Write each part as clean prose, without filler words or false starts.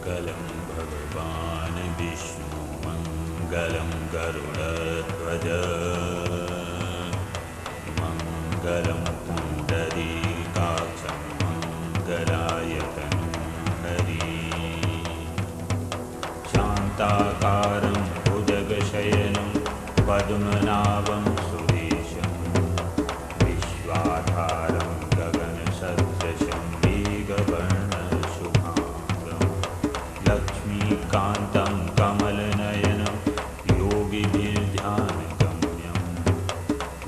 मङ्गलं भगवान् विष्णु मङ्गलं गरुडध्वज मङ्गलं पुण्डरीकाक्षं मङ्गलायतनं हरि। शान्ताकारं भुजगशयनं पद्मनाभं सुरेशं विश्वाधारं गगनसदृशं मेघवर्णशुभाङ्गं लक्ष्मीकान्तं कमलनयनं योगिभिर्ध्यानगम्यं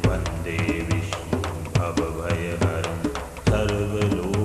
वन्दे विष्णुं भवभयहरं सर्वलोकैकनाथम्।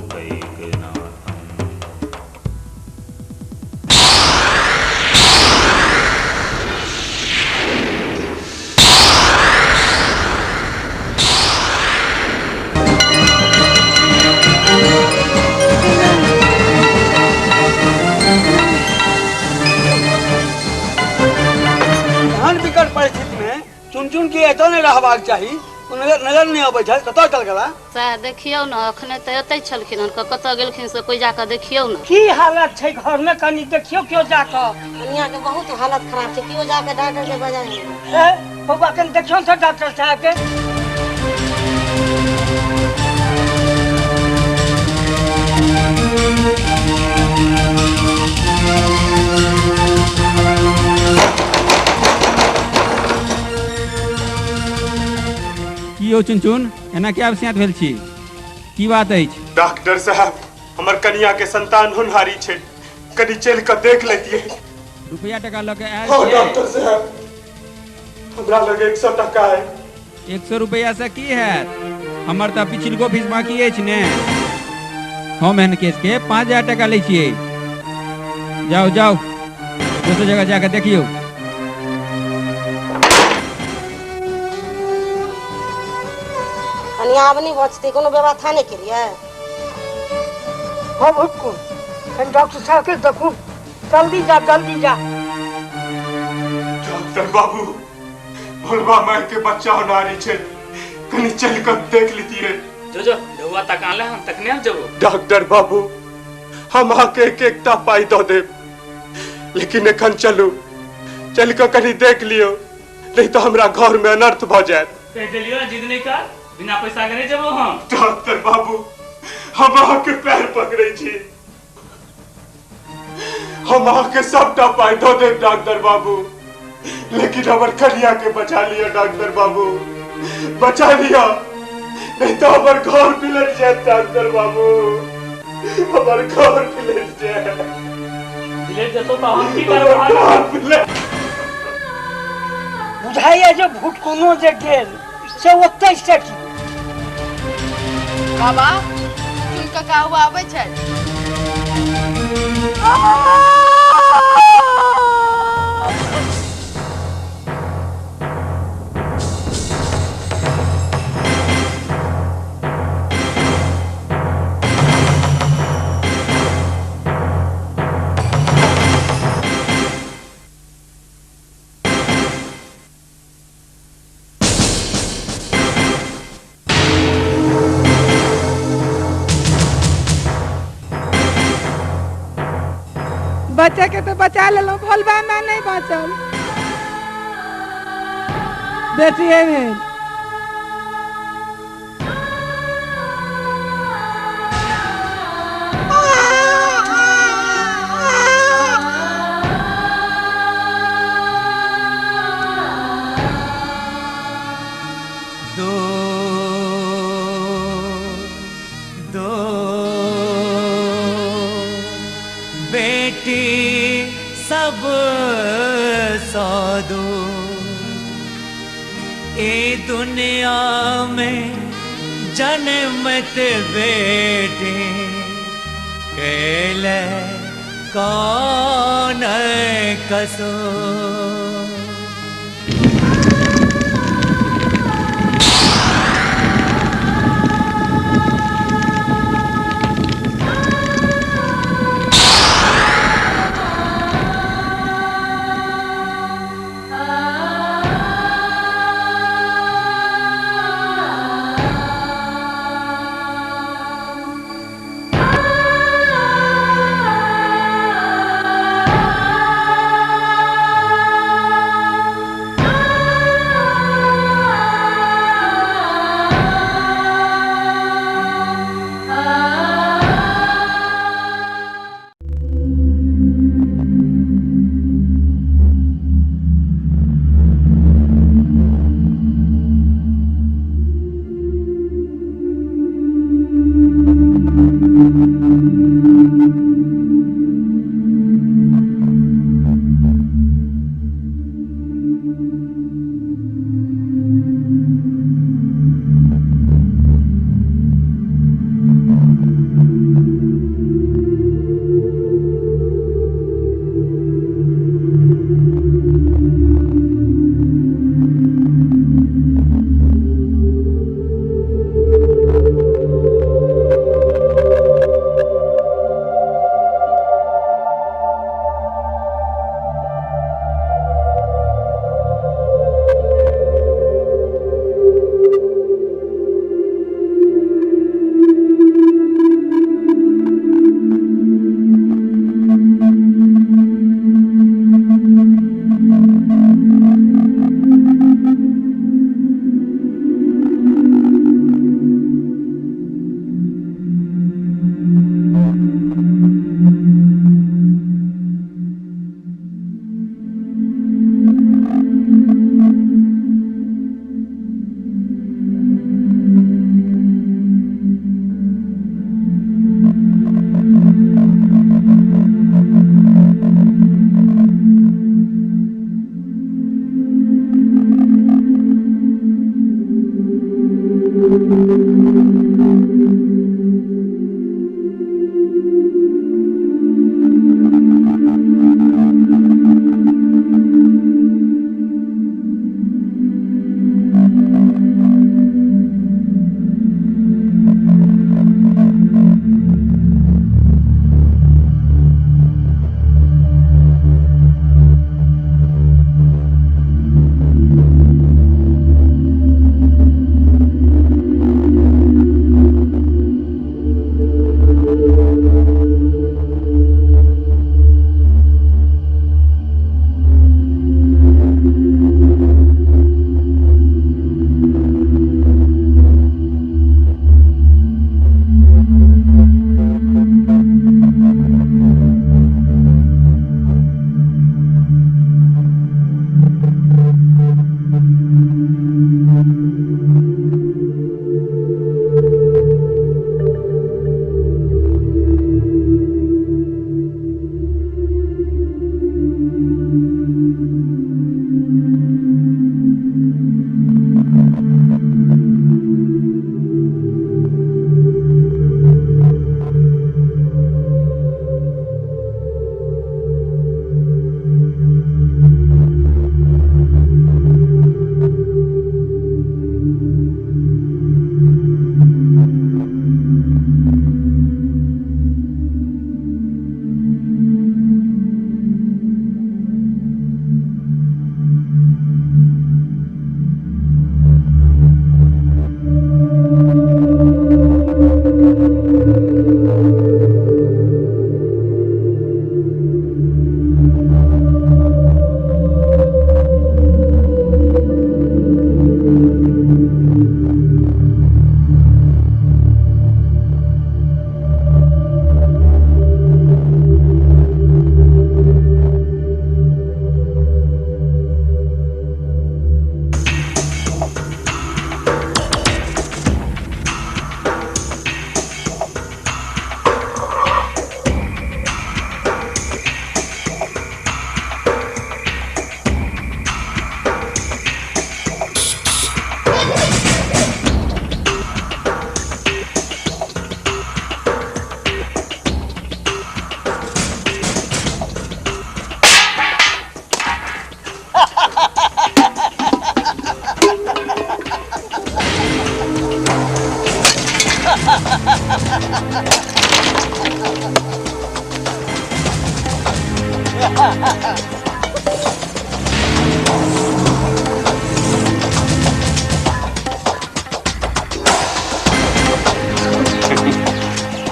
एहन विकट परिस्थिति में चुन चुन के एतऽ नहि रहबाक चाही। ओ नजर नजर नहि अबै छथि, कतऽ चल गेला? सएह देखियौ ने, अखने तऽ एतै छलखिन हन, कतऽ गेलखिन से कोइ जाकऽ देखियौ ने। की हालत छै घर में, कनी देखियौ केओ जाकऽ। कनिया के बहुत हालत खराब छै, केओ जाके डॉक्टर के बजाय। ए बौआ, कनी देखियौ ने डॉक्टर साहब के। की यौ चुनचुन, एना किया अपसियाँत भेल छी? की बात अछि? डॉक्टर साहब, हमर कनिया के संतान होनहारी छै, कनी चलि कऽ देख लेतियै। रुपया टका लऽ के आयल हँ छियै? डॉक्टर साहब, हमरा लग 100 टका है। 100 रुपया से की हैत? हमर तऽ पिछलको फीस बाकी अछि ने। हम एहन केस के 5000 टका लै छियै। जाउ जाउ, दोसर जगह जाके देखियौ। कनिया आब नहि बचतै, कोनो व्यवस्था नहि केलियै। हम हुकुम, कनी डॉक्टर साहब के देखू, जल्दी जा जल्दी जा। डॉक्टर बाबू, भोलबा माय के बच्चा होनहारी छै, कनी चलि कऽ देख लेतियै। जो जो ढौआ तकान ले, हम तखने हम जबो। डॉक्टर बाबू, हम अहाँके एक एकटा पाइ दऽ देब, लेकिन एखन चलू, चलि कऽ कनी देख लियौ, नहीं तऽ हमरा घर में अनर्थ भऽ जायत। कहि देलियो ने जिद नहीं कर, बिना पैसा के नहीं जबो हम। डॉक्टर बाबू, हम अहाँके पैर पकड़ै छी, हम अहाँके सबटा पाइ दऽ देब डॉक्टर बाबू, लेकिन हमर कनिया के बचा लिअ डॉक्टर बाबू, बचा लिअ, नहीं तऽ हमर घर बिलट जायत डॉक्टर बाबू, हमर घर बिलट जायत। बिलट जेतो तऽ हम की करब? हमर घर बिलट। बुझाइया जे भुटकुनो जे गेल से ओतै सटि। बाबा, चुन काका हुआ आबै छथि। बच्चा के तो बचा लेलहुँ, भोलबा माय नहीं बचल। बेटिए भेल। दो दो बेटी सब सौ दो, ए दुनिया में जन्मत बेटी केले कौन कसो।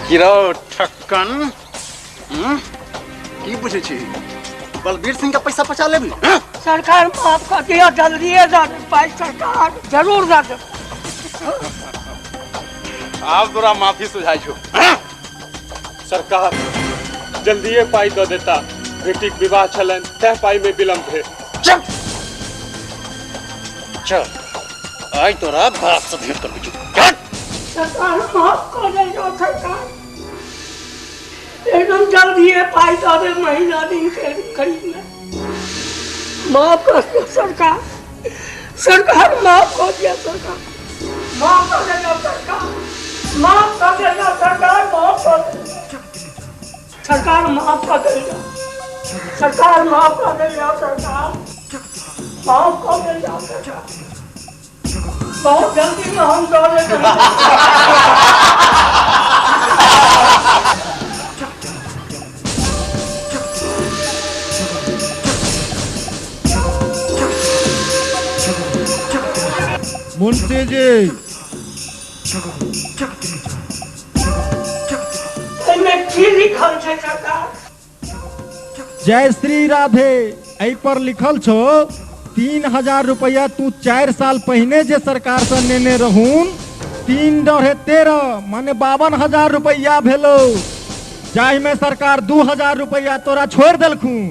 किरो ठक्कन, की बुझै छी बलबीर सिंह के पैसा पचा लेबी? सरकार माफ कर दिया, जल्दी दे पाई सरकार, जरूर दे दे। आब तोरा माफी सुझाई छो। सरकार जल्दिए पाई दऽ देता, बेटीक विवाह छलनि तैं पाई में विलम्ब भेल। चल चल, आइ तोरा बाप से भेंट करबै छौ। सरकार माफ कर दे सरकार, एकदम जल्दी पाई दऽ दे, महीना दिन के करीब में माफ कर दिया सरकार। सरकार माफ कर दिया सरकार, माफ कर देना सरकार, माफ कर देना सरकार, माफ कर सरकार, माफ कर देना सरकार, माफ कर देना सरकार, माफ कर देना सरकार। बहुत जल्दी में हम दौड़े। मुंशी जी, की लिखल छै सरकार? जय श्री राधे। एहि पर लिखल छो 3000 रुपया तू 4 साल पहिने जे सरकार से नेने रहून, 3 डढ़े 13 माने 52,000 रुपया भेलो, जाहि में सरकार 2,000 रुपया तोरा छोड़ देलखुन।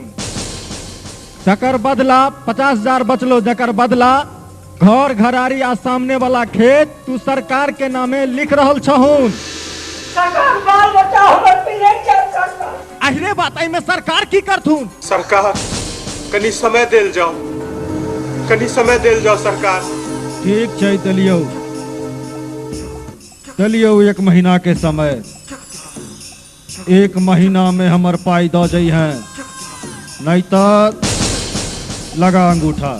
तकर बदला 50,000 बचलो, जकर बदला घर घरारी आ सामने वाला खेत तू सरकार के नामे लिख रहल छहुन। सरकार बाल बच्चा हमर पिले सरकार। अहिरे बात, एहि में सरकार की करथुन? सरकार कनी समय देल जाओ, कनी समय देल जाओ सरकार। ठीक छै, देलियौ देलियौ 1 महीना के समय। 1 महीना में हमर पाई दऽ जइहें, नहीं तो लगा अंगूठा।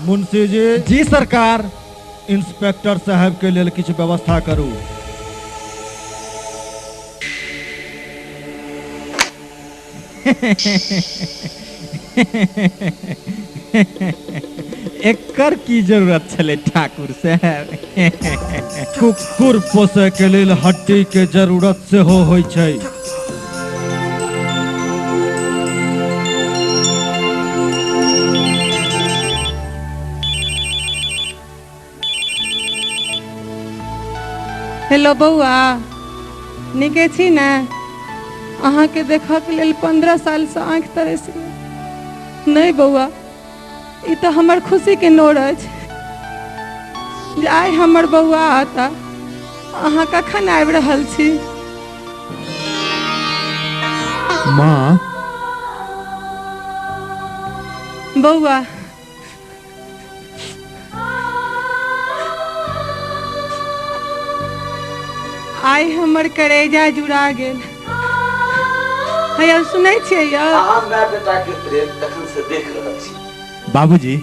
मुंशी जी। जी सरकार, इंस्पेक्टर साहब के लेल किछु व्यवस्था करू। एकर की जरूरत छलै ठाकुर साहब? कुकुर पोसै के लेल हड्डी के जरूरत सेहो होइ छै। हेलो बौआ, नीके छी ने? अहाँके देखऽके लेल 15 सालसँ आँखि तरसि गेल। नहि बौआ, ई तऽ हमर खुशीके नोर अछि जे आइ हमर बौआ आता। अहाँ कखन आबि रहल छी? माँ। बौआ, आइ हमर करेजा जुड़ा गेल। हैया सुनै छियै यौ? अहाँ माय बेटा के प्रेम तखन से देख रहल छी। बाबूजी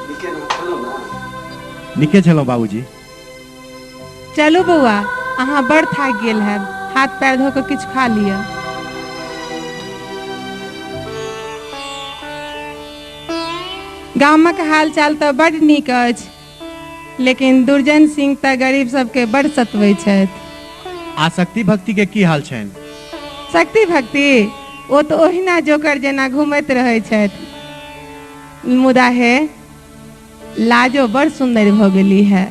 नीके ना छलहुँ ना? नीके छलहुँ बाबूजी। चलू बौआ, अहाँ बड़ थाकि गेल हैब, हाथ पैर धो कऽ किछु खा लिअ। गामक हाल चाल तऽ बड नीक अछि, लेकिन दुर्जन सिंह तऽ गरीब सबके बड़ सतबै छथि। आ शक्ति भक्ति के की हाल छनि? शक्ति भक्ति ओ तऽ ओहिना जोकर जेना घूमैत रहै छथि, मुदा हे लाजो बड़ सुंदर भऽ गेली है।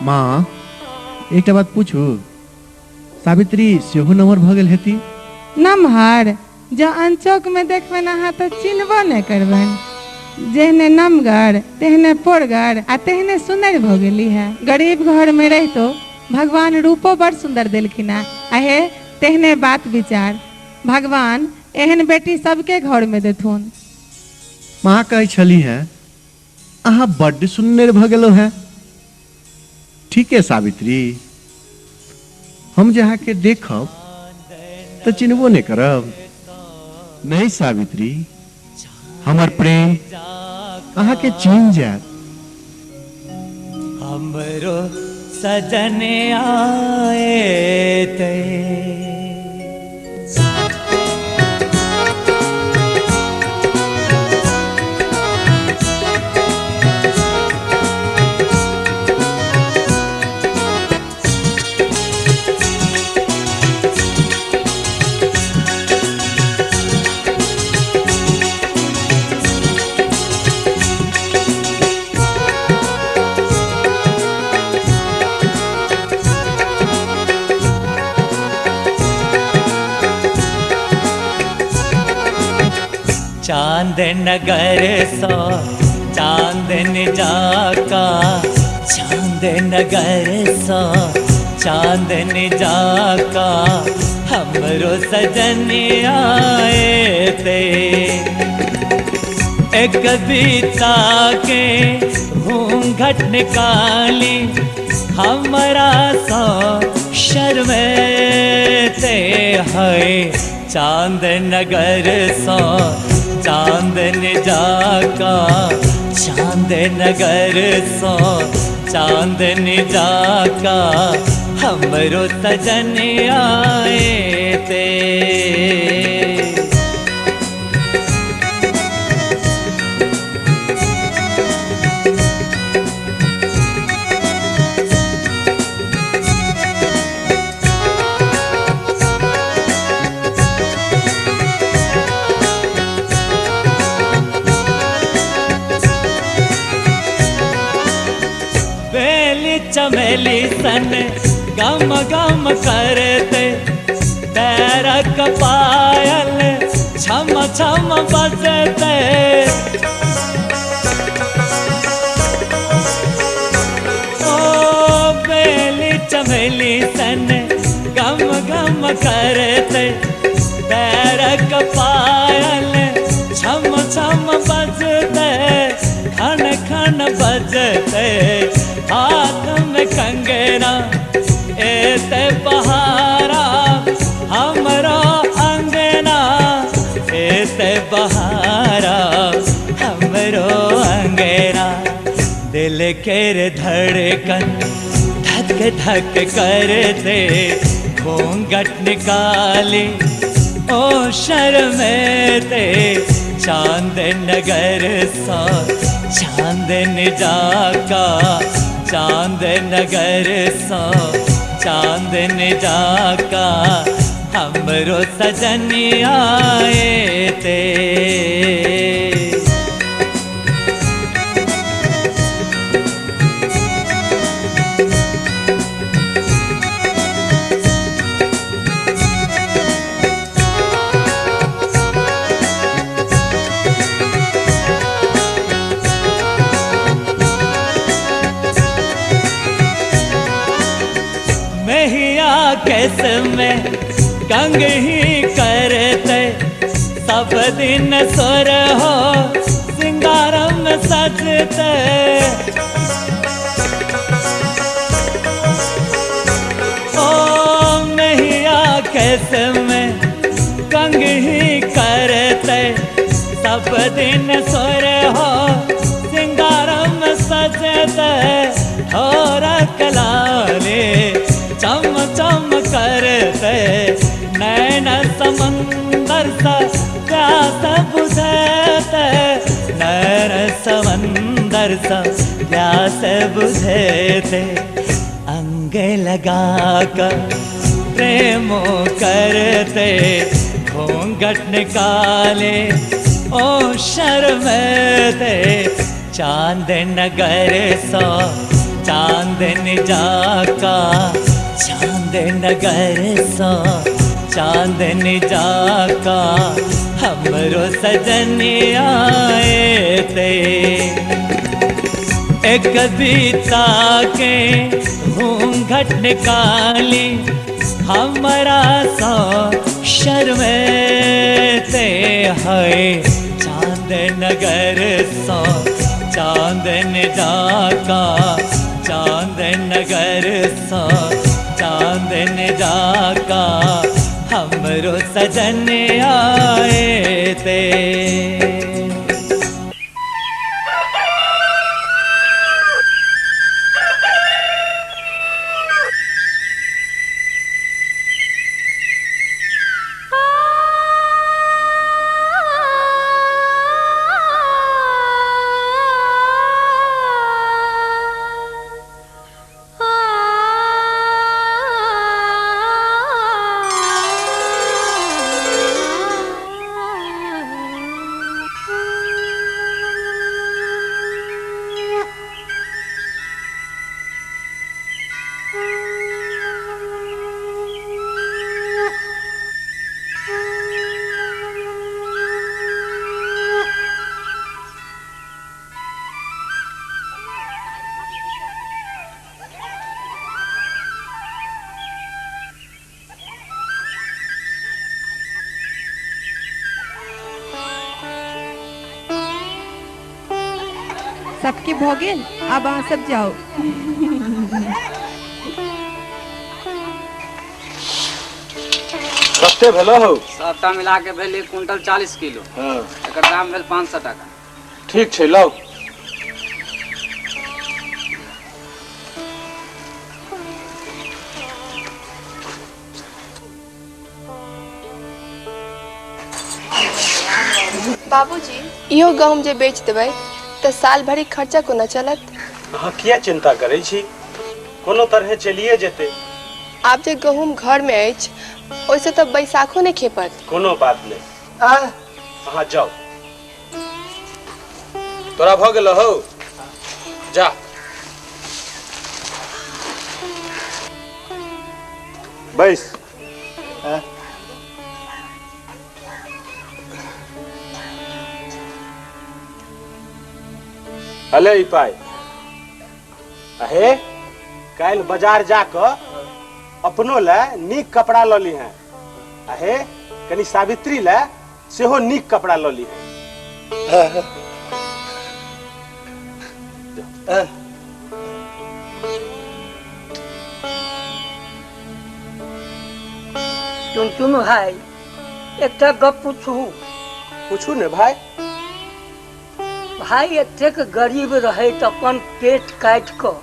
माँ एकटा बात पूछू, सावित्री सेहो नमहर भऽ गेल हेती? नमहर? जँ अनचौक में देखबनि अहाँ तऽ चिन्हबो नहि करबनि। जेहने नमगर तेहने पोरगर आ तेहने सुंदर भऽ गेली है। गरीब घर में रहितो भगवान रूपो बड़ सुंदर देलखिन हैं अहे तेहने बात विचार। भगवान एहन बेटी सबके घर में देथुन। माँ कहै छली हैं अहाँ बड्ड सुन्नर भऽ गेलहुँ हैं। ठीक है सावित्री, हम जे अहाँके देखब तऽ चिन्हबो नहि करब। नहीं सावित्री, हमर प्रेम अहाँके चिन्ह जायत। हमरो सजन आए ते। चांद नगर सो चांदन जाका, चांद नगर सो चांदन जाका, हमरो सजन आए ते। एक कविता के घूंघट निकाली हमरा सो शर्मते है। चांद नगर सो चांदन जाका, चांद नगर सो चांदन जाका, हमरो सजन आए ते। चमेली सन गम गम करते, पैरक पायल छम छम बजते। ओ बेली चमेली सन गम गम करते, पैरक पायल छम छम बजते, खन खन बजते। हाथ में कंगना एते बहारा हमरो अंगना, एते बहारा हमरो अंगना। दिल के धड़कन धक धक करते, घूंघट निकाली ओ शर्मते। चांद नगर सा चांदन जाका, चांद नगर सो चांदन जाका, हमरो सजन आए ते। कैसे में कंग ही करते, सब दिन सुर हो सिंगारम सजते। ओ मैया कैसे में कंग ही करते, सब दिन सुर हो सिंगारम सजते। थोड़ा कलाले चम चम करते, नैन समंदर सा प्यास बुझते, नैन समंदर सा प्यास बुझते। अंग लगा कर प्रेम करते, घूंघट निकाले ओ शर्मते। चांद नगर सो चांदन जाका, चांद नगर सो चांदन जाका, हमरो सजन आए ते। एक कविता के घूंघट निकाली हमरा सा शर्मेते है। चांद नगर सा चांदन डाका, चांद नगर सा चांदन डाका, हमरो सजन आए ते। सबके भऽ गेल, आब अहाँ सब जाउ। कते भेलो हौ? सबटा मिला के भेल 1 क्विंटल 40 किलो। हाँ। एकर दाम भेल 500 टाका। ठीक छै, लाउ। बाबूजी, इहो गहूम जे बेच देबै तऽ साल भरिक खर्चा कोना चलत? अहाँ किया चिंता करै छी, कोनो तरहे चलिए जेतै। आब जे गहूम घर में अछि ओहिसँ तऽ बैसाखो नहि खेपत। कोनो बात नहि, अहाँ जाउ। तोरा भऽ गेल हौ, जा। बैस। अले ई पाइ, अहे काल्हि बाजार जाकऽ अपनो लए नीक कपड़ा लऽ लीहें, अहे कनि सावित्री लए सेहो नीक कपड़ा लऽ लीहें। टुनटुन भाई, एकटा गप पूछू? पूछू ने भाई। भाई, एतेक गरीब रहैत अपन पेट काटि कऽ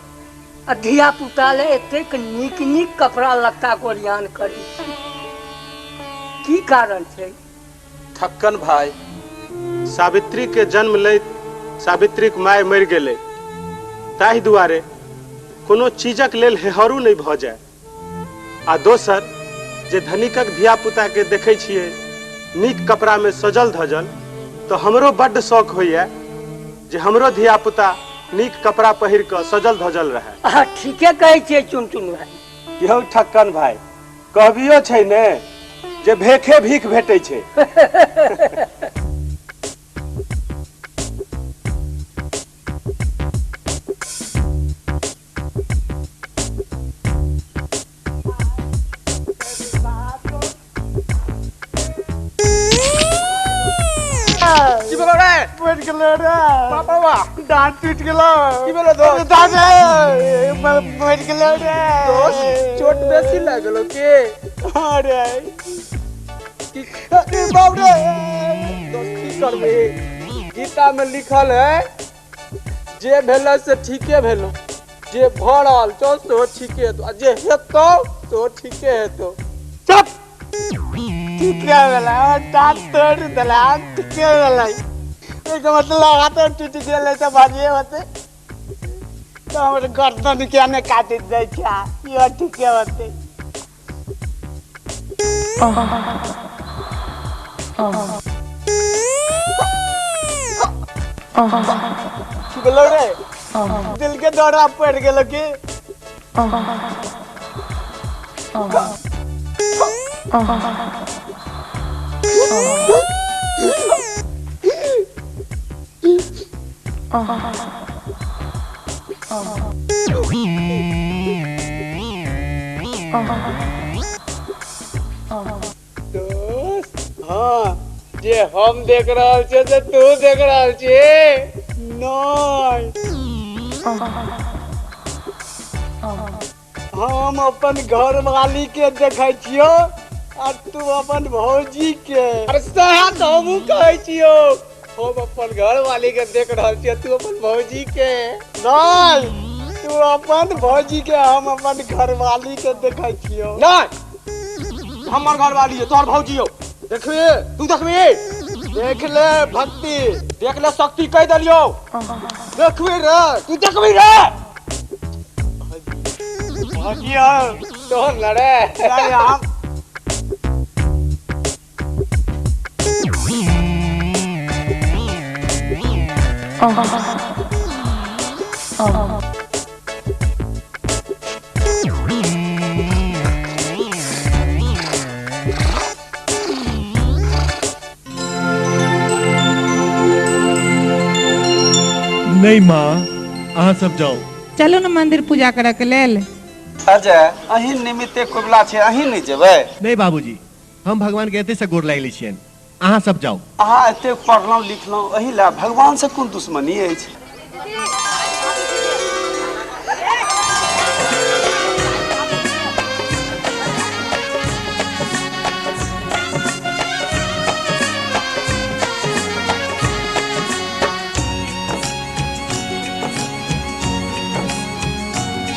आ धिया पुता ले एतेक नीक नीक कपड़ा लत्ता के ओरियान करै छी, की कारण छै? ठक्कन भाई, सावित्री के जन्म लैत सावित्रीक माय मरि गेलै, ताहि दुआरे कोनो चीजक लेल हेहरू नहि भऽ जाय। आ दोसर जे धनिकक धिया पुता के देखै छियै नीक कपड़ा में सजल धजल, तऽ हमरो बड्ड शौक होइए जे हमरो धिया पुता नीक कपड़ा पहिर कऽ सजल धजल रहै। अहाँ ठीके कहै छियै चुनचुन भाई। यौ ठक्कन भाई, कहबियो छै ने जे भेखे भीख भेटै छै। की भेलो रे? टूट गेलो रे। बाबा दांत टूट गेलो। की भेलो दोस्त? दांत मर गेलो रे। दोस्त चोट बेसी लागलो के? हां रे। अरे बाप रे, दोस्त की करबे, गीता में लिखल है जे भेलो से ठीके भेलो, जे भ रहल छौ सेहो ठीके हेतौ, आ जे हेतौ सेहो ठीके हेतौ। चुप, ठीके भेलै, दांत तोड़ि देला, ठीके भेलै। एकर मतलब हाथ टूटि गेलै तऽ बढ़िए होतै, तऽ हमर गर्दन किया नहि काटि दै छै, इहो ठीके होतै। की भेलौ रे? दिल के दौरा पड़ि गेलो की? दोस्त हाँ जे हम देख रहल छियै से तू देख रहल छियै नहीं। हम अपन घर वाली के देखै छियो आ तू अपन भौजी के। अरे सएह तऽ हमहूँ कहै छियो, हम अपन घर वाली के देख रहल छियो तू अपन भौजी के। नहीं तू अपन भौजी के हम अपन घर वाली के देखै छियो। नहीं हमर घर वाली है तोहर भौजी हो। देखबी तू देखबी? देख ले भक्ति, देख ले शक्ति, कह दलियो देखबी रे तू देखबी रे। भौजी हो तोहर लड़े हम। नहीं माँ, अहाँ सब जाओ। चलो ना मंदिर पूजा करे के लेल। अजय अहीं निमित्ते कुबला छै, अहीं नहीं जेबै? नहीं बाबूजी, हम भगवान के एते से गोर लागि लै छियनि, अहाँ सब जाओ। अहाँ एते पढ़लहुँ लिखलहुँ, एहि ला भगवान से कोन दुश्मनी अछि?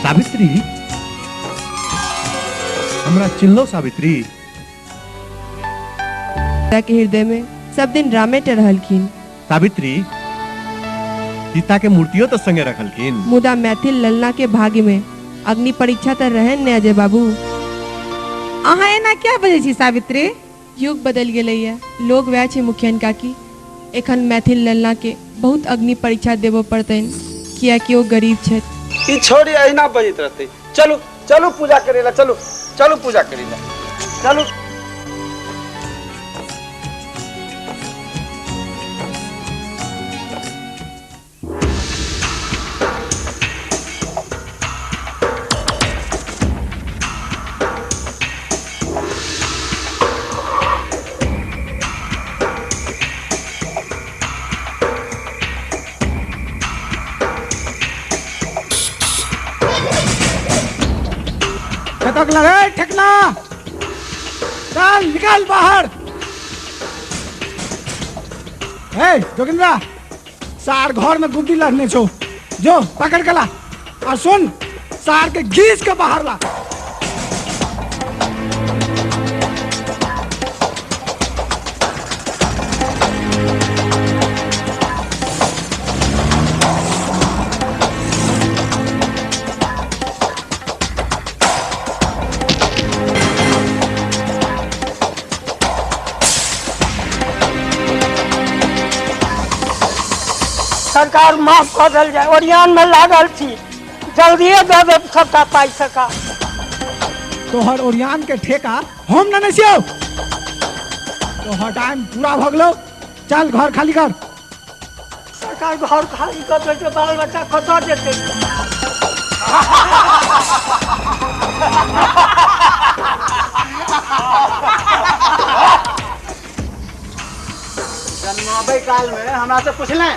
सावित्री, हमरा चिन्हलो सावित्री? के हृदय में सब दिन रामे रहलखिन। सावित्री, सीता के मूर्तियों तो संगे रखलखिन। मुदा मैथिल ललना के भाग्य में अग्नि परीक्षा तो रहन ने अजय बाबू। अहाँ एना क्या बजै छी सावित्री? युग बदल गेलैया, लोग वएह छै मुखियन काकी। एखन मैथिल ललना के बहुत अग्नि परीक्षा देबो पड़तनि, कियाकि ओ गरीब छथि। ई छोड़ी अहिना बजैत रहतै। चलू चलू पूजा करे ला, चलू चलू पूजा करे ला, चलू। लगे ठेकना, चल निकाल बाहर। हे जोगिंद्रा, सार घर में गुड्डी लड़ने छो, जो पकड़ के ला और सुन सार के घीस के बाहर ला। सरकार माफ कऽ देल जाय, ओरियान में लागल छी, जल्दिए दऽ देब सबटा पाइ। सरकार तोहर ओरियान के ठेका हम नेने छियौ, तोहर टाइम पूरा भऽ गेलौ, चल घर खाली कर। सरकार घर खाली कर देतै, बाल बच्चा कतऽ जेतै? जन्माबै काल में हमरा से पूछले।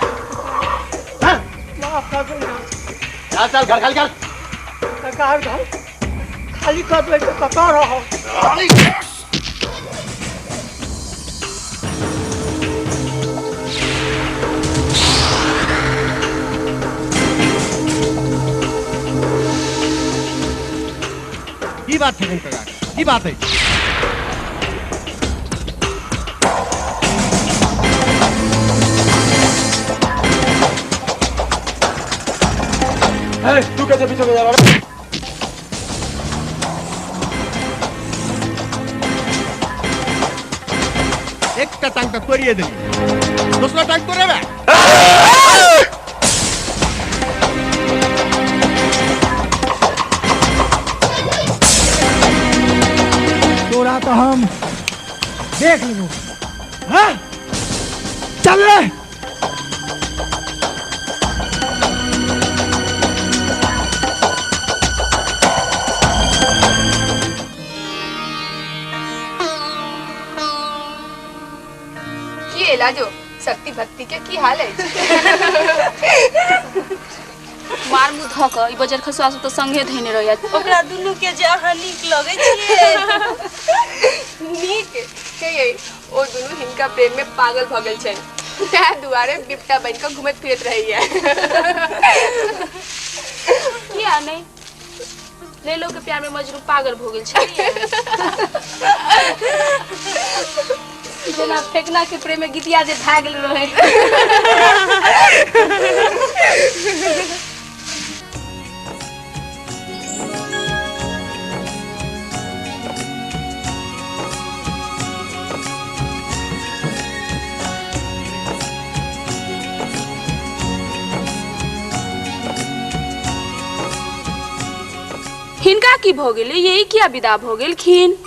चल चल घर खाली कर। सरकार घर खाली कर दे तो कतऽ रहो? की बात है काका, की बात है? तू कैसे पीछे जा रहा है? एक टांग तक तोड़िए दिली, दूसरा टांग तोड़ेबे। तोरा तो हम देख लेबो। हाँ चल रे। छियै लाजो, शक्ति भक्ति के की हाल अछि? मार मुँह धऽ कऽ ई बजर खसुआ सब तऽ संगे धैने रहैया। ओकरा दुनू के जे अहाँ नीक लगै छियै। नीक हे, ओ दुनू हिनका प्रेम में पागल भऽ गेल छनि, तैं दुआरे बिपटा बनि कऽ घुमैत फिरैत रहैया। किया नहि, लैलो के प्यार में मजनू पागल भऽ गेल छलियै। जेना फेकना के प्रेम में गीतिया जे भए गेल रहै। हिनका की भऽ गेलै? यही किया विदा भऽ गेलखिन?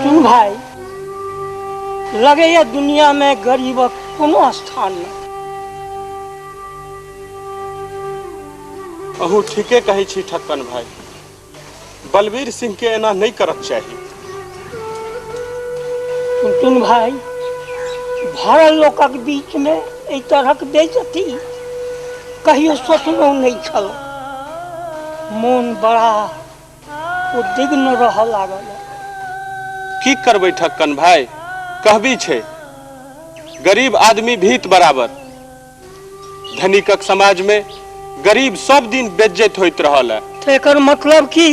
सुन भाई, लगैया दुनिया में गरीबक कोनो स्थान नहीं। अहूँ ठीके कहै छी ठक्कन भाई, बलबीर सिंह के एना नहीं करक चाही। सुन भाई, भरल लोकक बीच में एहि तरहक बेइज्जती कहियो सोचलो नहीं छल। मोन बड़ा उद्विग्न रह लागल। की करबै ठक्कन भाई, कहबी छै गरीब आदमी भीत बराबर। धनिकक समाज में गरीब सब दिन बेइज्जत होइत रहल है। तो एकर मतलब की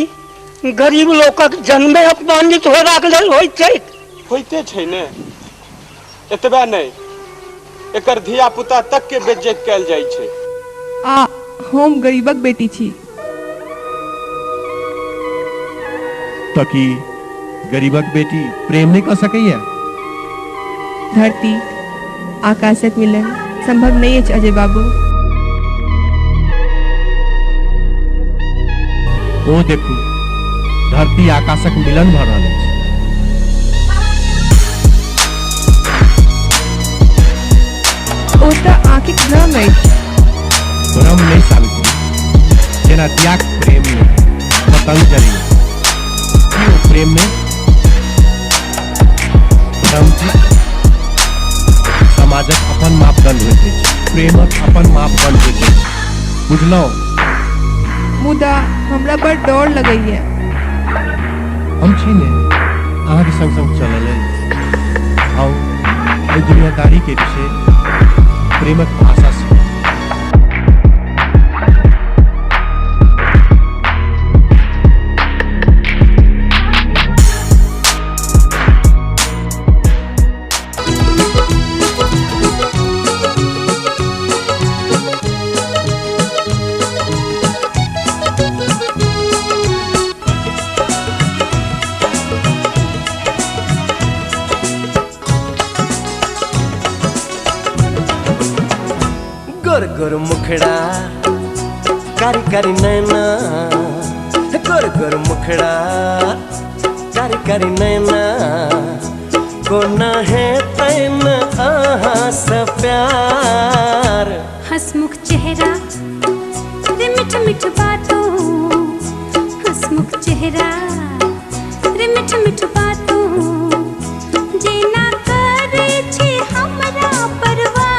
गरीब लोकक जन्मे अपमानित होबाक लेल होइत छै? होइते छै ने। एतबे नहि, एकर धिया पुता तक के बेइज्जत कयल जाइ छै। आ हम गरीबक बेटी छी। तऽ की गरीबक बेटी प्रेम नहीं कर सकैया? धरती आकाशक मिलन संभव नहीं अछि अजय बाबू। ओ देखू, धरती आकाशक मिलन भऽ रहल अछि। ओ तऽ आँखिक भ्रम अछि। भ्रम नहीं सावित्री, जेना दियाक प्रेम में पतंग जरैया, की ओ प्रेम में भ्रम थिक? समाजक अपन मापदंड होइत अछि, प्रेमक अपन मापदंड होइत अछि, बुझलहुँ? मुदा हमरा बड़ डर लगैया। हम छी ने अहाँके संग संग चलऽ लेल। आउ एहि दुनियादारी के विषय प्रेमक भाषा सीखू। गोर गोर मुखड़ा कारी कारी नैना, गोर गोर मुखड़ा कारी कारी नैना, कोना है तैन आहा से प्यार। हंसमुख चेहरा रे मिठ मिठ बातों, हंसमुख चेहरा रे मिठ मिठ बातों, जेना करे छे हमरा परवाह।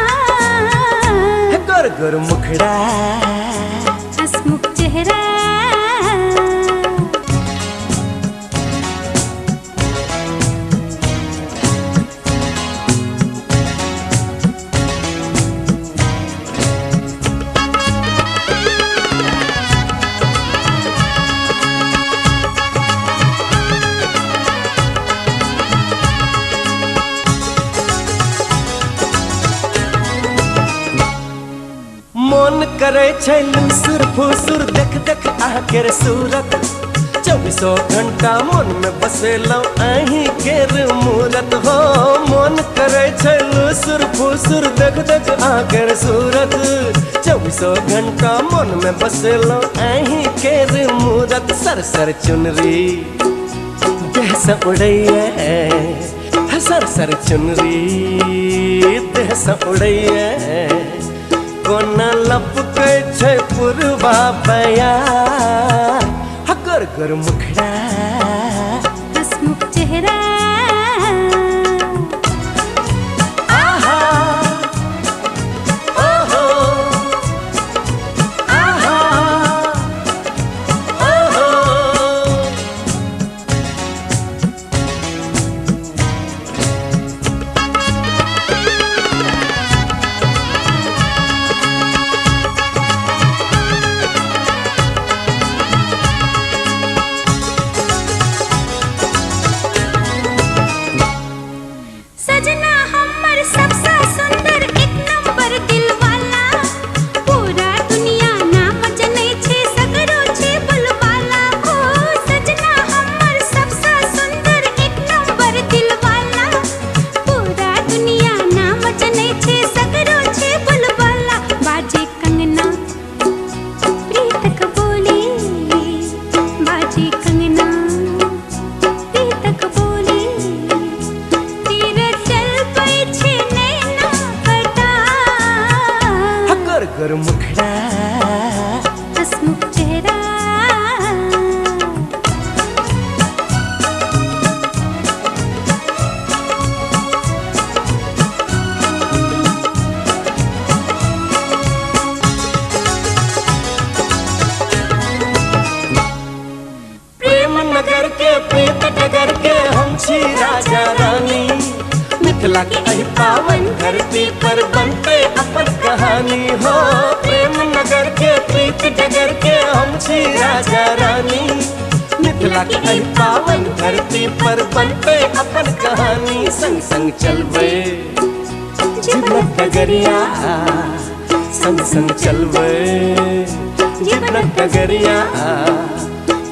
गोर गोर मुखड़ा करे छै लुसुर फुसुर देख देख अहाँ के सूरत। 24 घंटा मन में बसेलौं अहीं केर मूरत हो। मन करे छै लुसुर फुसुर देख देख अहाँ के सूरत। 24 घंटा मन में बसेलौं अहीं केर मूरत। सर सर चुनरी देह से उड़ैये, सर सर चुनरी देह से उड़ैये। कोना लपकै छै पुरबा बयार, गोर गोर मुखड़ा हसमुख चेहरा। आहा ओहो आहा ओहो। सजना हमर सबसे सुंदर एक नंबर दिल वाला, पूरा दुनिया नाम जनै छै सगरो छै बुलवाला। ओ सजना हमर सबसे सुंदर एक नंबर दिल वाला, पूरा दुनिया नाम जनै छै सगरो छै बुलवाला। बाजे कंगना प्रीतक बोली, बाजे कंगना प्रीतक बोली। तीर चल पै छे नैना कटार, गोर गोर मुखड़ा हसमुख चेहरा। प्रेम नगर के प्रीत डगर के हम छी राजा रानी। मिथिला के एहि पावन धरती पर बनते अपन कहानी हो। प्रेम नगर के प्रीत डगर के हम छी राजा रानी। मिथिला के एहि पावन धरती पर बनते अपन कहानी। संग संग चलबै जीवनक डगरिया, संग संग चलबै जीवनक डगरिया।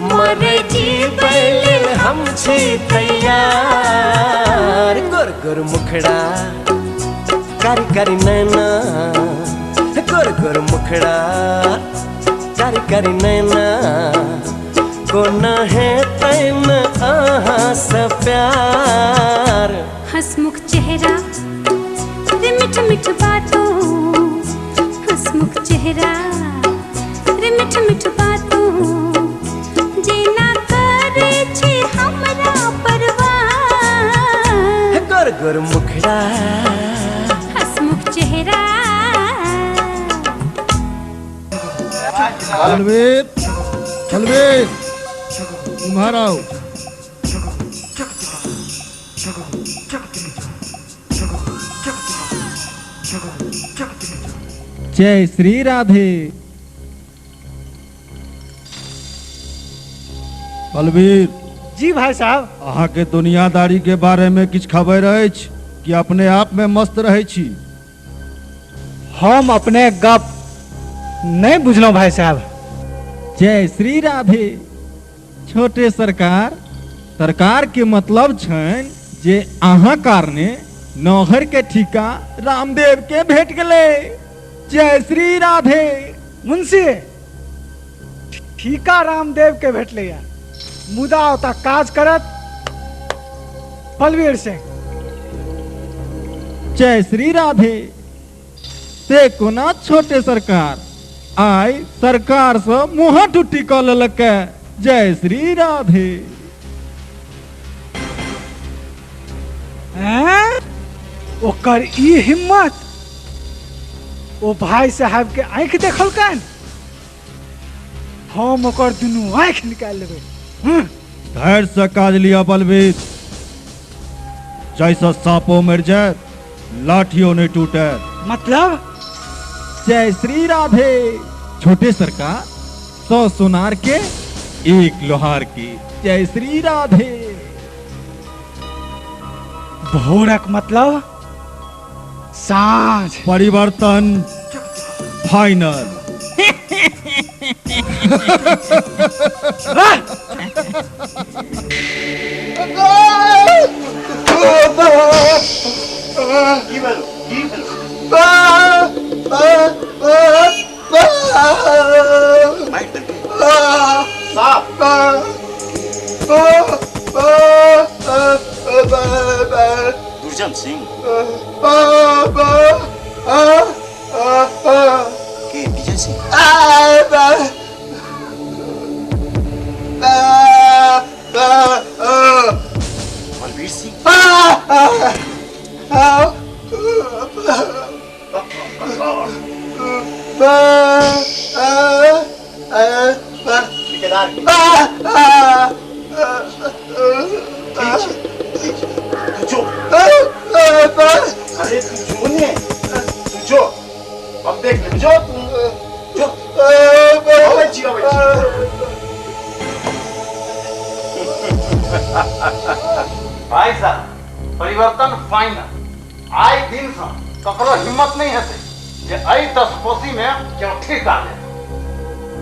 मरे जीबै लेल हम छी तैयार। गोर गोर मुखड़ा कारी कारी नैना, गोर गोर मुखड़ा कारी कारी नैना। कोना है तैन अहाँ से प्यार। हसमुख चेहरा रे मिठ मिठ बातों, हसमुख चेहरा रे मिठ मिठ बातों। जेना करे छे हमरा परवार, गोर गोर मुखड़ा हसमुख चेहरा। बलवीर, बलवीर, उम्हर आओ। जय श्री राधे। बलवीर जी भाई साहब, अहाँ के दुनियादारी के बारे में किछु खबर अछि कि अपने आप में मस्त रहै छी? हम अपने गप नहीं बुझलहुँ भाई साहब। जय श्री राधे। छोटे सरकार, सरकार के मतलब छनि जे अहाँ कारणे नौहर के ठीका रामदेव के भेट गेलै। जय श्री राधे। मुंशी, ठीका रामदेव के भेटलैया, मुदा ओतऽ काज करत बलवीर सिंह। जय श्री राधे। से कोना छोटे सरकार, आइ सरकार से मुँह टूटी कऽ लेलक। जय श्री राधे। हैं? ओकर ई हिम्मत, ओ भाई साहब के आँखि देखलकनि, हम ओकर दुनू आँखि निकालि लेबै। धैर्य से काज लिअ बलवीर, जैसे सांपो मरि जाए लाठियो नहीं टूटे। मतलब? जय श्री राधे। छोटे सरकार, 100 सोनार के 1 लोहार के। जय श्री राधे। भोरक मतलब साँझ। परिवर्तन फाइनल। की भेलो की भेलो? माइक देलकै साफ। दुर्जन सिंह के विजय सिंह बलबीर सिंह ठेकेदार ठीक छै, तू जो। अरे तू जो ने, तू जो, हम देख लेब। जो तू जो, अबै छी अबै छी। भाई साहब, परिवर्तन फाइनल। आइ दिन से ककरो हिम्मत नहीं हेतै जे एहि 10 कोसी में केओ ठेका ले।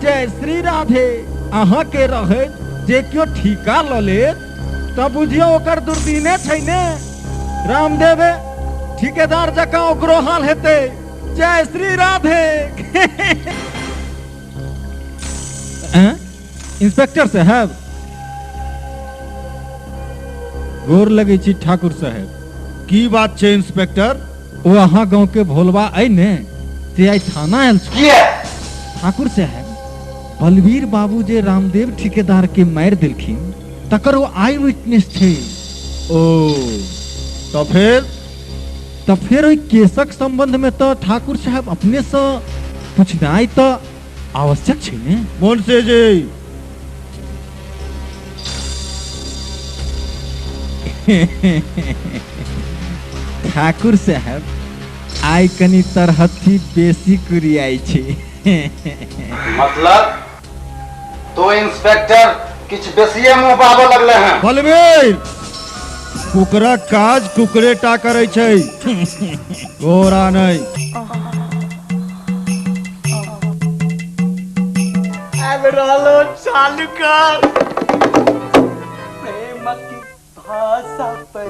जय श्री राधे। अहाँ के रहे जे क्यों ठीका ल लेत तब बुझियो ओकर दुर्दिने छै ने। रामदेवे ठेकेदार जकाँ ओकरो हाल हेतै। जय श्री राधे। इंस्पेक्टर साहब गोर लगै छी। ठाकुर साहब की बात छै इंस्पेक्टर? ओ अहाँ गांव के भोलबा अइ ने से आइ थाना आयल छल। ठाकुर साहब बलबीर बाबू जे रामदेव ठेकेदार के मारि देलखिन तकर ओ आई विटनेस छै। ओ तऽ फेर? तऽ फेर ओहि केसक संबंध में तऽ ठाकुर साहब अपने से पूछनाइ तऽ आवश्यक छै ने। मुंशी जी ठाकुर साहब आइ कनी तरहत्थी बेसी कुरियाइ छै। मतलब तो इंस्पेक्टर किछु बेसिए मुंह बाबऽ लगले हैं। बलबीर कुकरा काज कुकरे टा करै छै, घोड़ा नहीं। आबि रहलो, चालू कर। प्रेम की भाषा पर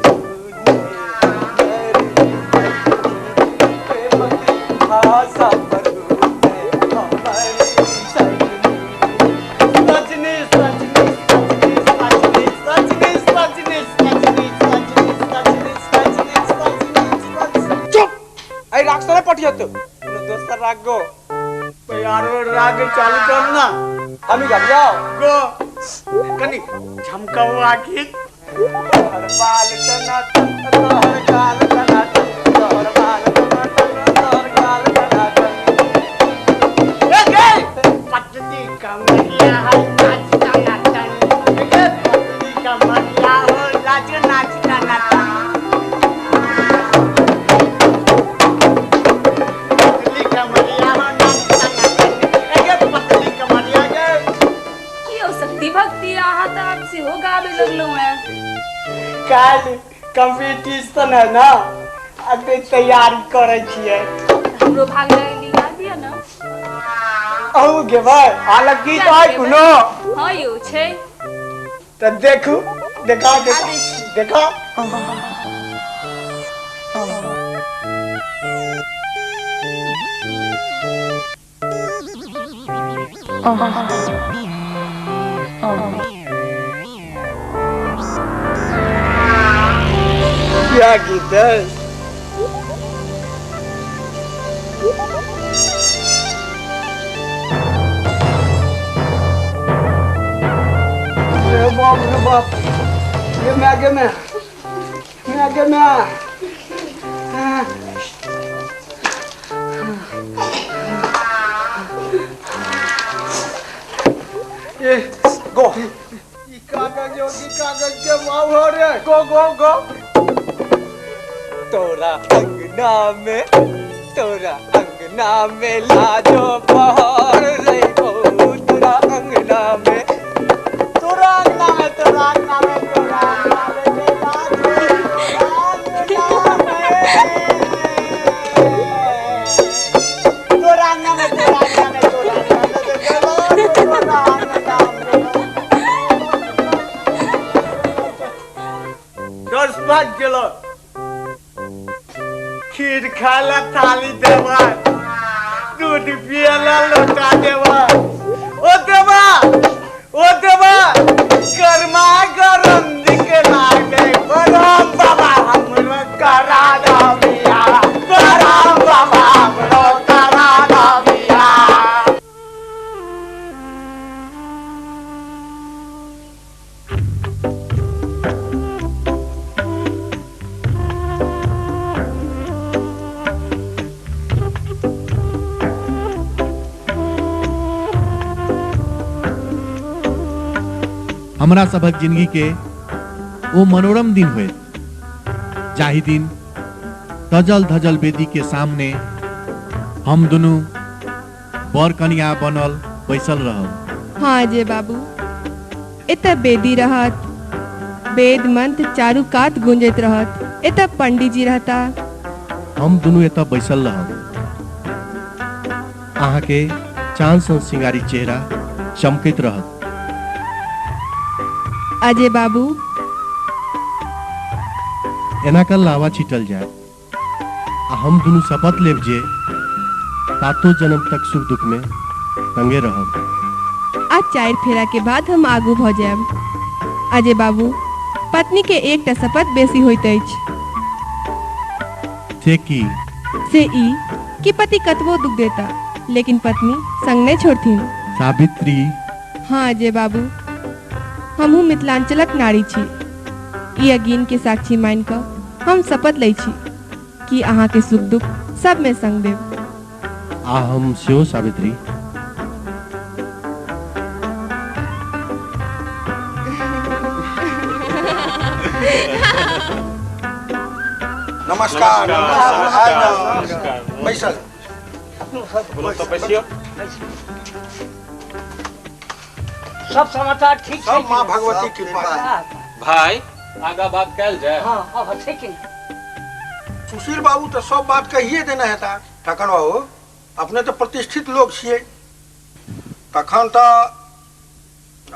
प्रेम की भाषा पर सजनी सजनी सजनी सजनी सजनी सजनी सजनी सजनी सजनी सजनी। चुप, एहि राग से नहीं पटियत, कोनो दोसर राग गो। यार राग चालू कर ना। हम ही गाबियो गो कनी झमकावा गीत। तोहर बाल टनाटन तोहर गाल टनाटन तोहर बाल टनाटन तोहर गाल टनाटन। ए गे पतली कमरिया है नाचता नाचन। ए गे पतली कमरिया हो नाच नाचता नाचन। पतली कमरिया हो नाचता नाचन। ए गे पतली कमरिया गे। की हो शक्ति भक्ति अहाँ तऽ आब सेहो गाबे लगलहुँ हेँ। काल्हि कंपटीशन है ना, अभी तैयारी करै छियै। हमरो भाग लिया दिअ ने। अहूँ गेबै? हालक गीत आइ कोनो? हँ यौ छै। तऽ देखू, देखा देखा देखा। क्या गीत है? रे बाप रे बाप, ये मैं गे मैं मैं गे मैं। ए गो ई कागज योगी कागज के माव हो रे। गो गो गो। तोरा अंगना में, तोरा अंगना में लाजो बहार रे बहू। तोरा अंगना में, तोरा अंगना में, तोरा अंगना में, तोरा अंगना में लाजो, तोरा अंगना में, तोरा अंगना में, तोरा अंगना में, तोरा अंगना में। केलक। खीर खाला थाली देवा, दूध पियला लोटा देवा। ओ देवा, ओ देवा, गरमा गरम निक लागे। बरम बाबा हमरो करा दबिया, बरम बाबा हमरो करा दबिया। हमरा सभक जिंदगी के ओ मनोरम दिन होयत जाहि दिन तजल धजल वेदी के सामने हम दुनू बर कनिया बनल बैसल रहब। हाँ अजय बाबू, एतऽ वेदी रहत, वेद मंत्र चारू कात गूंजैत रहत, एतऽ पंडित जी रहता। हम दुनू एतऽ बैसल रहब। अहाँ के चांद सन सिंगारी चेहरा चमकैत रहत। अजय बाबू, एना कऽ लावा छीटल जाय आ हम दुनू शपथ लेब जे सातो जन्म तक सुख दुख में संगे रहब। आ 4 फेरा के बाद हम आगू भऽ जायब। अजय बाबू, पत्नी के एकटा शपथ बेसी होइत अछि। से की? से ई कि पति कतबो दुख देता लेकिन पत्नी संग नहीं छोड़थिन। सावित्री। हाँ अजय बाबू, हमहू मिथिलांचलक नारी छी। ई अगिन के साक्षी मान कऽ हम शपथ लै छी कि अहाँ के सुख दुख सब में संग देब। आ हम सेहो सावित्री। नमस्कार नमस्कार। बैसल बोलो तो बैसियो। सब समाचार ठीक छै? सब माँ भगवती कृपा। भाई आगा बात कैल जाए। हाँ हाँ ठीक है। सुशील बाबू तो सब बात कहिए देने हेता। ठकन बाबू, अपने तो प्रतिष्ठित लोग छियै, तखन तो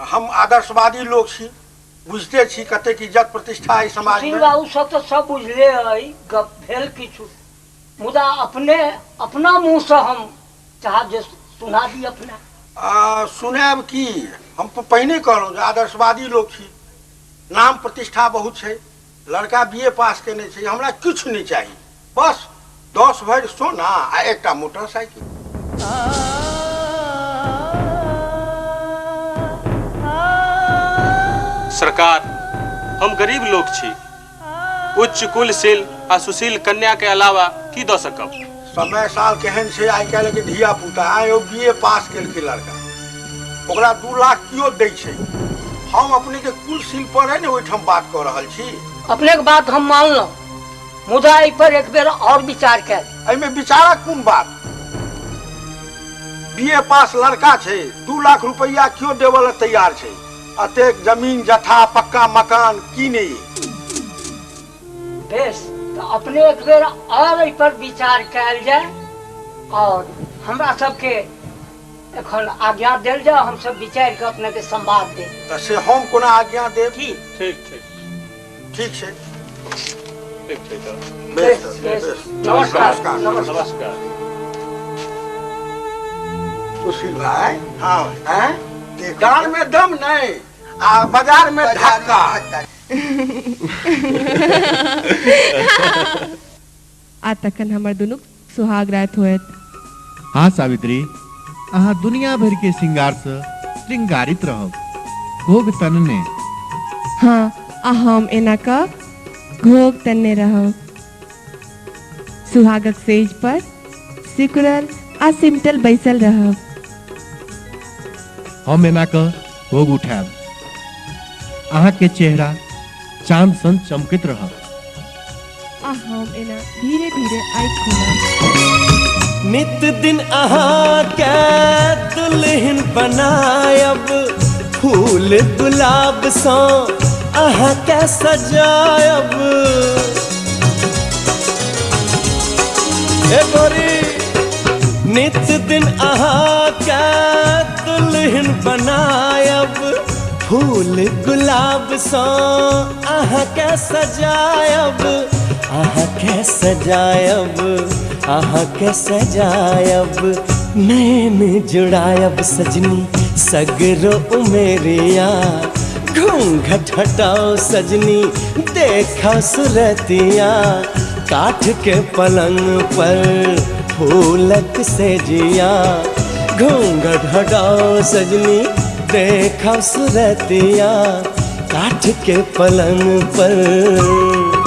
हम आदर्शवादी लोग छी, बुझते छी कतेक इज्जत प्रतिष्ठा है समाज में। सुशील बाबू सब तो सब बुझले है, गप भेल किछु, मुदा अपने अपना मुँह से हम चाहब जे सुना दी अपना। सुनायब की, हम पहिने कहलहुँ जे आदर्शवादी लोग छी, नाम प्रतिष्ठा बहुत छै, लड़का बीए पास केने छै, हमरा किछु नहीं चाहिए, बस 10 भरि सोना आ एकटा मोटरसाइकिल। सरकार, हम गरीब लोग छी, उच्च कुलशील आ सुशील कन्या के अलावा की दऽ सकब? समय साल केहन छै आइ काल्हि के धिया पुता, आइ ओ बीए पास केलकै लड़का, ओकरा 2 लाख कियो दै छै। हम अपने के कुलशील पर है ने ओहिठाम बात कऽ रहल छी। अपने के बात हम मानलहुँ, मुदा एहि पर एक बेर और विचार कयल। एहिमे विचारक कोन बात? बीए पास लड़का छै, 2 लाख रुपया कियो देबऽ लए तैयार छै, अतेक जमीन जथा पक्का मकान की नहीं। बेस, तो अपने एक बेर और एहि पर विचार कयल जाय और हमरा सबके एखन आज्ञा देल जाय, हम सब विचार के अपने के संवाद देब। तऽ से हम कोना आज्ञा देब? ठीक ठीक ठीक ठीक छै। ठीक छै। बेस बेस। नमस्कार नमस्कार। सुशील भाई, हाँ हैं, दाल में दम नहीं आ बाजार में धक्का। आ तखन हमर दुनू सुहाग रात होयत। हाँ सावित्री, अहाँ दुनिया भर के श्रृंगार से श्रृंगारित रहब, घोघ तनने। हाँ, आ हम एना कऽ घोघ तनने रहब, सुहागक सेज पर सिकुड़ल आ सिमटल बैसल रहब। हम एना कऽ घोघ उठायब, अहाँ के चेहरा चांद सन चमकैत रहत। आ हम एना धीरे धीरे आँखि खोलब। नित दिन अहाँ के दुल्हन बनायब, फूल गुलाब सँ अहाँ के सजायब। हे गोरी, नित दिन अहाँ के दुल्हन बनायब, फूल गुलाब सँ अहाँ के सजायब, अहाँ के सजायब, अहाँ के सजायब। नैन जुड़ायब सजनी सगरो उमेरिया, घूंघट हटाओ सजनी देखो सुरतिया। काठ के पलंग पर फूलक से जिया, घूंघट हटाओ सजनी देखो सुरतिया, काठ के पलंग पर।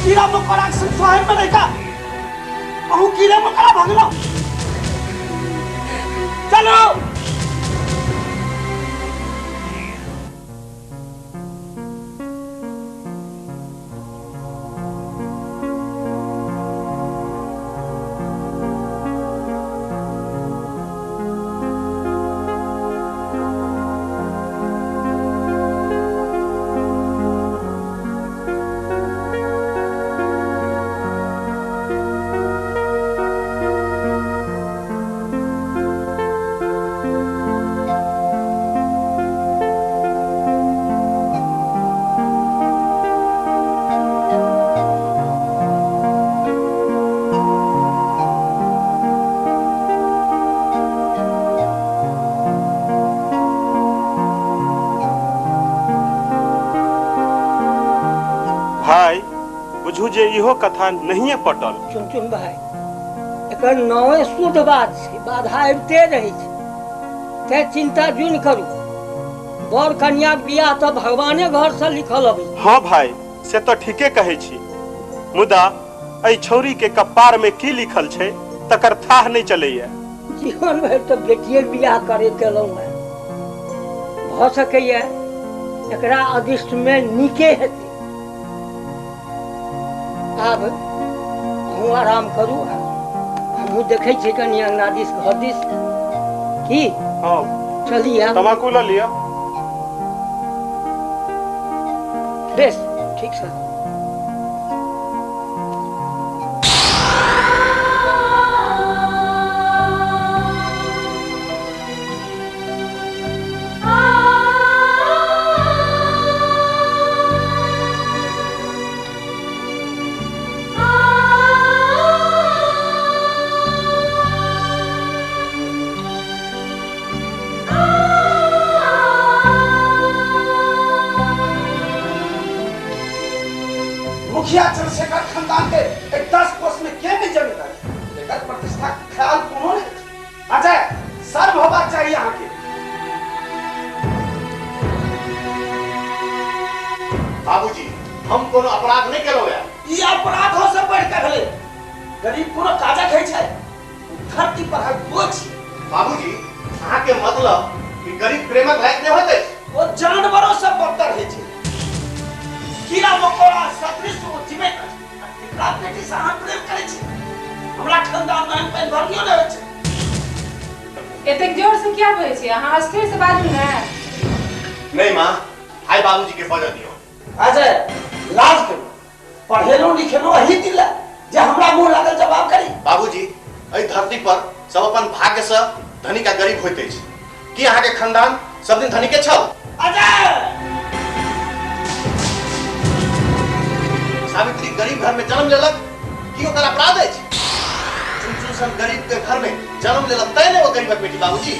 कीड़ा मकोड़ा के शहर में रहिका अहू कीड़ा मकोड़ा भगलो। चलो भाई बुझू जे इहो कथा नहीं पटल। चुन चुन भाई एकर नावे शुद्ध बात छै, बाधा आबिते रहै छै, तें चिंता जुन करू। बर कन्या के बियाह तऽ भगवाने घर से लिखल अबै। हाँ भाई से तो ठीके कहै छी, मुदा एहि छौरी के कपार में की लिखल छै तकर थाह नहीं चलैया। जीवन भरि तऽ बेटिए बियाह करे केलहुँ हेँ, भऽ सकैया एकरा अदृष्ट में नीके हेतै। आब अहूँ आराम करू, हमहूँ देखै छियै कनि अङ्गना दिस घर दिस की। हाँ चलिए, तम्बाकू लऽ लिअ। बेस ठीक सर। मुखिया चंद्रशेखर खानदान के 10 कोस में के नहीं जनता है, एकर प्रतिष्ठा ख्याल कोनो नहीं। अजय सर्व होबाक चाहिए अहाँ के। बाबूजी हम कोनो अपराध नहीं केलहुँ है। ई अपराध हो सब बढ़ के भेलै। गरीब कोनो काजक होइ छै, धरती पर हक बोझ। बाबूजी अहाँ के मतलब कि गरीब प्रेमक लायक नहीं होइत अछि? ओ जानवरों से बदतर होइ छै। कीड़ा मकोड़ा सदृश ओ जीवैत अछि, आ एकरा बेटी से अहाँ प्रेम करै छी। हमरा खानदान में पानि भरियो नहि होइ छै। एतेक जोर से किया बजै छी अहाँ? स्थिर से बाजू ने। नहीं माँ, आइ बाबूजी के बजऽ दियौ। अजय लाज करू, पढ़ेलहुँ लिखेलहुँ अही दिला जे हमरा मुँह लागल जवाब करी। बाबूजी एहि धरती पर सब अपन भाग्य से धनिक आ गरीब होइत अछि। की अहाँ के खानदान सब दिन धनिके छल? अजय। सावित्री गरीब घर में जन्म लेलक की ओकर अपराध अछि? चुनचुन सन गरीब के घर में जन्म लेलक तैं ने ओ गरीबक बेटी बाबूजी।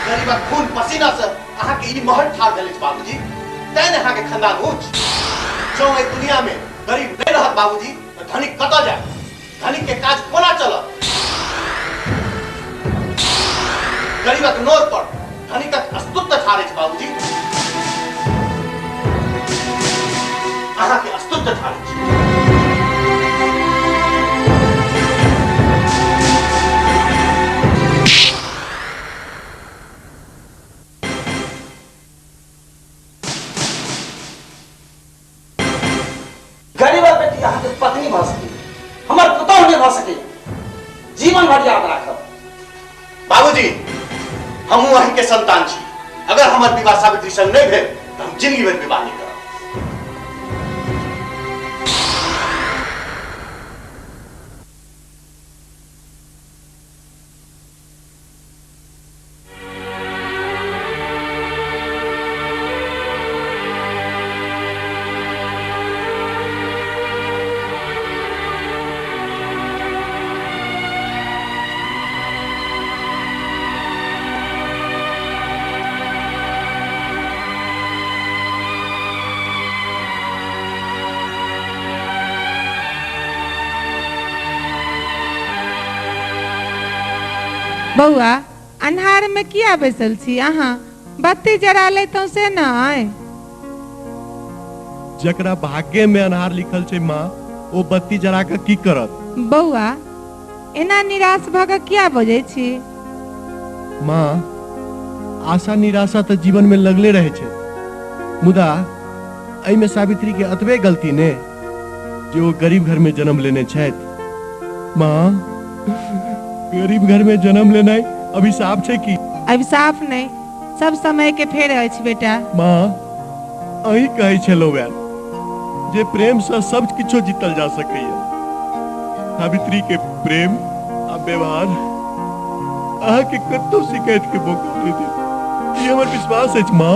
गरीबक खून पसीना से अहाँके ई महल ठाढ़ भेल अछि बाबूजी, तैं ने अहाँके खानदान ऊँच। जँ एहि दुनिया में गरीब नहीं रहत बाबूजी तो धनिक कतऽ जायत? धनिक के काज कोना चलत? गरीबक नोर पर धनिकक अस्तित्व ठाढ़ अछि बाबूजी, अहाँके अस्तित्व ठाढ़ अछि। गरीबक बेटी अहाँके पत्नी भऽ सकै, हमर पुतोहु नहि भऽ सकै, जीवन भर याद राखब। बाबूजी हमहूँ अहीं के संतान छी, अगर हमर विवाह सावित्री संग नहीं भेल तो हम जिंदगी भर विवाह नहीं करब। बौआ अन्हार में किया बैसल छी अहाँ? बत्ती जरा लेतौं से नहि। जकरा भाग्य में अन्हार लिखल छै माँ, ओ बत्ती जरा के की करत? बौआ एना निराश भऽ कऽ किया बजै छी? माँ आशा निराशा तऽ जीवन में लगले रहे छै, मुदा एहिमे सावित्री के अतबे गलती ने जे ओ गरीब घर में जन्म लेने छथि। माँ गरीब घर में जन्म लेनाइ अभिशाप छै की? अभिशाप नहीं, सब समय के फेर अछि बेटा। माँ अहीं कहै छलहुँ वएह जे प्रेम से सब किछो जीतल जा सकैया। सावित्री के प्रेम आ व्यवहार अहाँके कतौ शिकायत के मौका नहि देत, ई हमर विश्वास अछि माँ।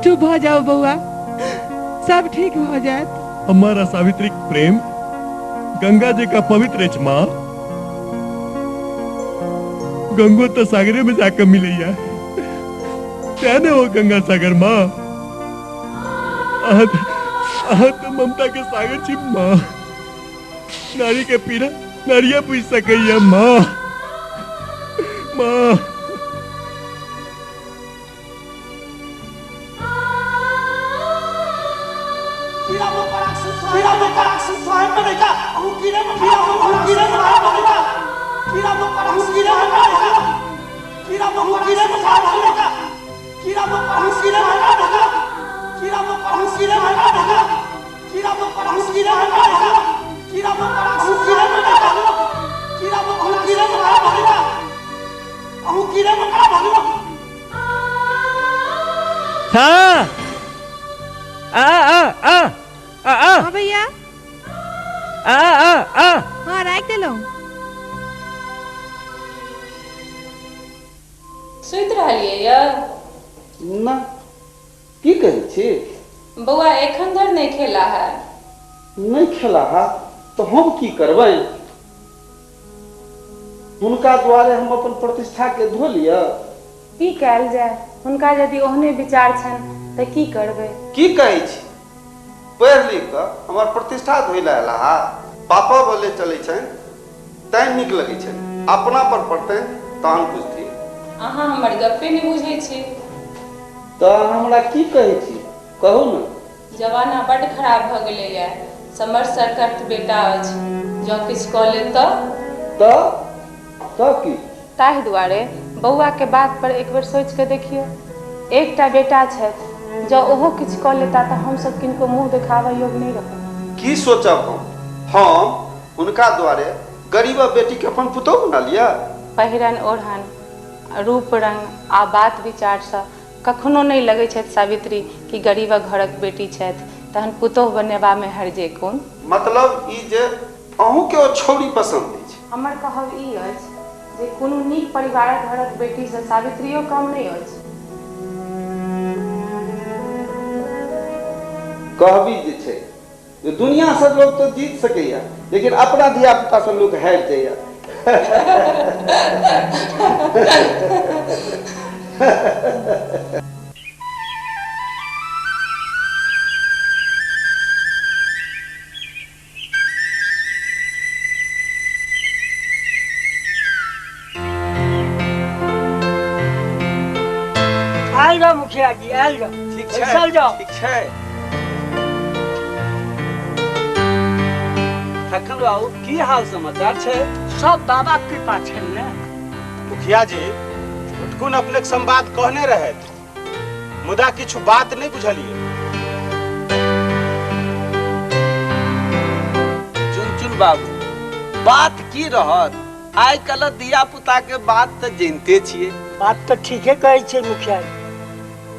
चुप भऽ जाओ बौआ, सब ठीक भऽ जायत। हमर आ सावित्रीक प्रेम गंगा जी का पवित्र अछि माँ। गंगो तो सागरे में जाकर मिलैया, तें ने वो गंगा सागर माँ। अहाँ तो ममता के सागर छी माँ, नारी के पीड़ा नारिया पूछ सकैया माँ। माँ हाँ आ आ आ आ आ हाँ भैया आ आ आ हाँ राख देलहुँ। सुति रहलियै यऽ? ना की कहै छी बौआ? एखन धरि नहि खेला है। नहीं खेला है तो हम की करबै? हुनका द्वारे हम अपन प्रतिष्ठा के धो लिअ। की कयल जाय, हुनका यदि ओहने विचार छनि तऽ की करबै? की कहै छी, पढ़ि लिख कऽ हमर प्रतिष्ठा धोइ लए अयला हा? पापा बोले चलै छनि तैं नीक लगै छनि, अपना पर पड़तनि तहन बुझथिन। अहाँ हमर गप्पे नहि बुझै छी। तऽ अहाँ हमरा की कहै छी कहू ने। जमाना बड्ड खराब भऽ गेलैए, समर सरकर्त बेटा अछि, जँ किछु कऽ लेत तऽ की? ताहि दुआरे बौआ के बात पर एक बेर सोचि कऽ देखियौ। एकटा बेटा छथि, जँ ओहो किछु कऽ लेता तऽ हमसभ किनको मुँह देखाबऽ योग्य नहि रहब। की सोचब हम हुनका द्वारे गरीबक बेटी के अपन पुतोहु बना लिअ? पहिरन ओढ़न, रूप रंग आ बात विचारसँ कखनो नहि लगै छथि सावित्री कि गरीबक घरक बेटी छथि, तहन पुतोहु बनेबामे हर्जे कोन? मतलब ई जे अहूँके ओ छौड़ी पसन्द अछि? हमर कहब ई अछि जे कोनो नीक परिवारक घरक बेटीसँ सावित्रियो कम नहि अछि। कहबी जे छै जे दुनियासँ लोक तऽ जीत सकैए, लेकिन अपना धिया पुतासँ लोक हारि जाइए। आयल जाओ मुखिया जी, आयल जाओ। ठीक छै। बैसल जाओ। ठीक छै। ठक्कन बाबू, की हाल समाचार छै? सब बाबा के कृपा छै ने। मुखिया जी, भुटकुन अपने के संवाद कहने रहथि, मुदा किछु बात नहीं बुझलिए। चुन चुन बाबू, बात की रहत, आइ काल्हि धिया पुता के बात तऽ जानते छियै। बात तऽ ठीके कहै छै मुखिया जी,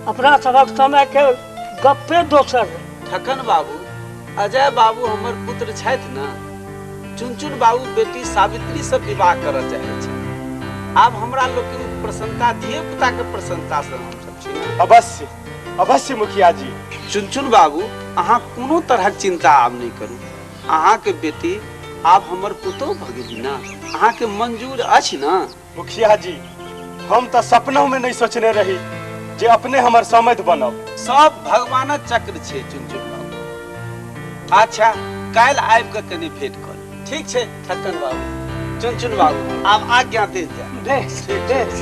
अपना सबक समय के गप्पे दोसर रहै। ठक्कन बाबू, अजय बाबू हमर पुत्र छथि ने, चुनचुन बाबू बेटी सावित्री से विवाह करऽ चाहै छै। आब हमरा लोकनि प्रसन्नता धिये पुता के प्रसन्नता से हम सब छी ने। अवश्य अवश्य मुखिया जी। चुनचुन बाबू, अहाँ कोनो तरहक चिंता आब नहि करू। अहाँके बेटी आब हमर पुतोह भऽ गेली ने, अहाँके मंजूर अछि ने? मुखिया जी, हम तऽ सपनों में नहीं सोचने रही जे अपने हमर समध बनब। सब भगवानक चक्र छै चुनचुन बाबू। अच्छा, काल्हि आबि कऽ कनि भेंट कर। ठीक छै ठक्कन बाबू, चुनचुन बाबू, आब आज्ञा देल जाय। बेस बेस।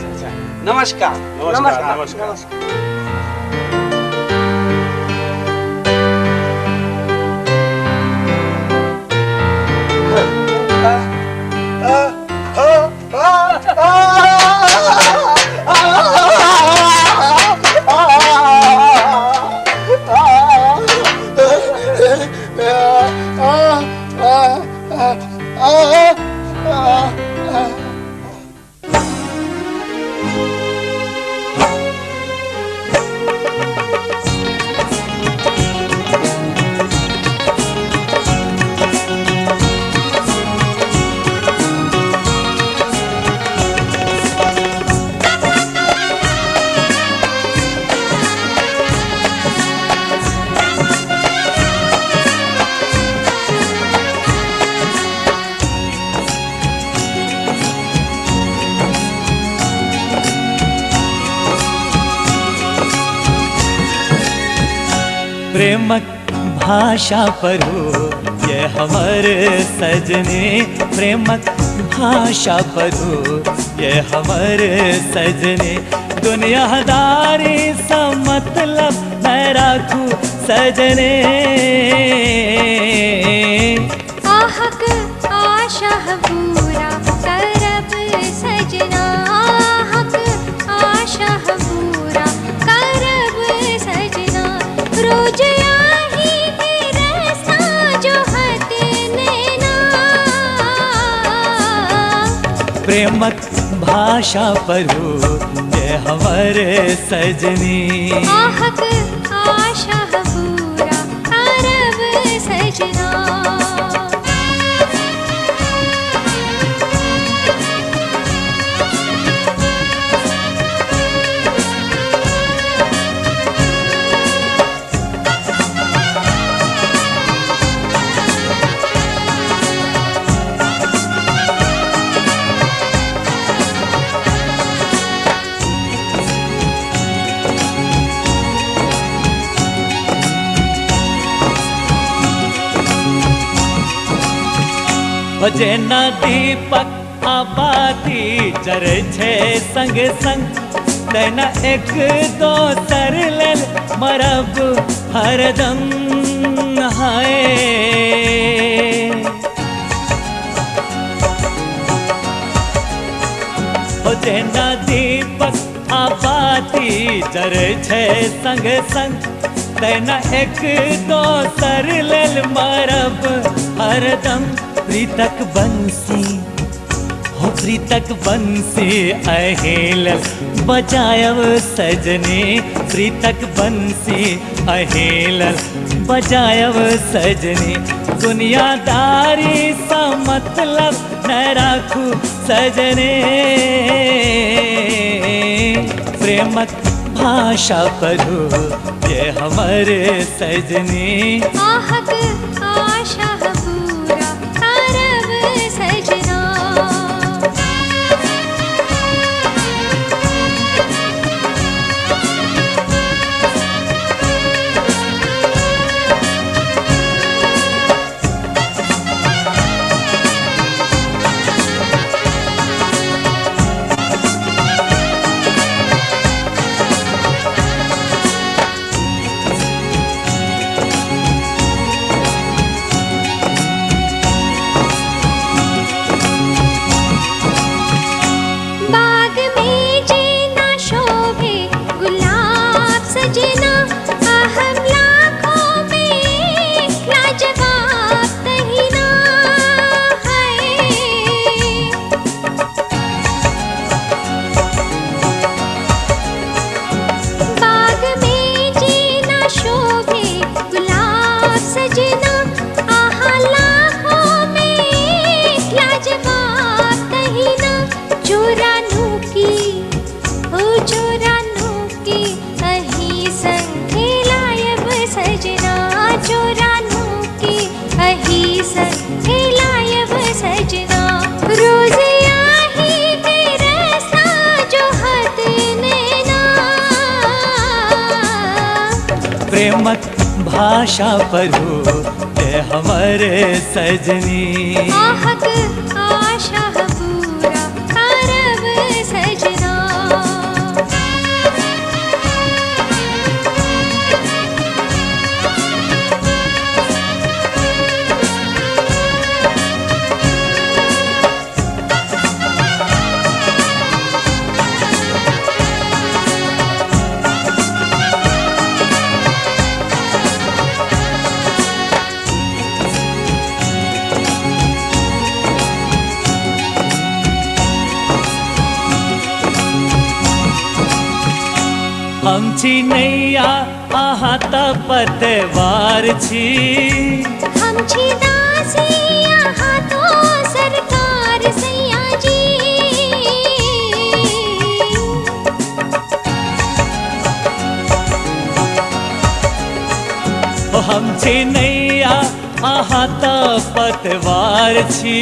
नमस्कार। नमस्कार नमस्कार। प्रेमक भाषा पढ़ो ये हमर सजने, प्रेमक भाषा पढ़ो ये हमर सजने, दुनियादारी सा मतलब मैं राखू सजने। आहक आशा पूरा करब सजना, आहक आशा पूरा करब सजना, रोज आही के रास्ता जो हत नैना। प्रेमक भाषा पढ़ो ये हमर सजनी, आहक आशा पूरा करब सजना। जेना दीपक आबादी जरै छै संग संग, तेना एक दोसर लेल मरब हरदम हाय। जेना दीपक आबादी जरै छै संग संग, तेना एक दोसर लेल मरब हरदम। प्रीतक बंसी हो प्रीतक बंसी अहेल बजायब सजने, प्रीतक बंसी अहेल बजायब सजने, दुनियादारी सा मतलब न राखू सजने। प्रेमक भाषा पढ़ू ये हमर सजनी। आहक आशा पूरा करब सजना। प्रेमक भाषा पढ़ू ये हमर सजनी। आहक आशा पूरा करब सजना। हम छी नैया अहाँ त पतवार छी। हम छी दासी अहाँ तो सरकार सैया जी। ओ हम छी नैया अहाँ त पतवार छी।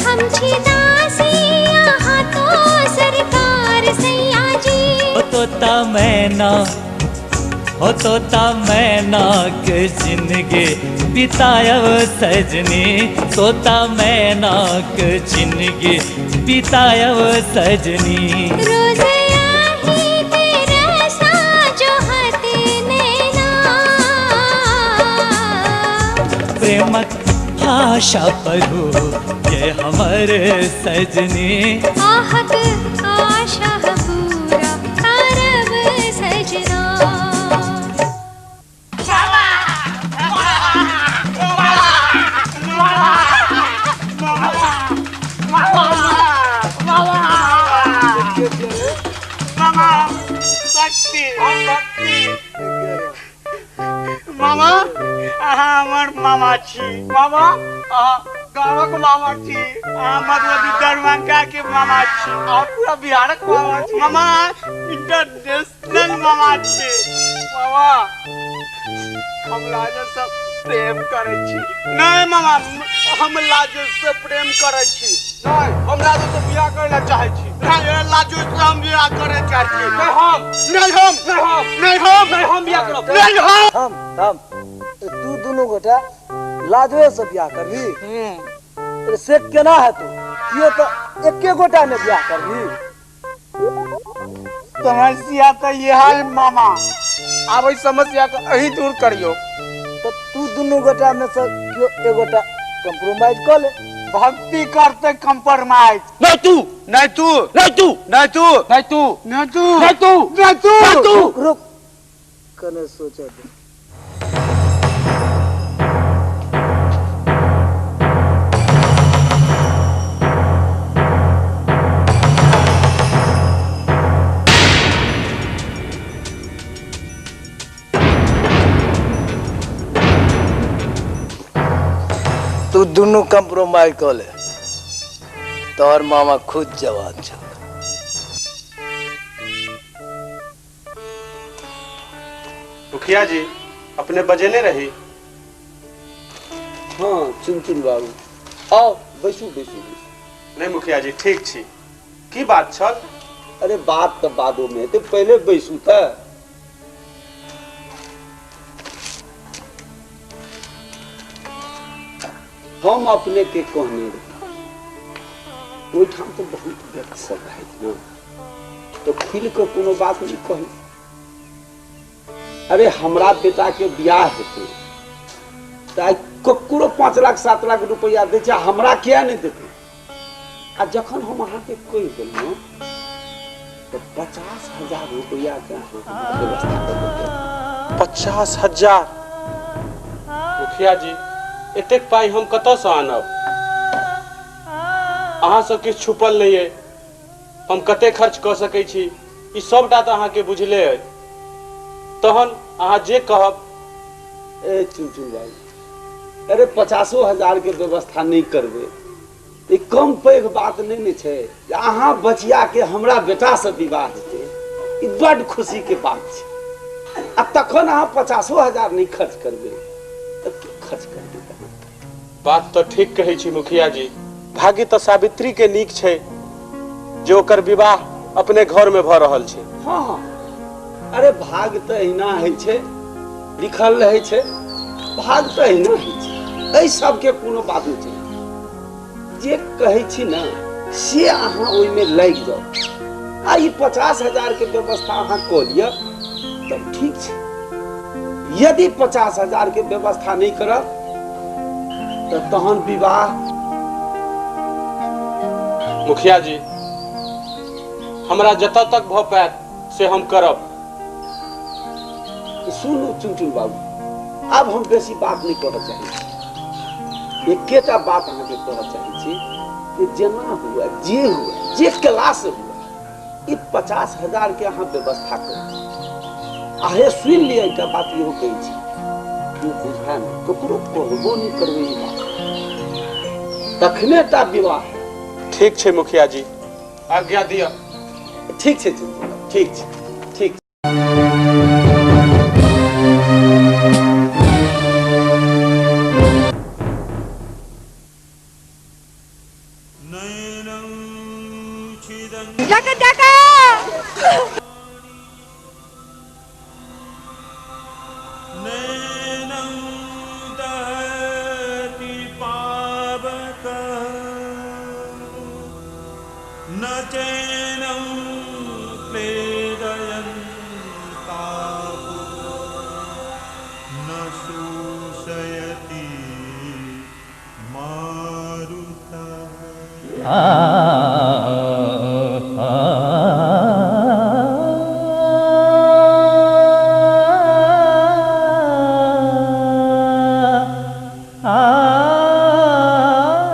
हम छी दासी अहाँ तो सरकार सैया जी। ओ तोता मैना, ओ तोता मैना के जिंदगी बितायब सजनी। तोता मैना के जिंदगी बितायब सजनी। रोज आही तेरा सा जो हत नैना। प्रेमक भाषा पढ़ू ये हमर सजनी। आहक आशा पूरा करब सजना। मामा अहाँ हमर मामा छी। मामा अहाँ गाँवक मामा छी। अहाँ मधुबनी दरभंगा के मामा छी। अहाँ पूरा बिहारक मामा छी। मामा इंटरनेशनल मामा छी। मामा हम लाजो से प्रेम करै छी। नहीं मामा हम लाजो से प्रेम करै छी। नहीं हम लाजो से बियाह करै ला चाहै छी। नहीं लाजो से हम बियाह करै चाहै छी। नहीं हम, नहीं हम, नहीं हम, नहीं हम, नहीं हम बियाह करब। नहीं हम। हम तू दोनों गोटा लाजोए से बियाह करबी? से केना हेतौ? कियो तो एके गोटा ने बियाह करबी। समस्या तो यह मामा, आब एहि समस्या के अहीं दूर करियो। तो तू दोनों गोटा में से कियो एक गोटा कॉम्प्रोमाइज कर ले। भक्ति करते कॉम्प्रोमाइज। नहीं तू, नहीं तू, नहीं तू, नहीं तू, नहीं तू, नहीं तू, नहीं तू, नहीं तू, नहीं तू। रुक रुक, कने सोचे दे। तू दोनों कॉम्प्रोमाइज कर ले, तोहर मामा खुद जवान छौ। मुखिया जी अपने बजेने रही। हाँ चुनचुन बाबू आओ बैसू बैसू बैसू। नहीं मुखिया जी ठीक छी। की बात छल? अरे बात तो बादो में तो पहले बैसू त। हम अपने के कहने रही ओहिठाम तो बहुत व्यक्ति सब रहैत न, तो खुल के कोनो बात नहीं कही। अरे हमरा बेटा के ब्याह हेतै त ककरो 5 लाख 7 लाख रुपया दै छै, हमरा किया नहीं देतै? आ जखन हम अहाँके कहि देलहुँ तो 50,000 रुपया के व्यवस्था कर देतै। 50,000? मुखिया जी एतेक पाई हम कतऽसँ आनब? अहाँ सब किछु छुपल नहीं है। हम कते खर्च कऽ सकै छी ई सबटा तऽ अहाँके बुझले अइ। तहन अहाँ जे कहब। ए चुनचुन भाई, अरे 50,000 के व्यवस्था नहीं करबै ई कम पैघ बात नहीं ने छै। अहाँ बचिया के हमरा बेटा से विवाह हेतै ई बड खुशी के बात छै। आ तखन अहाँ 50,000 नहीं खर्च करबै तऽ की खर्च करबै? बात तऽ ठीक कहै छी मुखिया जी। भाग्य तऽ सावित्री के नीक छै जे ओकर विवाह अपने घर में भऽ रहल छै। हाँ, अरे भाग तऽ एहिना होइ छै, लिखल रहै छै, भाग तऽ एहिना होइ छै। एहि सबके कोनो बात नहि छै। जे कहै छी ने से अहाँ ओहिमे लागि जाउ। आ ई 50,000 के व्यवस्था अहाँ कऽ लिअ तब ठीक छै। यदि 50,000 के व्यवस्था नहीं करब तऽ तहन विवाह। मुखिया जी हमरा जतऽ तक भऽ पायत से हम करब। सुनू चुनचुन बाबू, आब हम बेसी बात नहीं करऽ चाहै छी। एकेटा बात अहाँके कहऽ चाहै छी कि जेना हुए जे हुए जे क्लास हुए ई 50,000 के अहाँ व्यवस्था करू। आहे सुनि लिअ एकटा बात इहो कहै छी, केओ बुझाय नहि, ककरो कहबो नहि करबै ई बात, तखने टा विवाह। ठीक छै मुखिया जी, आज्ञा दिअ। ठीक छै चुनचुन, ठीक छै, ठीक।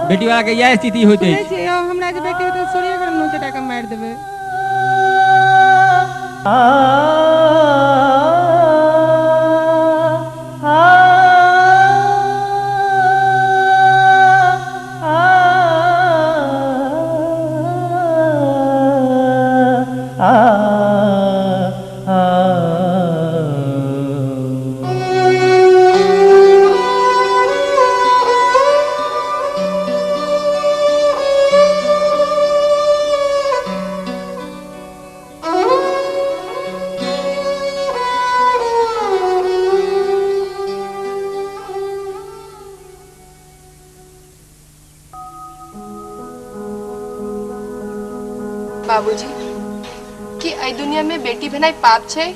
बेटी वाला के इएह स्थिति होइत अछि। हमरा जे बेटी होतै सोरिया गरम नोचे टाका मारि देबै। बाबूजी, कि एहि दुनिया में बेटी भेनाइ पाप छै?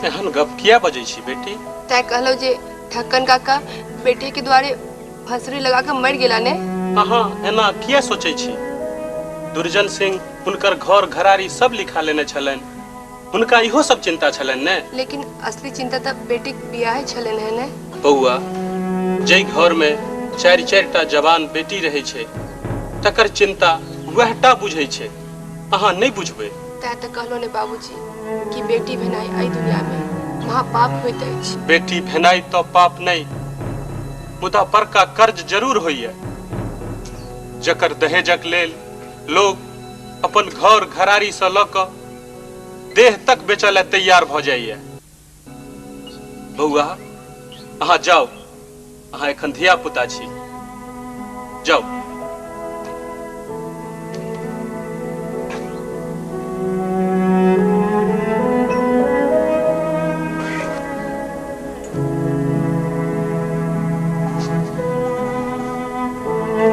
एहन गप किया बजै छी बेटी? तैं कहलहुँ जे ठक्कन काका बेटी के द्वारे फंसरी लगा के मरि गेला ने। अहाँ एना किया सोचै छी? दुर्जन सिंह हुनकर घर घरारी सब लिखा लेने छलनि, हुनका इहो सब चिंता छलनि ने। लेकिन असली चिंता तऽ बेटीक बियाह छलनि है ने। बौआ, जै घर में 4-4 टा जवान बेटी रहै छै तकर चिंता वएह टा बुझै छै, अहाँ नहीं बुझबै। तैं तऽ कहलो ने बाबूजी कि बेटी भेनाइ एहि दुनिया में महापाप होइत अछि। बेटी भेनाइ तऽ पाप नहीं, मुदा बड़का कर्ज जरूर होइए। जकर दहेजक लेल लोग अपन घर घरारी से लऽ कऽ देह तक बेचऽ लए तैयार भऽ जाइए। बौआ अहाँ जाउ, अहाँ एखन धिया पुता छी, जाउ।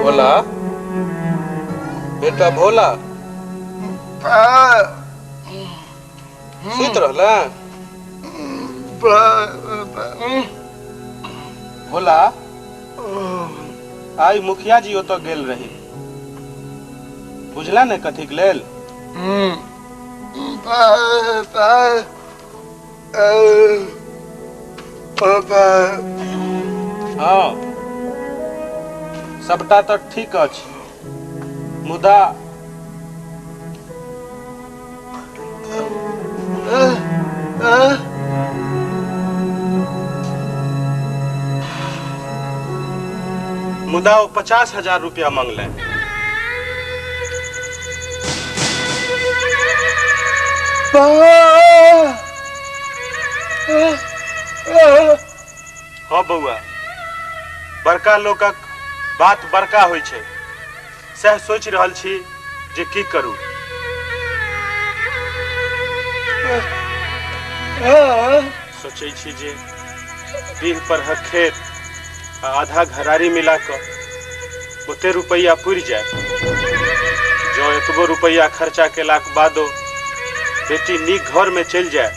भोला बेटा भोला, सुति रहला? भोला आई मुखिया जी ओतऽ गेल रही, बुझला ने कथीक लेल? हाँ सबटा तऽ ठीक अछि, मुदा ओ 50,000 रुपया मंगलनि। हाँ बौआ, बड़का लोकक बात बड़का होइ छै, सएह सोचि रहल छी जे की करू। सोचै छी जे डीह परहक खेत आ आधा घरारी मिला कऽ ओते रुपैआ पुरि जाय। जँ एतबो रुपैआ खर्चा केलाक बादो बेटी नीक घर में चलि जाय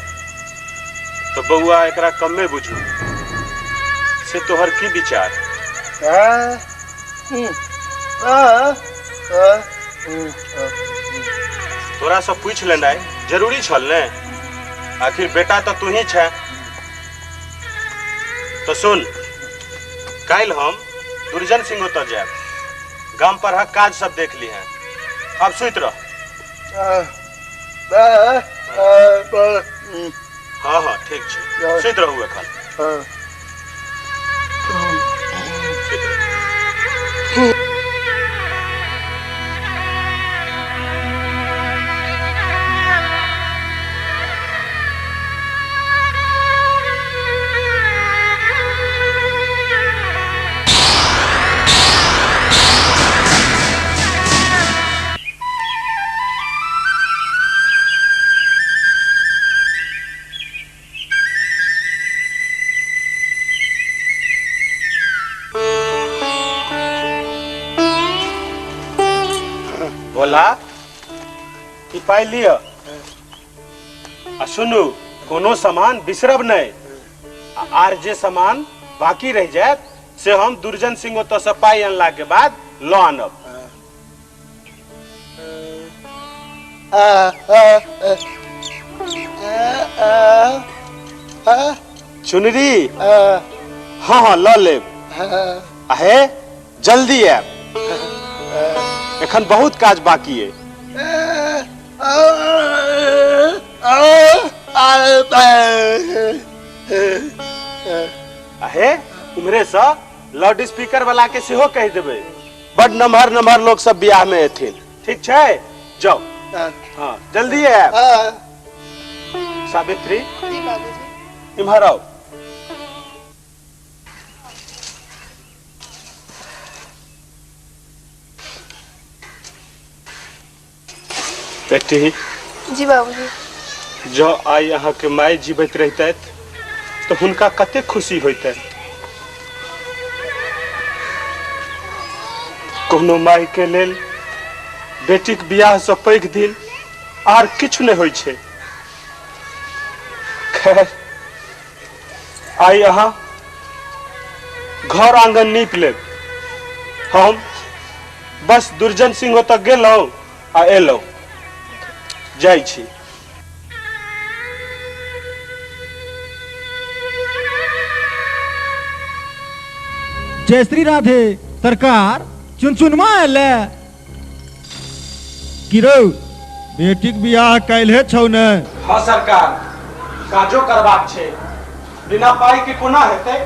तो बौआ एकरा कमे बुझू, से तोहर की विचार? तोरा से पूछ लेनाइ जरूरी छल ने, आखिर बेटा तो तू ही छे। तो सुन, काल्हि हम दुर्जन सिंह ओतऽ जायब, गाम परहक काज सब देख ली हैं। अब सुति रह। हाँ हाँ ठीक छै, सुति रहू एखन। भोला ई पाइ लिअ आ सुनू, कोनो सामान बिसरब नहि, आर जे सामान बाकी रहि जायत से हम दुर्जन सिंह ओतऽ से पाइ अनला के बाद लऽ आनब। चुनरी हाँ हाँ लऽ लेब। आ हे जल्दी आयब, एखन बहुत काज बाकी है। हे उम्हरे से लाउड स्पीकर वाला के सेहो कहि देबै, बड नमहर नमहर लोग सब बियाह में एथिन। ठीक छै, जाओ। हाँ जल्दी आयब। सावित्री जी बाबूजी इम्हर आओ। बेटी जी बाबूजी, जो आई अहाँ के माय जीवित रहतैत तो हुनका कते खुशी होइतै। कोनो माय के लेल बेटीक बियाह से पैघ दिन आर किछु नहि होइ छै। खैर आई अहाँ घर आंगन नीप लेब, हम बस दुर्जन सिंह ओतऽ गेलहुँ आ एलहुँ, जाइ छी। जय श्री राधे। सरकार चुनचुनमा आयल की रौ, बेटीक बियाह काल्हे छौ ने? हाँ सरकार, काजो करबाक छै, बिना पाई के कोना हेतै?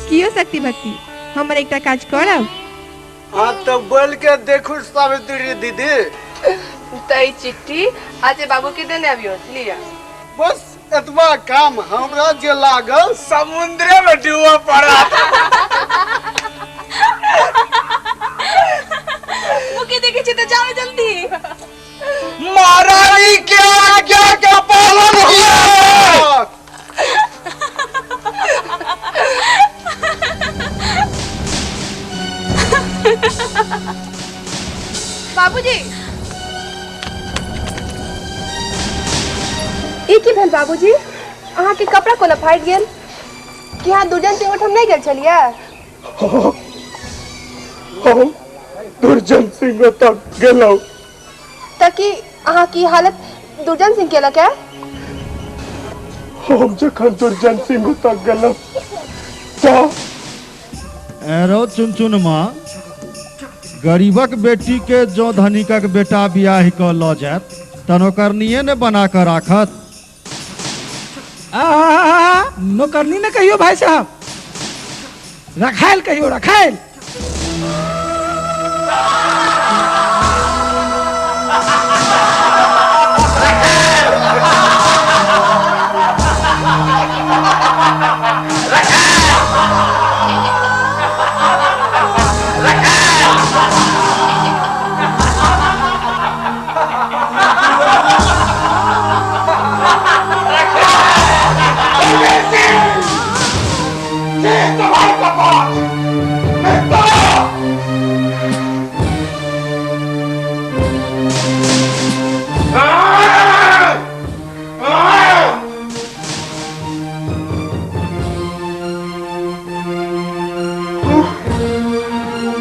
कियो शक्ति भक्ति, हमर एकटा काज करब? हाँ तो बोल के देखू सावित्री दीदी। त ई चिट्ठी अजय बाबू के देने अबियो, लिया। बस एतबा काम हमरा जे लागल समुद्रे में डूबा पड़ा। मुके देखे छी त जाओ जल्दी। महारानी के आज्ञा का पालन हुआ। बाबूजी, ई की भेल बाबूजी? अहाँ के कपड़ा कोना फाटि गेल? कि अहाँ दुर्जन सिंह ओहिठाम नहि गेल छलियै? हम दुर्जन सिंह ओतऽ गेलहुँ। तऽ की अहाँ की हालत दुर्जन सिंह केलक है? हम जखन दुर्जन सिंह ओतऽ गेलहुँ तऽ एरो चुनचुन माँ, गरीबक बेटी के जो धनिकक बेटा बियाह कऽ लऽ जायत तऽ नौकरनिये ने बना कऽ राखत। आ नौकरनी ने कहियो भाई साहब, रखायल कहियो, रखायल।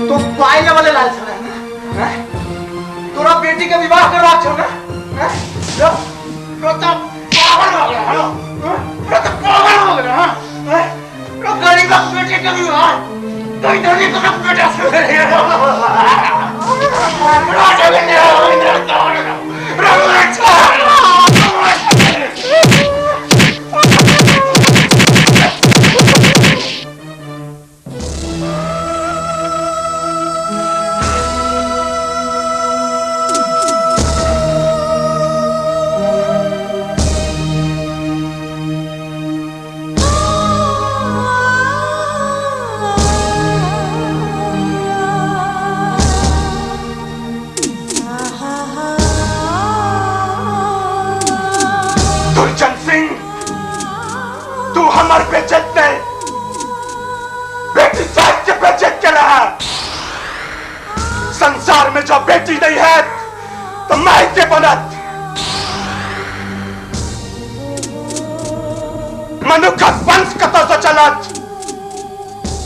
तो पाई वाले लाल छल है तोरा बेटी के विवाह करबाक छौ ना? तो पागल हो गया, तो पागल हो गया। तो गरीबक बेटी के विवाह कहीं धनी का बेटा से दुर्जन सिंह, तू हमर बेइज्जत नहीं, बेटी जात के बेइज्जत के रहा। संसार में जो बेटी नहीं है तो माई के बनत। मनुखक वंश कतौ से चलत?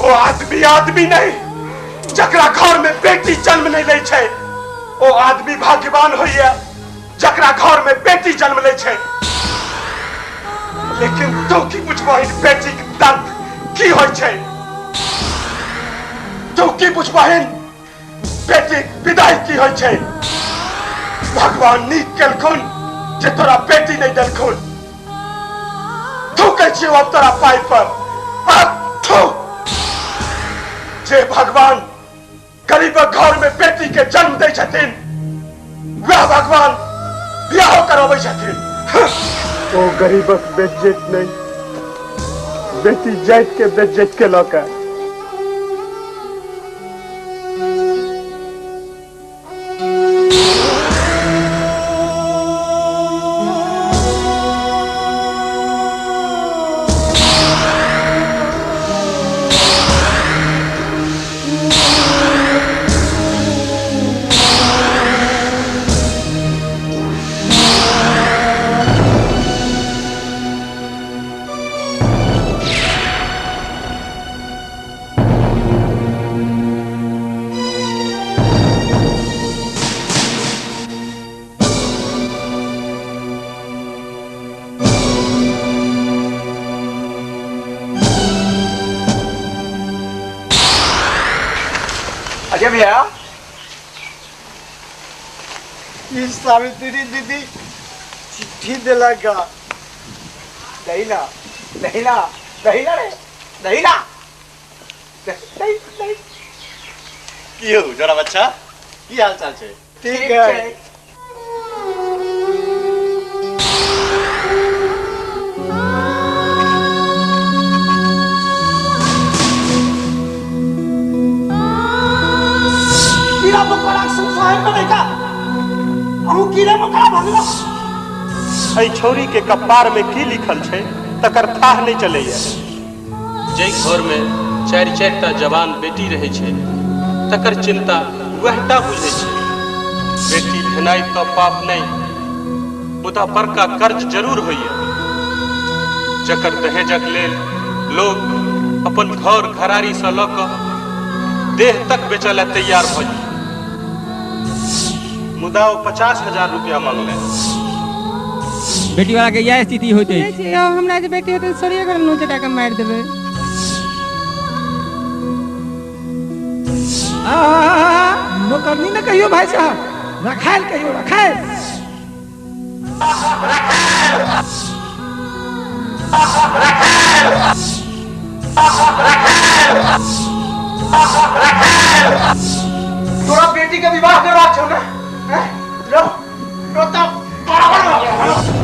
ओ आदमी आदमी नहीं जकरा घर में बेटी जन्म नहीं लै छै। ओ आदमी भाग्यवान होइए जकरा घर में बेटी जन्म लै छै। लेकिन तू की बुझबही बेटी के दर्द की होइ छै? तू की बुझबही बेटी के विदाई की होइ छै? भगवान नीक केलखुन जे तोरा बेटी नहीं देलखुन। थूकै छियौ अब तोरा पाइ पर, अब थू। जे भगवान गरीबक घर में बेटी के जन्म दै छथिन वएह भगवान बियाहो करबै छथिन। ओ गरीबक बेइज्जत नहीं, बेटी जात के बेइज्जत के लऽ। अजय भैया, सावित्री दीदी चिट्ठी दिलक। दहीना दहीना दहीना रे दहीना दही दही। की हो जोड़ा बच्चा, की हाल चाल छै? ठीक है। कीड़ा मकोड़ा के संसार में बेटा अहूँ कीड़ा मकोड़ा भगलो। एहि छौरी के कपार में की लिखल छै तकर थाह नहीं चलैया। जाहि घर में चारि चारि टा जवान बेटी रहै छै तकर चिंता वएह टा बुझै छै। बेटी भेनाइ तऽ पाप नहीं, मुदा बड़का कर्ज जरूर होइया, जकर दहेजक लेल लोग अपन घर घरारी से लऽ कऽ देह तक बेचऽ लए तैयार भऽ जाइ। मुदा ओ 50,000 रुपया मांगले। बेटी वाला के इएह स्थिति होइत अछि। हमरा जे बेटी हेतै सोरिये घर नोच टा के मारि देबै। नौकरनी ने कहियो भाई साहब, रखायल कहियो, रखायल। तोरा बेटी के विवाह करबाक छौ ने? लो लो त बराबर भऽ गेल।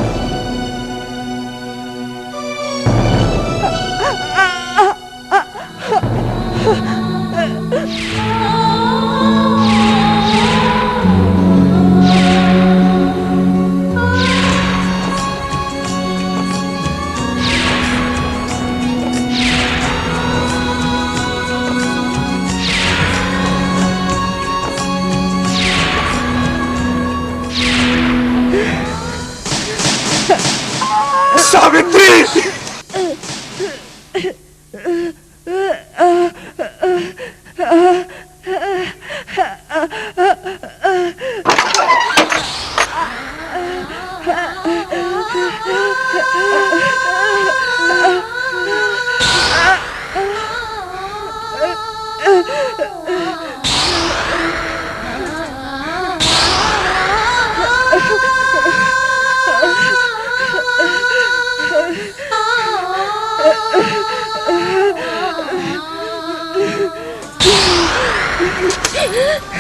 सावित्री,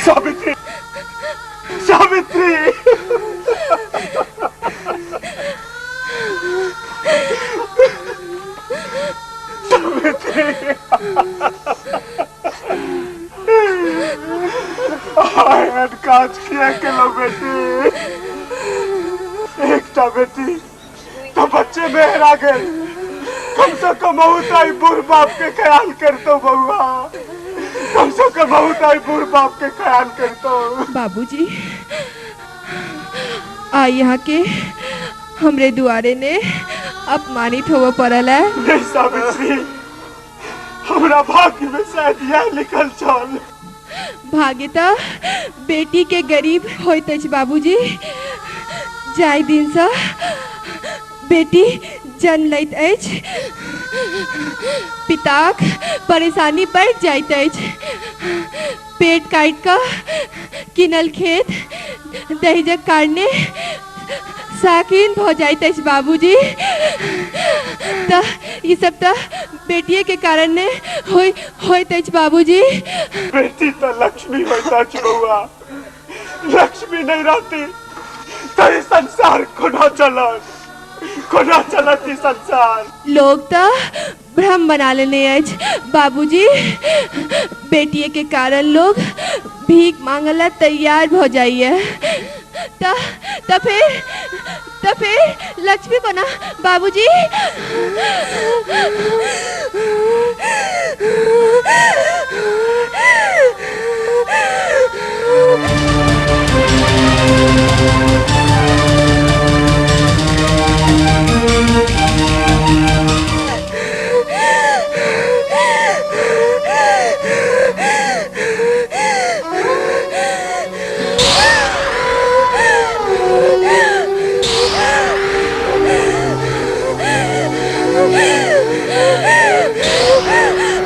सावित्री, सावित्री, सावित्री, एहन काज किया केलहुँ बेटी? एकटा बेटी तो बच्चे में हेरा गेल, कम से कम बहुत बूढ़ बाप के ख्याल करतो बउआ, कम से कम बहुत आई बूढ़ बाप के ख्याल करतो। बाबूजी, आ यहाँ के हमरे दुआरे ने अपमानित होवे पड़ल है। नहीं सावित्री, हमरा भाग्य में शायद यह लिखल छल। भाग्य त बेटी के गरीब होइत अछि बाबूजी। जाहि दिन से बेटी जन्म लैत अछि पिताक परेशानी बढ़ि जाइत अछि। पेट काटि कऽ किनल खेत दहेजक कारणे साकीन भऽ जाइत अछि बाबूजी। तऽ ई सब तऽ बेटिए के कारण ने होइत अछि बाबूजी। बेटी तऽ लक्ष्मी होइत अछि बउआ, लक्ष्मी नहीं रहती तऽ ई संसार कोना चलत, कोना चलत ई संसार। लोग तऽ भ्रम बना लेने अछि बाबूजी। बेटिए के कारण लोग भीख मांगला ला तैयार भऽ जाइए। त फिर लक्ष्मी को ना बाबूजी।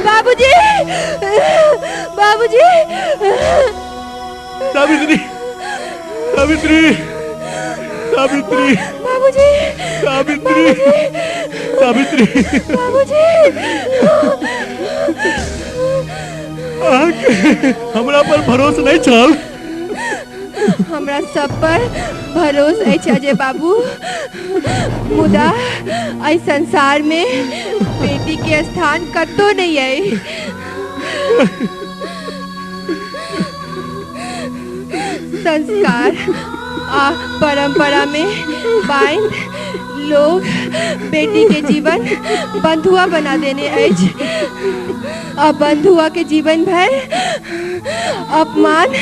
बाबूजी, बाबूजी, सावित्री, सावित्री, सावित्री, बाबूजी, सावित्री, सावित्री, बाबूजी, अहाँ अहाँके हमरा पर भरोस नहीं छल? हमरा सब पर भरोस अछि अजय बाबू, मुदा एहि संसार में बेटी के स्थान कतौ नहीं है। संस्कार आ परंपरा में बांध लोग बेटी के जीवन बंधुआ बना देने अछि आ बंधुआ के जीवन भर अपमान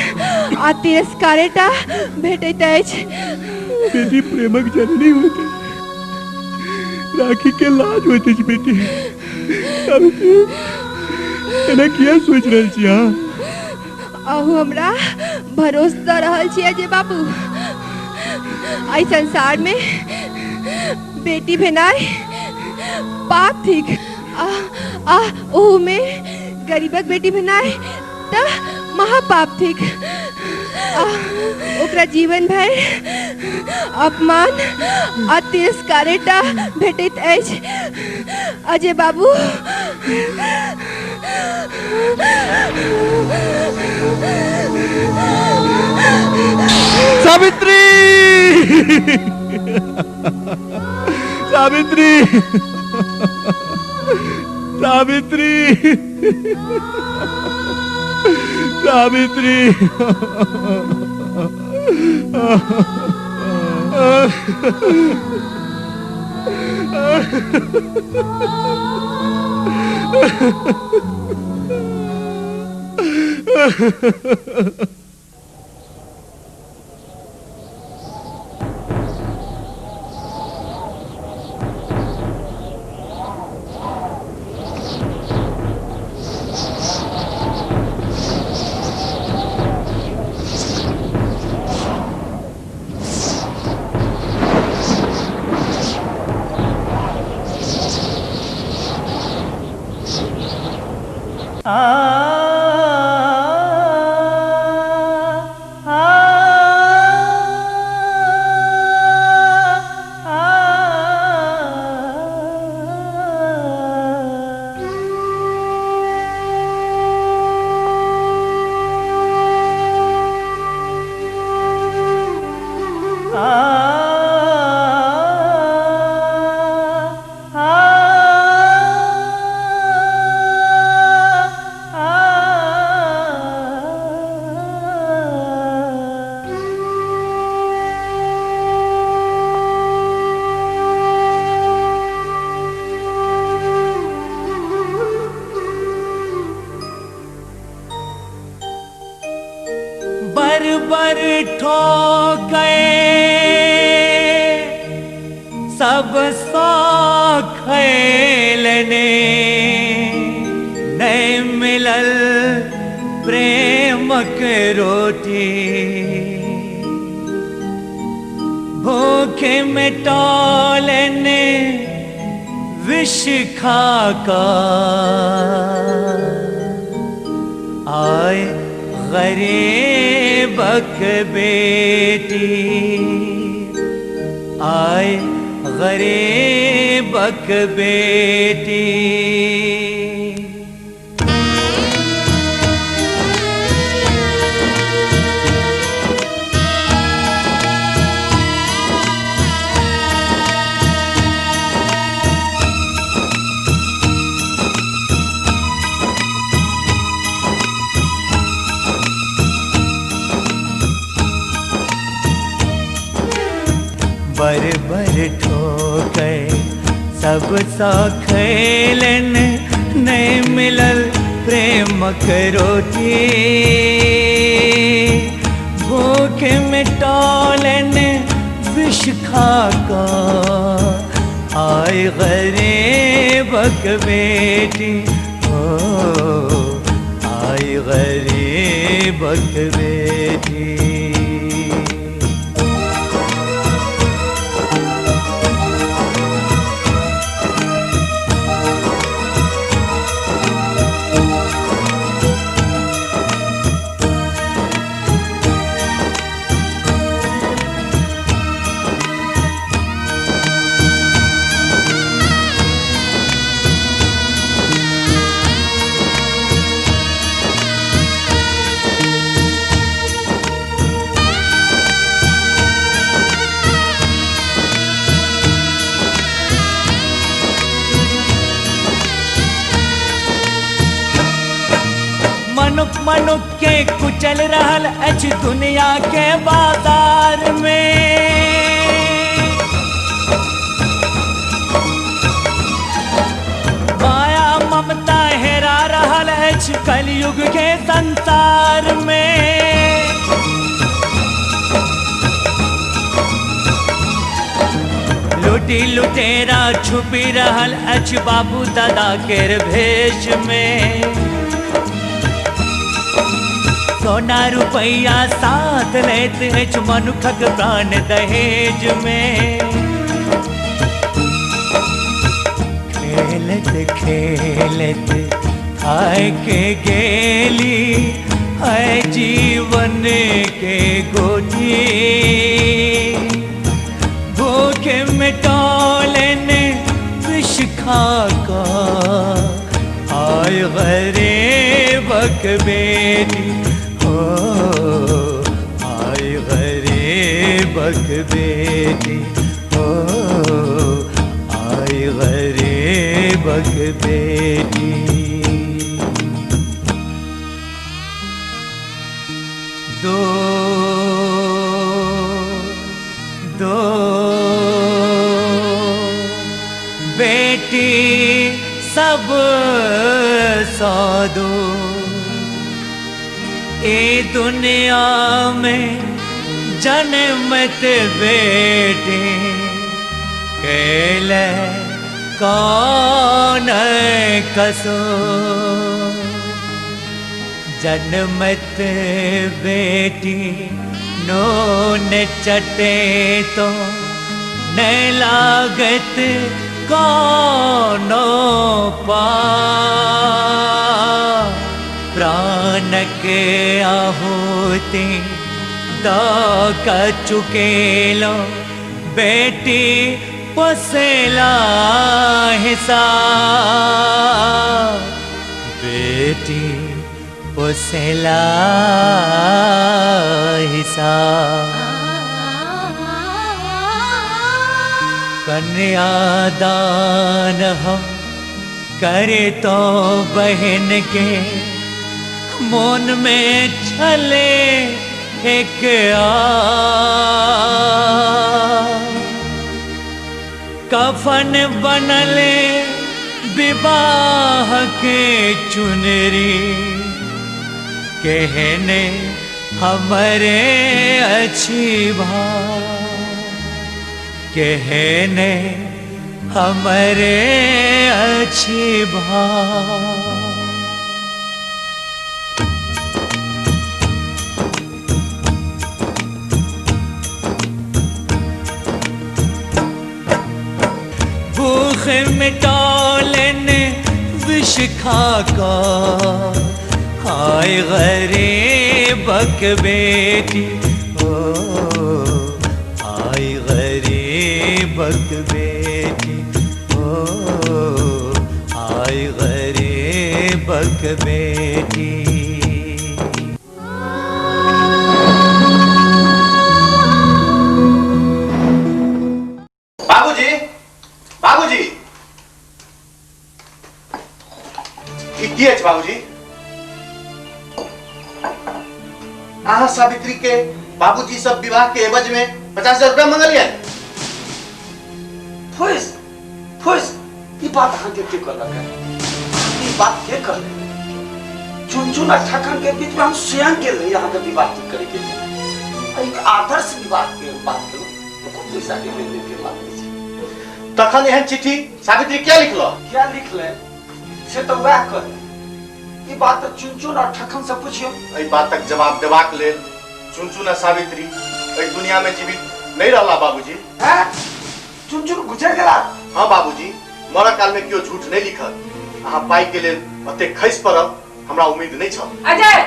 आ तिरस्कारेटा भेटैत अछि। बेटी प्रेमक जननी होइत अछि, राखी के लाज होइत अछि। बेटी सावित्री, एना किया सोचि रहल छी अहाँ? अहू हमरा भरोस दऽ रहल छी अजय बाबू, एहि संसार में बेटी भेनाइ पाप थिक आ ओहू में गरीबक बेटी भेनाइ तऽ महापाप थिक। आ ओकरा जीवन भरि अपमान आ तिरस्कारेटा भेटैत अछि अजय बाबू। सावित्री, सावित्री, सावित्री, सावित्री। मनुख मनुख के कुचल रहल अछि दुनिया के बाजार में। माया ममता हेरा रहल अछि कलयुग के संसार में। लूटी लुटेरा छुपी रहल अछि बाबू दादा केर भेष में। सोना रुपैया साथ लैत अछि मनुखक प्राण दहेज में। खेलत खेलत थाक गेली है जीवन के गोटी। भूख मिटौलन विष खा का आय गरीबक बेटी हो, आय गरीबक बेटी हो, आय गरीबक बेटी। दो दो बेटी सब सौ दो, ए दुनिया में जन्मत बेटे केले कौन कसो। जन्मत बेटी नोन चटे तो न लागत कौनो पा। प्राण के आहुति द चुकेलो बेटी पोसेला हिस्सा, बेटी पोसेला हिस्सा। कन्यादान हम करे तो बहन के मन में छले एक आ। कफन बनले विवाह के चुनरी कहने हमरे अच्छी भा, कहने हमरे अच्छी भा। भूख मिटौलन विष खा का हाय गरीबक बेटी हो, हाय गरीबक बेटी हो, हाय गरीबक बेटी। बाबूजी, बाबूजी, ई की अछि बाबूजी? अहाँ सावित्री के बाबूजी सब विवाह के एवज में 50,000 रुपया मंगलियन। फुस फुस, ई बात अहाँ के कहलक है? ई बात के कहलक? चुनचुन आ ठकन के बीच में हम स्वयं गेल रही अहाँ के विवाह ठीक करे के लिए। एक आदर्श विवाह के बात करू तो कोई पैसा के लेन देन के बात नहीं छै। तखन एहन चिट्ठी सावित्री क्या लिखलो? क्या लिखले से तो वएह कहले। ई बात तो चुनचुन और ठकन से पूछियो। एहि बातक जवाब देबाक लेल चुनचुन आ सावित्री एहि दुनिया में जीवित नहीं रहला बाबूजी। हैं? चुनचुन गुजर गेला? हाँ बाबूजी, मरऽ काल में केओ झूठ नहीं लिखत। अहाँ पाई के लेल ओते खसि पड़ब हमरा उम्मीद नहीं छल। अजय,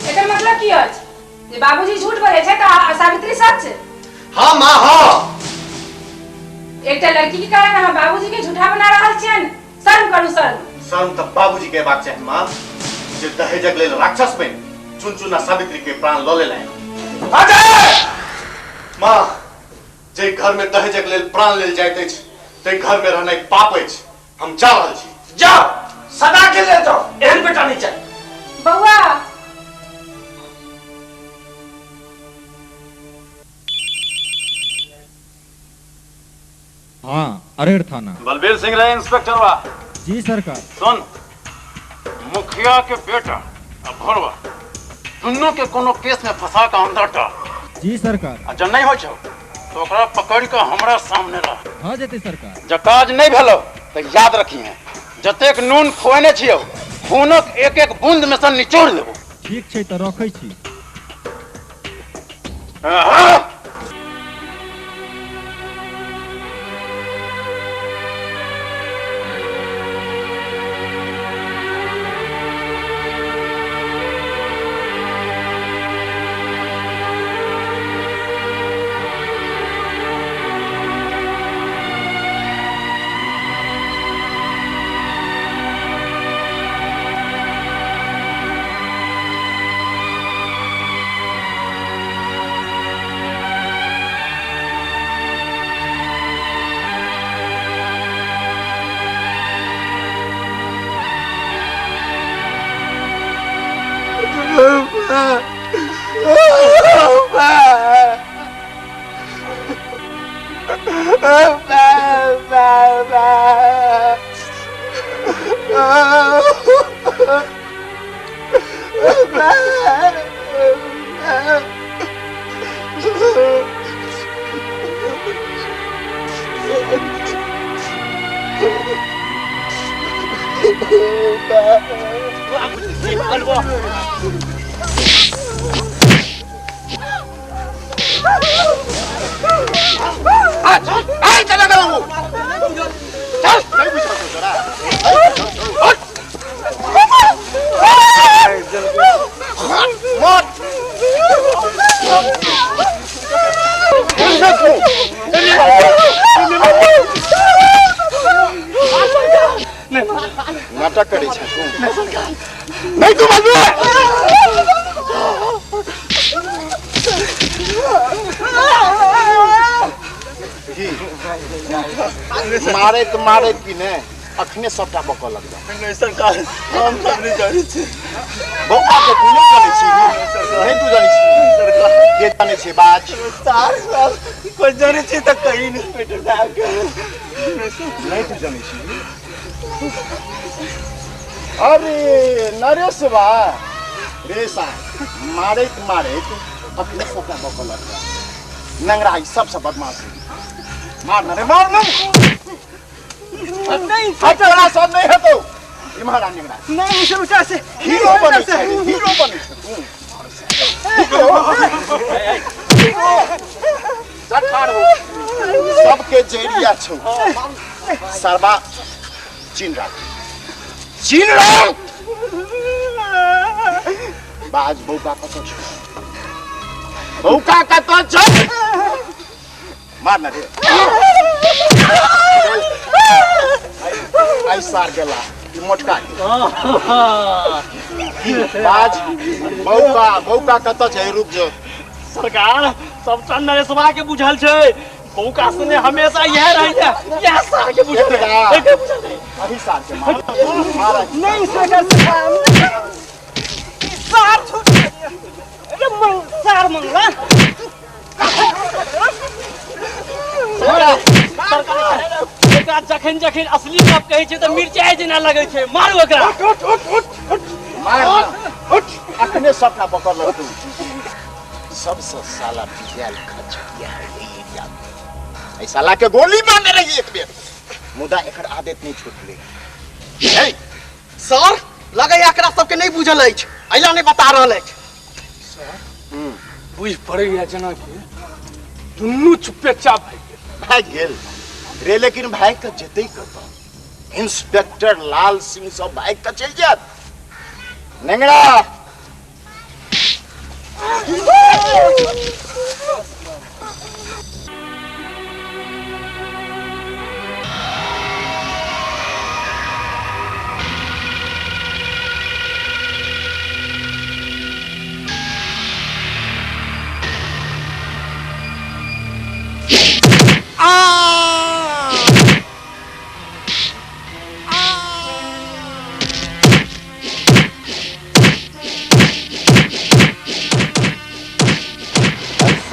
एकर मतलब की अछि जे बाबूजी झूठ बजै छै त सावित्री सच? हाँ माँ हाँ। एकटा लड़की के कारण अहाँ बाबूजी के झूठा बना रहल छियनि। शर्म करू शर्म। शर्म त बाबूजी के बात चाही माँ, जे दहेजक लेल राक्षस बनि चुनचुन आ सावित्री के प्राण ल लेलनि। अजय! माँ, जे घर में दहेजक लेल प्राण लेल जाइत अछि ताहि घर में रहनाइ पाप अछि। हम जा रहल छी। जाओ, सदा के लेल जाओ, एहन बेटा नहीं चाही। बउआ, अरेर थाना। बलबीर सिंह रहे इंस्पेक्टर बा। जी सरकार। सुन, मुखिया के बेटा आ भोरवा दुनू के कोनो केस में फंसा के अंदर डाल। जी सरकार। आ जब नहीं हो छौ तो ओकरा पकड़ के हमरा सामने ला। भ जेतै सरकार। जब काज नहीं भेलो तो याद रखिहे, जतेक नून खुएने छियौ खूनक एक एक बूंद में से निचोड़ लेबो। ठीक छै त रखै छी। नाटक करै छै तू। नहीं तू बजबे। मारैत मारैत कि ने अखने सबटा बकऽ लगलै। नहीं सरकार, हम सब नहीं जानै छी। बौआ के तू नहीं जानै छी? नहीं तू जानै छी? सरकार के जानै छी बाज? सार सार कोई जानै छी त कहीं नहीं बेटा साहब के। नहीं तू जानै छी? अरे नरेश बा रे साहब, मारैत मारैत अखने सबटा बकऽ लगलै। नंगरा ई सबसँ बदमाश है। मार ना रे मार ना। नहीं हटला सब नहीं हेतौ। इम्हर आ नेंगरा। नहीं से से हीरो बनै छै, हीरो बनै छै तू। हीरो ठाढ़ हो। सबके जरिया छौ सरबा। चिन राख, चिन राख। बाज बौका कतऽ छौ? बौका कतऽ छौ? मार ना रे। आई सार गेला ई मोटका के। बाज बौका, बौका कतऽ छै? रुक जो। सरकार सबटा नरेशवा के बुझल छै। बौका सुने हमेशा यह रहैया, यह सार के बुझल है। एके बुझल है। अभी सार के मार। मार नहीं सरकार सार छूट अरे मंग सार मंगला। सरकार एकरा जखन जखन असली गप कहै छै त मिरचाइ जेना लगै छै। मारू एकरा। उठ उठ उठ उठ मार उठ। अखने सबटा पकड़ लगतौ। सबसे साला पिजाल खचकिया है एरिया में। ऐ साला के गोली मारने रही एक बेर, मुदा एकर आदत नहीं छूटले। सर लगैया एकरा सबके नहीं बुझल अछि, अइला नहीं बता रहल अछि। सर बुझि पड़ैया जेना कि दुनू चुप्पे चाप भागि गेल रे। लेकिन भागि कऽ जेतै कतऽ? इंस्पेक्टर लाल सिंह सब भागि कऽ चलि जायत। नेंगरा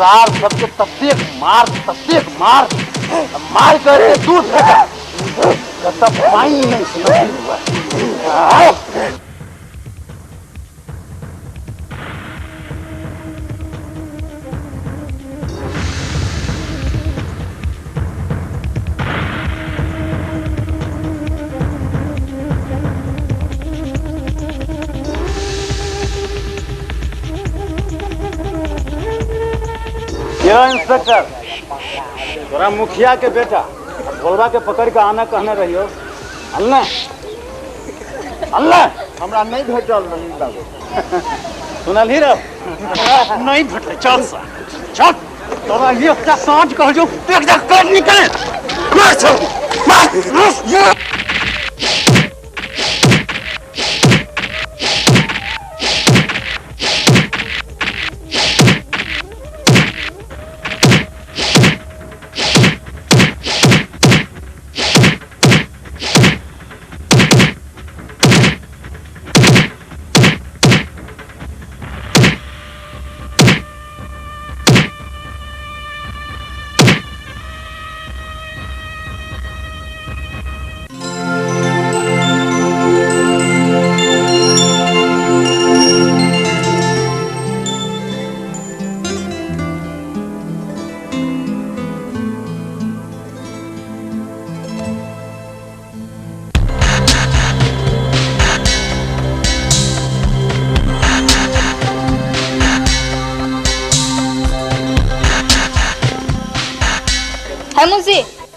सार सबके ततेक मार मार करे दूध फेंका कत पानी नहीं सुना हुआ। इंस्पेक्टर तोरा मुखिया के बेटा भोलवा के पकड़ के आना कहने रहियो, अल्लाह अल्लाह हमरा नहीं भेटल रही बाबू। सुनल ही रह नहीं भेटल। चल सा चल तोरा ये एकटा साँझ कह जो एक जा कर निकले मार छौ मार मार।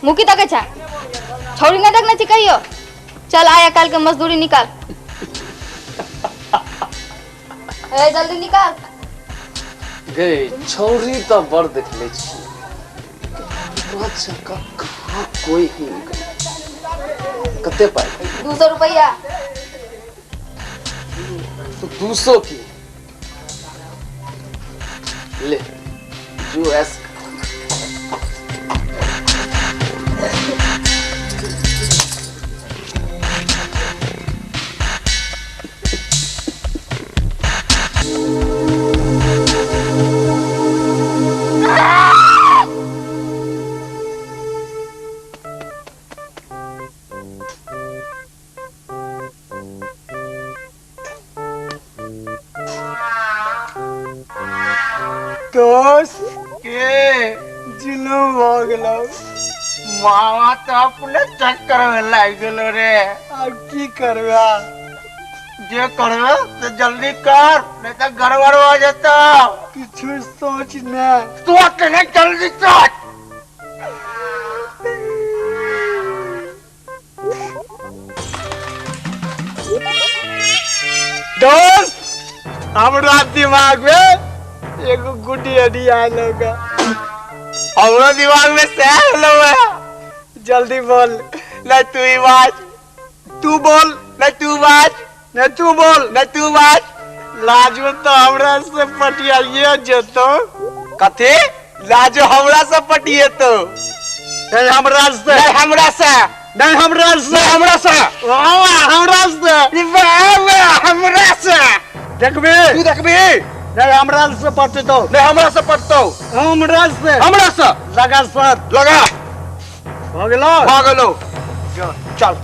मुकी तक छा छौड़ी नहीं देखने छी कहियो। चल आया कल के मजदूरी निकाल। ए जल्दी निकाल। गे छौड़ी तो बड़ देखले छी, अच्छा कहाँ कोई ही निकल। कते पाई? 200 रुपया। तो 200 की ले जो एस। दोस्त के जुलूम हो गेलो, मामा तो अपने चक्कर में लाग गेलो रे। अब की करबा? जे करबा तो जल्दी कर, नहीं तो गड़बड़ हो जाता। किछु सोच ना, सोच नहीं, जल्दी सोच। दोस्त हमरा दिमाग में एगो गुड्डी आइडिया आयल होगा। हमरा दिमाग में से आयल होगा। जल्दी बोल। न तू ही बाज, तू बोल, न तू बाज, न तू बोल, न तू बाज। लाजो तो हमरा से पटियाइए जेतो। कथी? लाजो हमरा से पटिएतो? नहीं हमरा से, नहीं हमरा से, नहीं हमरा से, हमरा से, हमरा से, हमरा से। देखबी तू, देखबी? नहीं हमरा से पटतो, नहीं हमरा से पटतो, हमरा से, हमरा से। लगा सर, लगा। हो गेलो, हो गेलो। चल।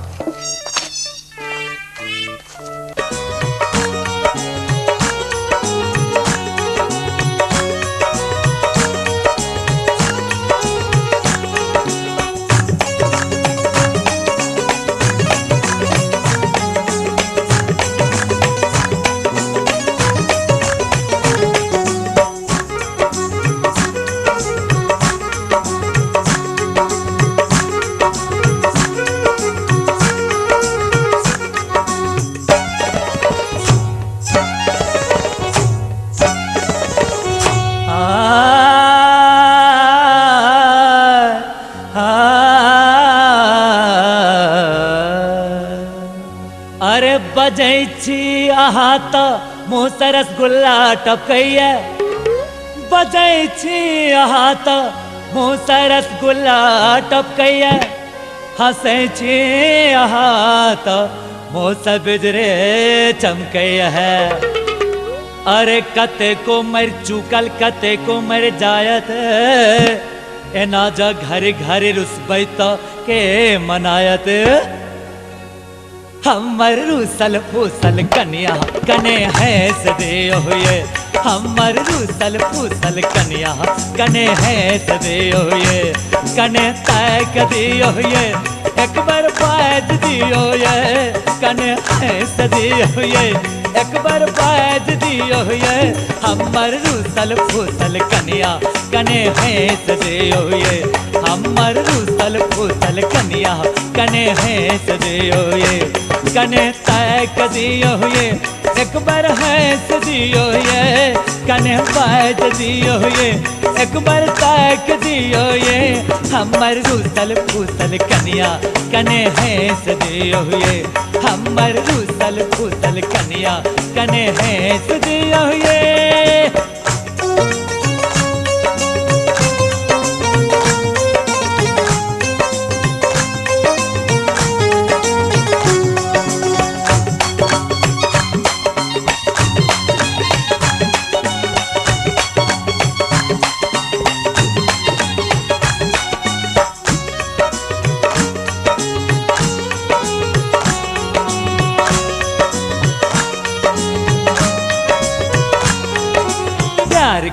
बजै छी अहाँ त मुँह से रसगुल्ला टपकैया, बजै छी अहाँ त मुँह से रसगुल्ला टपकैया, हंसै छी अहाँ त मुँह से बिजरे चमकैया है। अरे कतेको मर चुकल कतेको मर जायत, एना ज घरे घरे रुसबै तऽ के मनायत। हमर रूसल फूसल कनिया कने हंस दियो ये, हमर रूसल फूसल कनिया कने हंस दियो ये, कने ताक दियो ये, एक बार बाज दियो ये, कने हंस दियो ये, एक बार बाज दियो ये, हमर रूसल फूसल कनिया कने हंस दियो ये, हमर रूसल फूसल कनिया कने हंस दियो ये, कने ताक दियो ये, एक बार हंस दियो ये, कने बाज दियो ये, एक बार ताक दियो ये, हमर रूसल फूसल कनिया कने हंस दियो ये, हमर रूसल फूसल कनिया कने हंस दियो ये।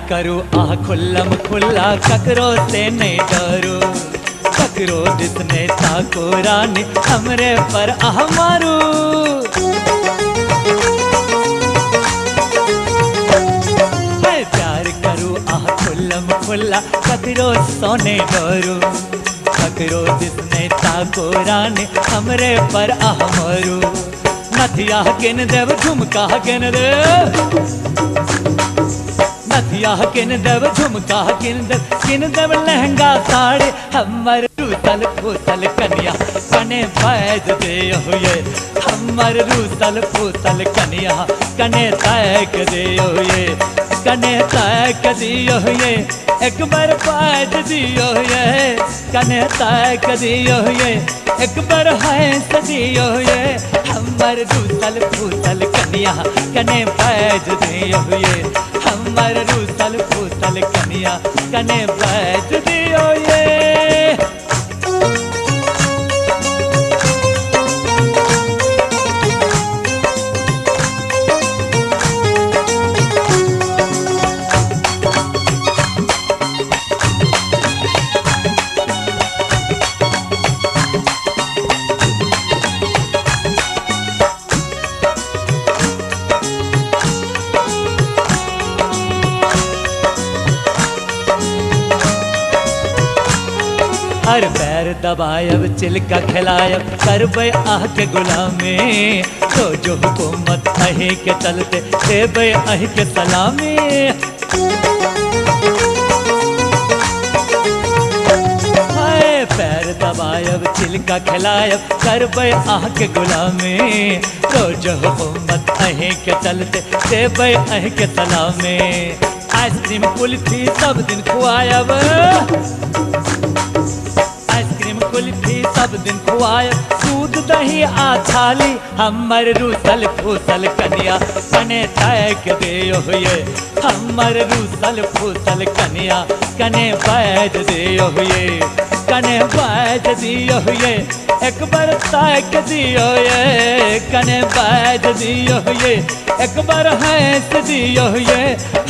करू आह खुल्लम खुल्ला ककरो से नहीं डरू, ककरो जिसने ताको रानी हमरे पर आह मारू। है प्यार करू आह खुल्लम खुल्ला ककरो सोने डरू, ककरो जिसने ताको रानी हमरे पर आह मारू। नथिया किन देव झुमका किन देव, नथिया किन देव झुमका किन देव लहंगा साड़ी, हमर रूसल फूसल कनिया कने बाज दियो ये, हमर रूसल फूसल कनिया कने ताक दियो ये, कने ताक दियो ये, एक बार बाज दियो ये, कने ताक दियो ये, एक बार हंस दियो ये, हमर रूसल फूसल कनिया कने बाज दियो ये, हमर रूसल फूसल कनिया कने बाज दियो ये। हर पैर दबायब चिलका खिलायब करबै आह के गुलामी, तो जो हुकूमत अहीं के चलते देबै अहीं के सलामी। हाय पैर दबायब चिलका खिलायब करबै आह के गुलामी, तो जो हुकूमत अहीं के चलते देबै अहीं के सलामी। आइसक्रीम कुल्फी सब दिन खुआयब, आइसक्रीम कुल्फी सब दिन खुआयब, दूध दही आ छाली, हमर रूसल फूसल कनिया कने ताक दियो ये, हमर रूसल फूसल कनिया कने बाज दियो ये, कने बाज दियो ये, एक बार ताक दियो ये, कने बाज दियो ये, एक बार हंस दियो ये,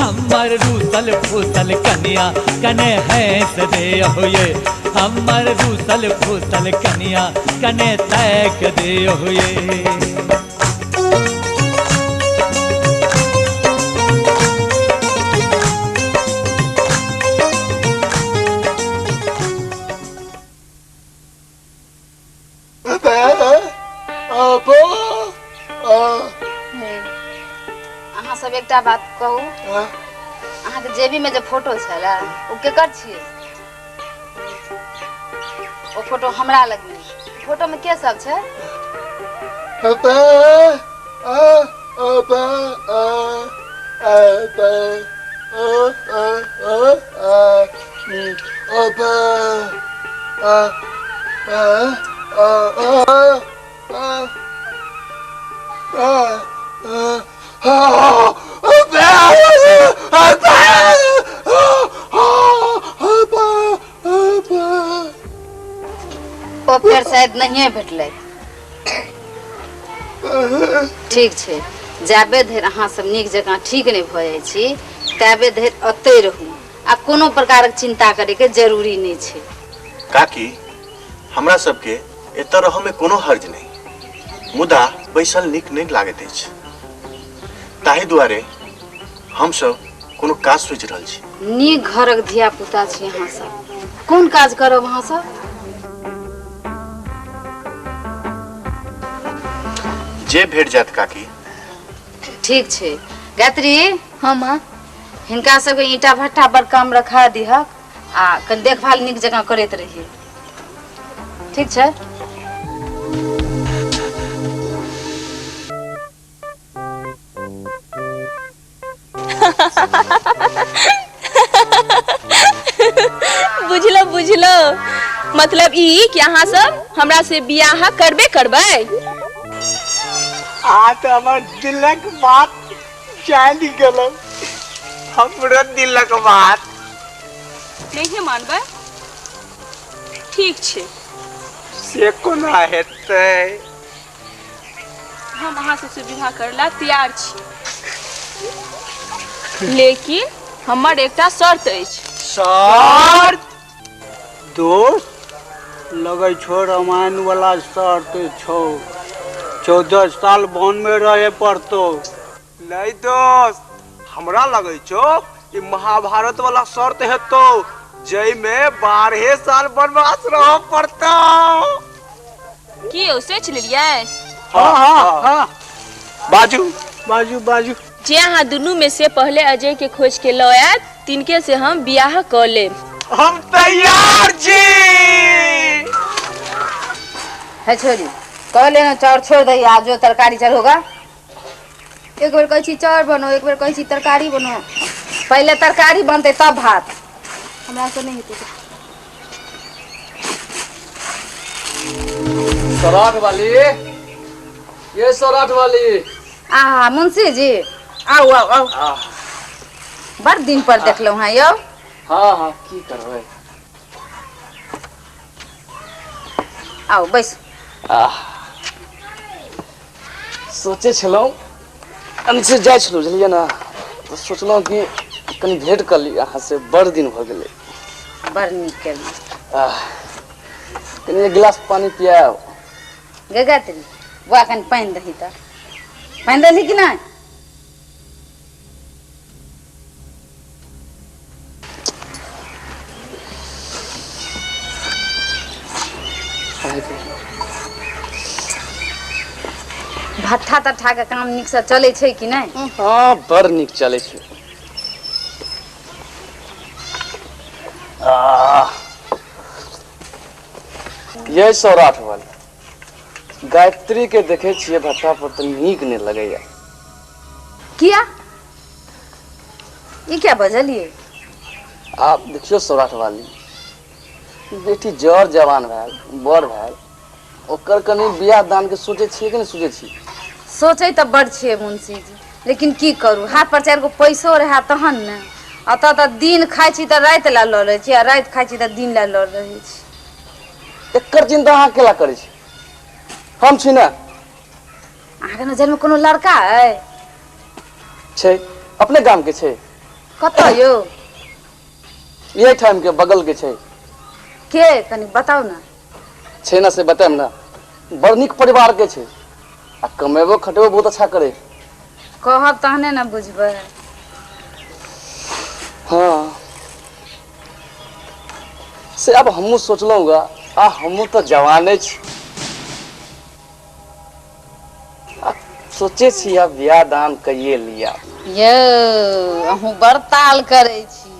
हमर रूसल फूसल कनिया कने हंस दियो ये, हमर रूसल फूसल कनिया कने ताक दियो ये। अहाँ सब एकटा बात कहू, अहाँ के जेबी में जे फोटो छलै ओ केकर छियै? ओ फोटो हमरा लग में, फोटो में के सब छै? ओ फेर शायद नहिए भेटलै। ठीक छै, जाबे धरि अहाँ सब नीक जकाँ ठीक नहि भऽ जाइ छी ताबे धरि ओतहि रहू आ कोनो प्रकारक चिंता करैके जरूरी नहि छै। काकी, हमरा सबके एतऽ रहऽमे कोनो हर्ज नहि, मुदा बैसल नीक नहि लागैत अछि, ताहि दुआरे हमसब कोनो काज सोचि रहल छी। नीक घरक धिया पुता छी अहाँ सब, कोन काज करब अहाँ सब? जे भेट जायत काकी। ठीक छै गायत्री। हाँ माँ, हिनका सबके ईंटा भट्टा पर काम रखा दिहक आ कनि देखभाल नीक जकाँ करैत रहिए। ठीक छै? बुझलो बुझलो, मतलब ई कि अहाँ सब हमरा से बियाह करबे करबै? आ तो हमर दिलक बात जानि गेलौ, हमरो दिलक बात। नहीं मानबै? ठीक छै। से कोना हेतै? हम अहाँ सबसे विवाह करला तैयार छी, लेकिन हमर एकटा शर्त अछि। शर्त? दोस्त लगै छौ रामायण वाला शर्त छौ, 14 साल वन में रहे पड़तो। नहीं दोस्त, हमरा लगै छौ ई महाभारत वाला शर्त हेतो, जैमे 12 साल वनवास रह पड़तो। की यौ, सोचि लेलियै? हाँ हाँ हाँ, बाजू बाजू बाजू। जे अहाँ दुनू में से पहले अजय के खोज के लऽ आयत तिनके से हम बियाह कऽ लेब। हम तैयार छी। है छोरी, कह लेना चाउर छोड़ दही, आज जो तरकारी चढ़ोगा। एक बेर कहै छी चाउर बनो, एक बेर कहै छी तरकारी बनो। पहले तरकारी बनते तब भात। हमरा से नहीं हेतै। सौराठ वाली, ये सौराठ वाली। आहा मुंशी जी, आओ आओ आओ, बड़ दिन पर देखलहुँ हैं यौ। हाँ हाँ, की करबै, आओ बैस। सोचे छलहुँ से जाइ छलहुँ, बुझलियै ने, तऽ सोचलहुँ कि कनि भेंट कर ली अहाँ से, बड़ दिन भऽ गेलै। बड़ नीक केलहुँ। कनि एक गिलास पानी पियाब। गे गायत्री बौआ, कनि पानि दही। तऽ पानि देलही कि नहि? भट्ठा तट्ठा के काम नीक से चलै छै कि नहि? हाँ, बड़ नीक चलै छै। ये सौराठ वाली गायत्री के देखे छियै भट्ठा पर तऽ नीक नहि लगैया। किया? ई क्या बजलियै? आप देखियौ सौराठ वाली, बेटी जर जवान भेल, बड़ भेल, ओकर कनि बियाह दान के सोचै छियै कि नहि सोचै छी? सोचै तऽ बड़ छियै मुंशी जी, लेकिन की करू, हाथ पर 4 गो पैसो रहए तहन ने। अतऽ तऽ दिन खाइ छी तऽ राति लए लऽ लै छी, आ राति खाइ छी तऽ दिन लए लऽ रहै छी। एकर चिंता अहाँ केला करै छी? हम छी ने। अहाँके नजरमे कोनो लड़का अइ? छै, अपने गाम के छै। कतऽ यौ? यही ठाम के बगल के छै। के? कनि बताउ ने। छै ना से बतायब ना, बड़ नीक परिवार के छै आ कमेबो खटेबो बहुत अच्छा करे। कहब तहने ने बुझबै। हाँ से अब हमहूँ सोचलहुँ गा, आ हमहूँ तऽ जवाने छी, सोचे छी अब बियाह दान कइए लिया। यौ अहूँ बड़ ताल करै छी,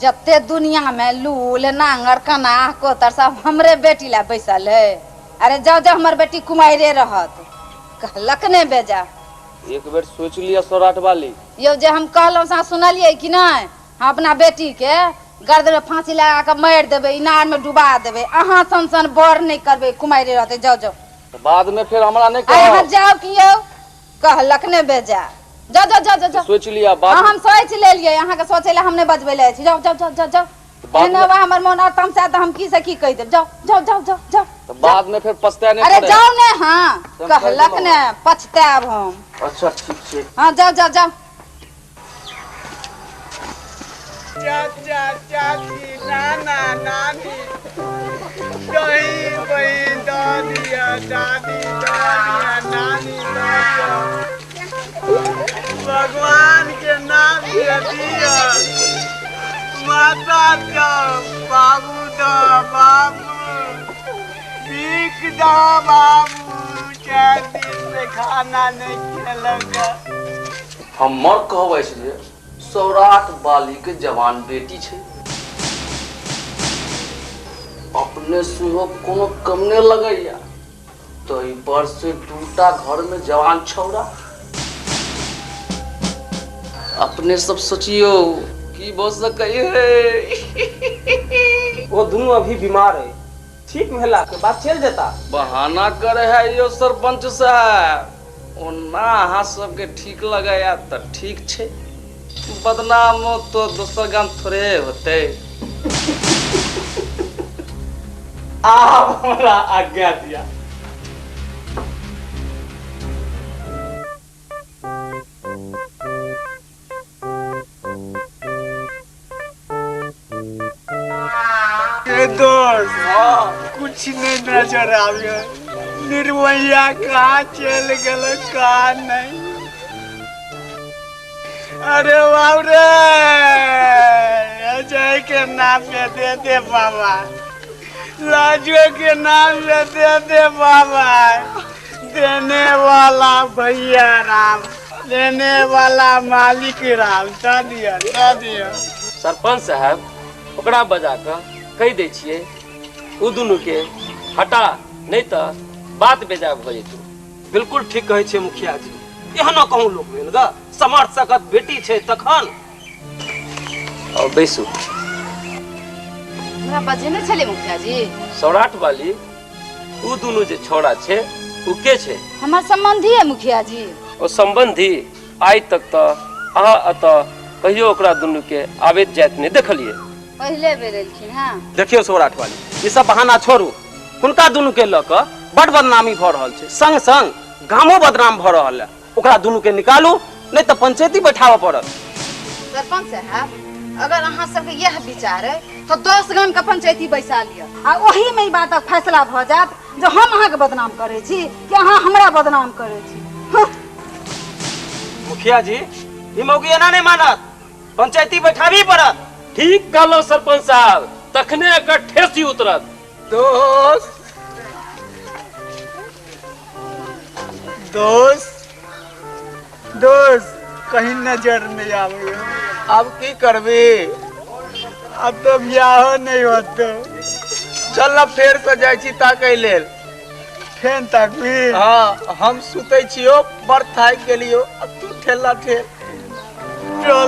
जते दुनिया में लूल नांगर कनाह कोतर सब हमरे बेटी ला बैसल है। अरे जाओ जाओ, हमर बेटी कुमारे रहत, कहलक ने बेजा। एक बेर सोच लिया सौराठ वाली। यौ जे हम कहलहुँ से सुनलियै कि नहि? हम अपना बेटी के गर्दन में फांसी लगा के मारि देबै, इनार में डुबा देबै, अहाँ सन सन बर नहि करबै, कुमारे रहतै। जाओ जाओ, बाद में फिर हमरा नहीं अरे कहब। जाओ कि यौ, कहलक ने बेजा। जाओ जाओ जाओ जाओ, सोच लिया बाद हम सोच लेलियै, अहाँके सोचै लए हम नहि बजबै लए छी। जाओ जाओ जाओ जाओ जाओ। बाद एहन में हमर मोन और तमसा तऽ हम की से की कहि देब। जाओ जाओ जाओ जाओ जाओ। तो बाद में फिर पछताए नहीं अरे पड़े। जाओ ने। हाँ तो हम कहि कहलक देलहुँ। ने पछताएब हम। अच्छा ठीक छै। हाँ जाओ जाओ जाओ। चाचा चाची नाना नानी दही बही दऽ दिअ, दादी दऽ दिअ, नानी दऽ दिअ, भगवान के नाम के दिअ, माता दऽ, बाबू दऽ, बाबू भीख दऽ, बाबू 4 दिन से खाना नहीं खेलक। हमर कहब अछि जे सौराठ बाली के जवान बेटी छै, अपने सेहो कोनो कम नहि लगैया, तहि पर से दूटा घर में जवान छौड़ा। अपने सब सोचियो की भऽ सकै है। वो दोनों अभी बीमार है, ठीक भेला के बाद चल जेता। बहाना करे है यो सरपंच साहब। ओना अहाँ सबके ठीक लगैया तऽ ठीक छै, बदनाम तो दोसर गाम थोड़े होते। आप हमरा आज्ञा दिया। ये दोस्त कुछ नहीं नजर आवे, निर्भया कहाँ चल गल कहाँ नहीं। अरे बाप रे, अजय के नाम पे दे दे बाबा, लाजो के नाम पे दे दे बाबा, देने वाला भैया राम, देने वाला मालिक राम, दे दिया दे दिया। सरपंच साहब ओकरा बजा कऽ कहि दै छियै ओ दुनू के हटा, नहीं तऽ बात बेजा भऽ जेतौ। बिल्कुल ठीक कहै छै मुखिया जी, एहनो कहूँ लोक भेल ग, समर्थ सकत बेटी छै तखन। और बैसू। हमरा बजेने छलै मुखिया जी। सौराठ वाली उ दुनू जे छौड़ा छै उ के छै? हमर संबंधी है मुखिया जी। ओ संबंधी? आइ तक तऽ अहाँ एतऽ कहियो ओकरा दुनू के आबैत जाइत नहि देखलियै। पहिले बेर एलखिन। हाँ देखियौ सौराठ वाली, ई सब बहाना छोड़ू, हुनका दुनू के लऽ कऽ बड बदनामी भऽ रहल छै, संग संग गामो बदनाम भऽ रहल है। ओकरा दुनू के निकालू, नहीं तऽ पंचायती बैठाबऽ पड़त। सरपंच साहब अगर अहाँ सबके यह विचार है तो 10 गाम के पंचायती बैसा लिअ आ ओही में ई बातक फैसला भऽ जायत जो हम अहाँके बदनाम करै छी कि अहाँ हमरा बदनाम करै छी। मुखिया जी ई मौगी एना नहीं मानत, पंचायती बैठाबी पड़त। ठीक कहलो सरपंच साहब, तखने एकर ठेसी उतरत। दोस्त दोस्त दोस्त कहीं नजर नहीं आवे। अब की करबी, अब तो ब्याहो नहीं होतो। चल ना फेर से जाय छी ताकै लेल। फेन ताकबी? हाँ हम सुतै छियो, बड़ थाकि गेलियो, अब तू ठेला ठेल चल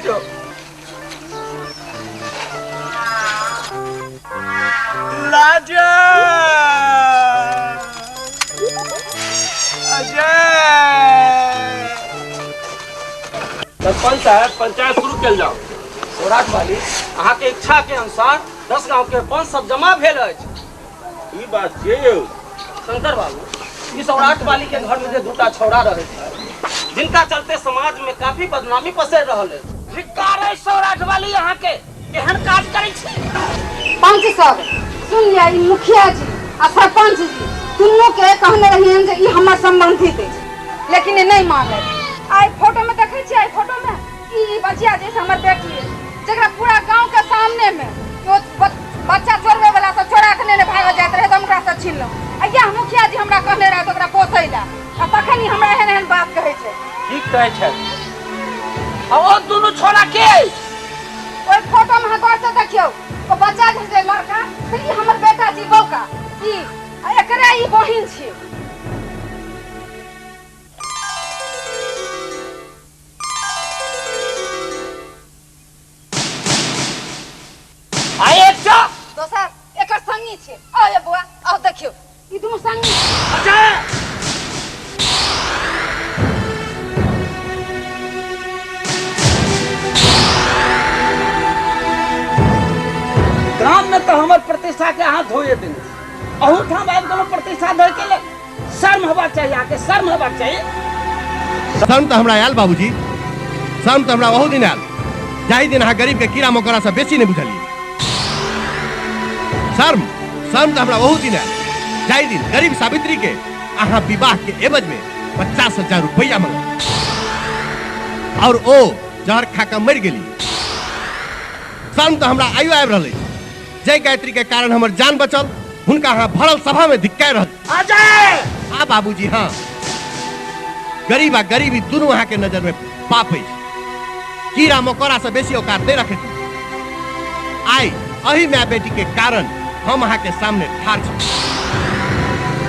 जो। लाजा अजय। सरपंच साहब पंचायत शुरू कल जाओ। सौराठ वाली अहाँ के इच्छा के अनुसार 10 गांव के पंच सब जमा भेल अछि। ई बात छियै यौ शंकर बाबू, ई सौराठ वाली के घर में जे दूटा छौड़ा रहै छै, जिनका चलते समाज में काफी बदनामी पसरि रहल अछि। धिक्कार अछि सौराठ वाली अहाँ के, एहन काज करै छी। पंच सब सुन लिअ, ई मुखिया जी आ सरपंच जी दुनू के कहने रहियन जे ई हमर संबंधित अछि, लेकिन ई नहीं मानलक। आई फोटो में देखै छियै, आई फोटो में ई बचिया जे हमर बेटी अछि, जकरा पूरा गांव के सामने में ओ बच्चा चोरबै वाला सब चोरा के नेने भागल जाइत रहे, तऽ हम ओकरा से छीनलहुँ। आ इएह मुखिया जी हमरा कहने रहै ओकरा पोसै लए, आ तखन ई हमरा एहन एहन बात कहै छै। ठीक कहै छथि। आ ओ दुनू छोड़ा के अछि? ओहि फोटो में अहाँ गौर से देखियौ, ओ बच्चा जे छै लड़का, से ई हमर बेटा छी बौका, ई आ एकरे ई बहिन छी। आ एकटा दोसर एकर संगी छै। आओ ये बौआ, आओ देखियौ, ई दुनू संगी छै। अजय प्रतिष्ठा के अहाँ धोए देने छी। अहूठाम आबि गेलहुँ प्रतिष्ठा धोए के लेल। शर्म हेबाक चाही अहाँके, शर्म हेबाक चाही। शर्म तऽ हमरा आयल बाबूजी, शर्म तऽ हमरा ओहू दिन आयल जाहि दिन अहाँ गरीब के कीड़ा मकोड़ा से बेसी नहि बुझलियै। शर्म शर्म तऽ हमरा ओहू दिन आयल जाहि दिन गरीब सावित्री के अहाँ विवाह के एवज में 50,000 रुपया मंगल और ओ जहर खा कऽ मरि गेली। शर्म तऽ हमरा आइयो आबि रहल अछि जय गायत्री के कारण हमर जान बचल, हुनका अहाँ भरल सभा में धिक्कार रहल। अजय! हाँ बाबूजी हाँ, गरीब आ गरीबी दुनू अहाँ के नजर में पाप अछि। कीड़ा मकोड़ा से बेसी औकात नहीं रखे। आइ अही माय बेटी के कारण हम अहाँ के सामने ठाढ़ छी।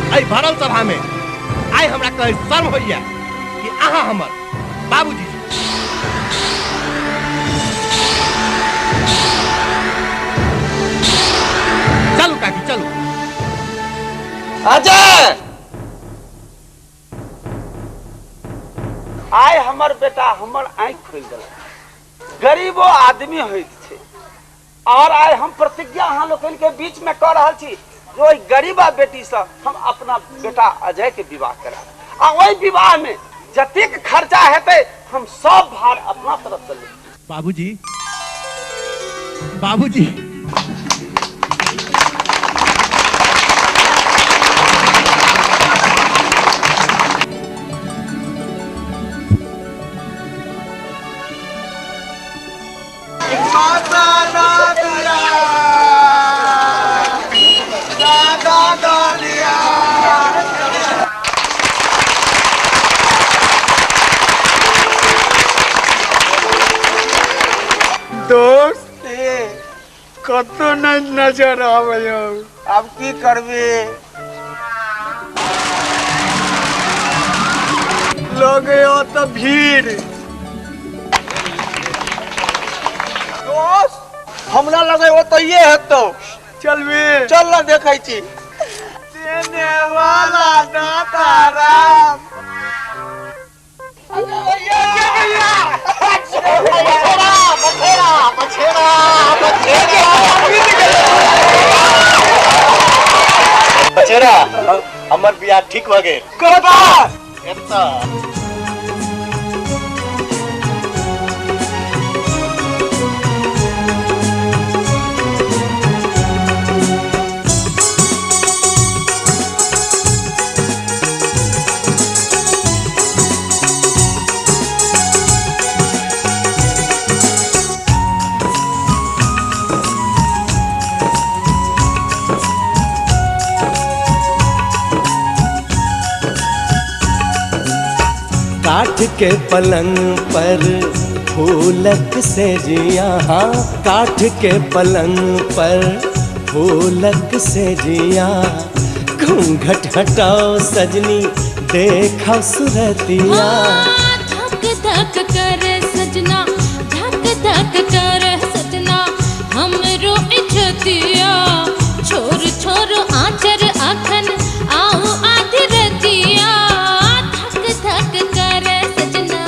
एहि भरल सभा में आइ हमरा कहे शर्म होइया कि अहाँ हमर बाबूजी छी। चलू काकी चलू। अजय, आइ हमर बेटा हमर आँखि खोलि देलक। गरीबो आदमी होइत छै और आइ हम प्रतिज्ञा अहाँ लोकनि के बीच में कऽ रहल छी जे ओहि गरीबा बेटी से हम अपना बेटा अजय के विवाह करायब आ ओहि विवाह में जतेक खर्चा हेतै हम सब भार अपना तरफ से लेब। बाबूजी, बाबूजी, दोस्त कतो नहीं नजर आवे। अब की करबे? लगे तो भीड़। दोस्त हमरा लगे वो तो ये हेतौ। चलबे? चल ना देखै छी। देने वाला दाता राम। बछेरा, हमर बियाह ठीक भ गेल। कतऽ? एतऽ। काठ के पलंग पर फूलक से जिया, काठ के पलंग पर फूलक से जिया, घूंघट हटाओ सजनी देखो सुरतिया। धक धक कर सजना, धक धक कर सजना, हमरो इज्जतिया, छोर छोर आंचर आखन आओ आधी रतिया, धक धक कर सजना।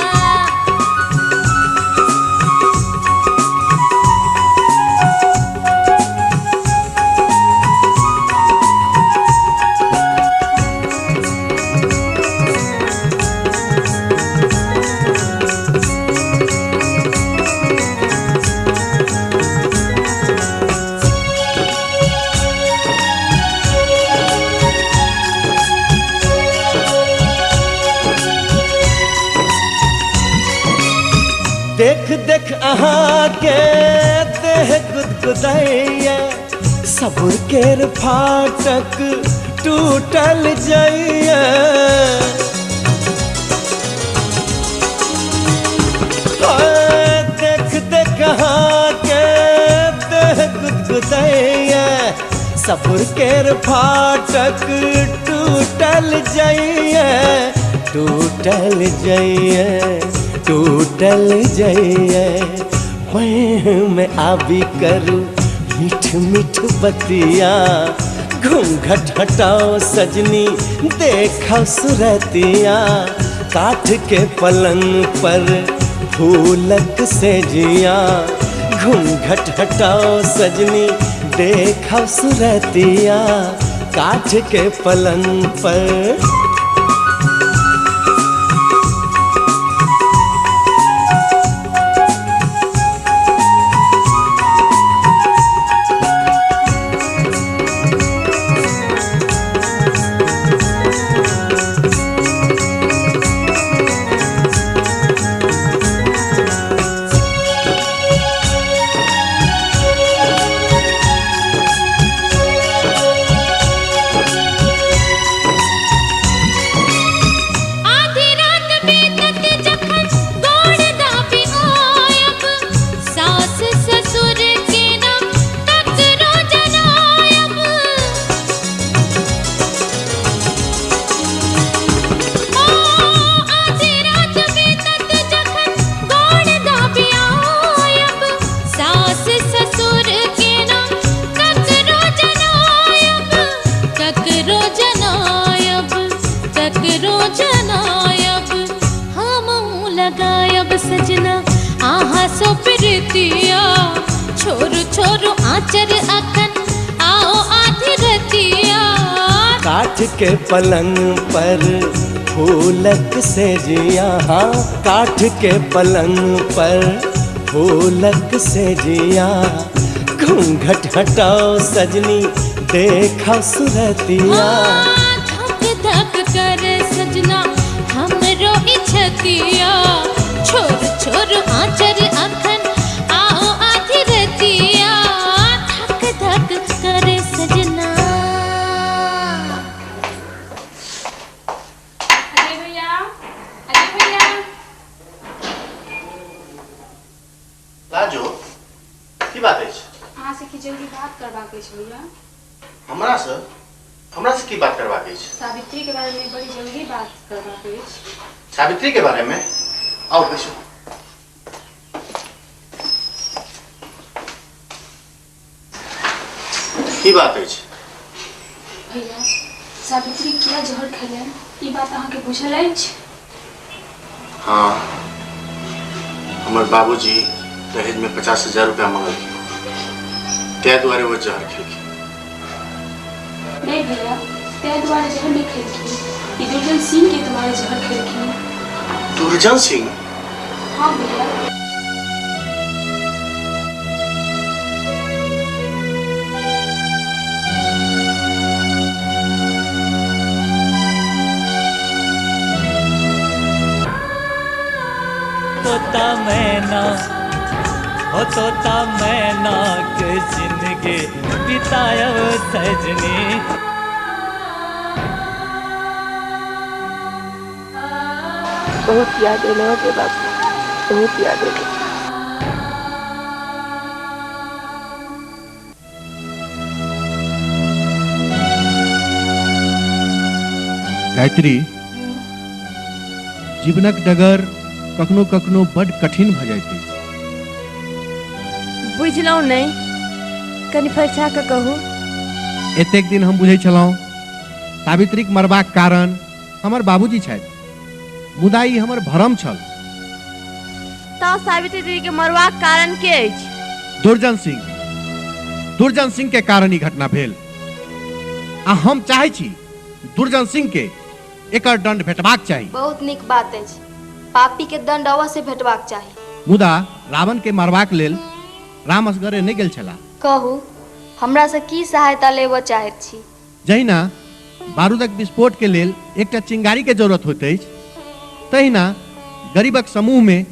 देख देख अहाँ के देह गुदगुदैया, सब्र केर फाटक टूटल जाइया। देख देख अहाँ के देह गुदगुदैया, सब्र केर फाटक टूटल जाइया, टूटल जाइया, टूटल जाइए। में आबी करू मीठ मीठ बतिया, घूंघट हटाओ सजनी देखो सुरतिया, काठ के पलंग पर फूलक से जिया, घूंघट हटाओ सजनी देखो सुरतिया काठ के पलंग पर। आधी रात बीतत जखन गोड़ दाबी आयब, सास ससुर के ना तकरो जनायब। ओ आधी रात बीतत जखन गोड़ दाबी आयब, सास ससुर के ना तकरो जनायब, तकरो जनायब, तकरो जनायब। हमहूँ लगायब सजना आहा सो प्रीतिया, छोरू छोरू आंचर अखन आओ आधी रतिया। काठ के पलंग पर फूलक से जिया, हाँ काठ के पलंग पर फूलक से जिया। घूंघट हटाओ सजनी देखो सुरतिया। हाँ, धक धक कर सजना हमरो इच्छतिया, छोर छोर आंचर अखन आओ आधी रतिया, धक धक कर सजना। अजय भैया, अजय भैया। लाजो, की बात अछि? अहाँ से की जरूरी बात करबाक अछि भैया। हमरा से की बात करबाक अछि? सावित्री के बारे में बड़ी जरूरी बात करबाक अछि। सावित्री के बारे में? आओ बैसू। की बात अछि? भैया, सावित्री किया जहर खेलनि, ई बात अहाँके बुझल अछि? हाँ, हमर बाबूजी दहेज में 50,000 रुपया मंगलखिन, ताहि दुआरे वो जहर खेलखिन। नहीं भैया, ताहि दुआरे जहर नहीं खेलखिन, ई दुर्जन सिंह के दुआरे जहर खेलखिन। दुर्जन सिंह? हाँ भैया। तोता मैना हो तोता मैना के जिंदगी बितायो सजनी। बहुत याद एलो के बाबू, बहुत याद एलो। गायत्री, जीवनक डगर कखनो कखनो बड कठिन भऽ जाइत अछि। बुझलहुँ नहि, कनि फरिछा कऽ कहू। एतेक दिन हम बुझै छलहुँ सावित्रीक मरबाक कारण हमर बाबूजी छथि, मुदा ई हमर भ्रम छल। तऽ सावित्री दीदी के मरबाक कारण के अछि? दुर्जन सिंह। दुर्जन सिंह के कारण ई घटना भेल आ हम चाहै छी दुर्जन सिंह के एकर दंड भेटबाक चाही। बहुत नीक बात अछि, पापी के दंड अवश्य भेटबाक चाही। मुदा रावण के मारबाक लेल राम असगरे नहि गेल छलाह। कहू, हमरा से की सहायता लेबऽ चाहैत छी? जहिना बारूदक विस्फोट के लेल एकटा चिंगारी के जरूरत होइत अछि, तहिना गरीबक समूह में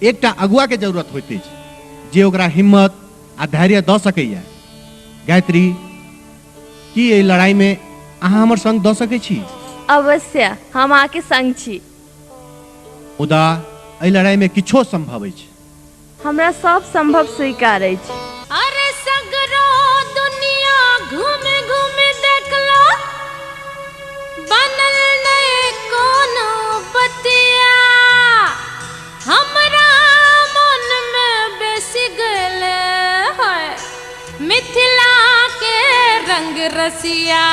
एकटा अगुआ के जरूरत होइत अछि जे ओकरा हिम्मत आ धैर्य दऽ सकैया। गायत्री, की एहि लड़ाई में अहाँ हमर संग दऽ सकै छी? अवश्य, हम अहाँके संग छी। मुदा एहि लड़ाई में किछो संभव अछि। हमरा सब संभव स्वीकार अछि। अरे सगरो दुनिया घूम घूम देखलो, बनल नहीं कोनो बतिया, हमरा मन में बेसी गेल है मिथिला के रंग रसिया।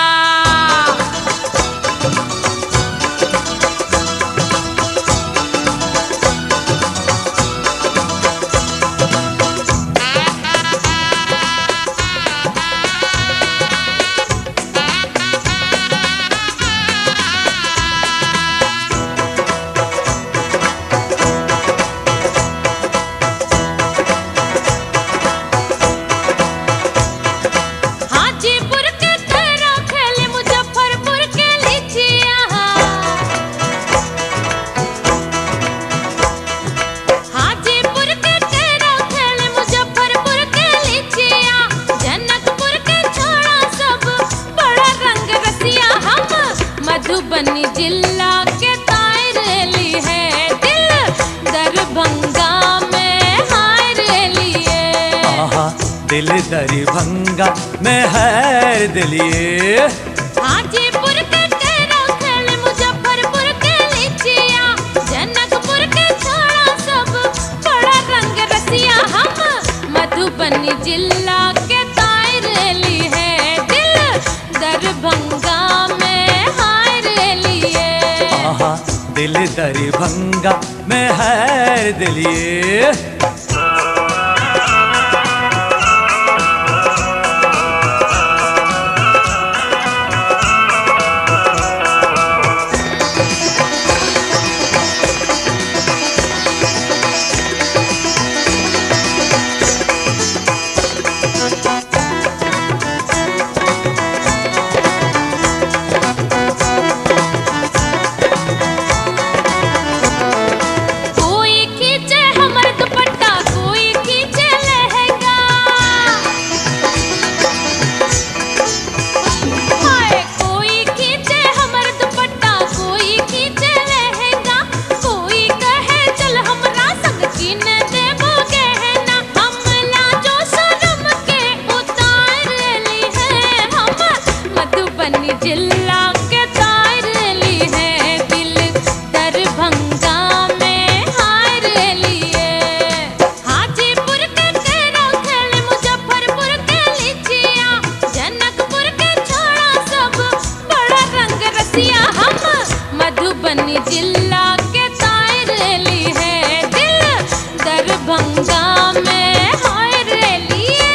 मधुबनी जिला के तार ली है दिल दरभंगा में हार लिए। आहा दिल दरभंगा में हार दिलिए। हाजीपुर के केरा खेल मुजफ्फरपुर के लीचिया जनकपुर के छोड़ा सब बड़ा रंग रसिया। हम मधुबनी जिला के तार ली है दिल दरभंगा में हार लिए। आहा दिल दरभंगा में हार दिलिए। जिला के तार ली है दिल दरभंगा में हार लिए। हाजीपुर के केरा खेल मुजफ्फरपुर के लीचिया जनकपुर के छोड़ा सब बड़ा रंग रसिया। हम मधुबनी जिला के तार ली है दिल दरभंगा में हार लिए।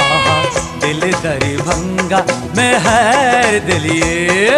आहा दिल दरभंगा में हार दिलिए।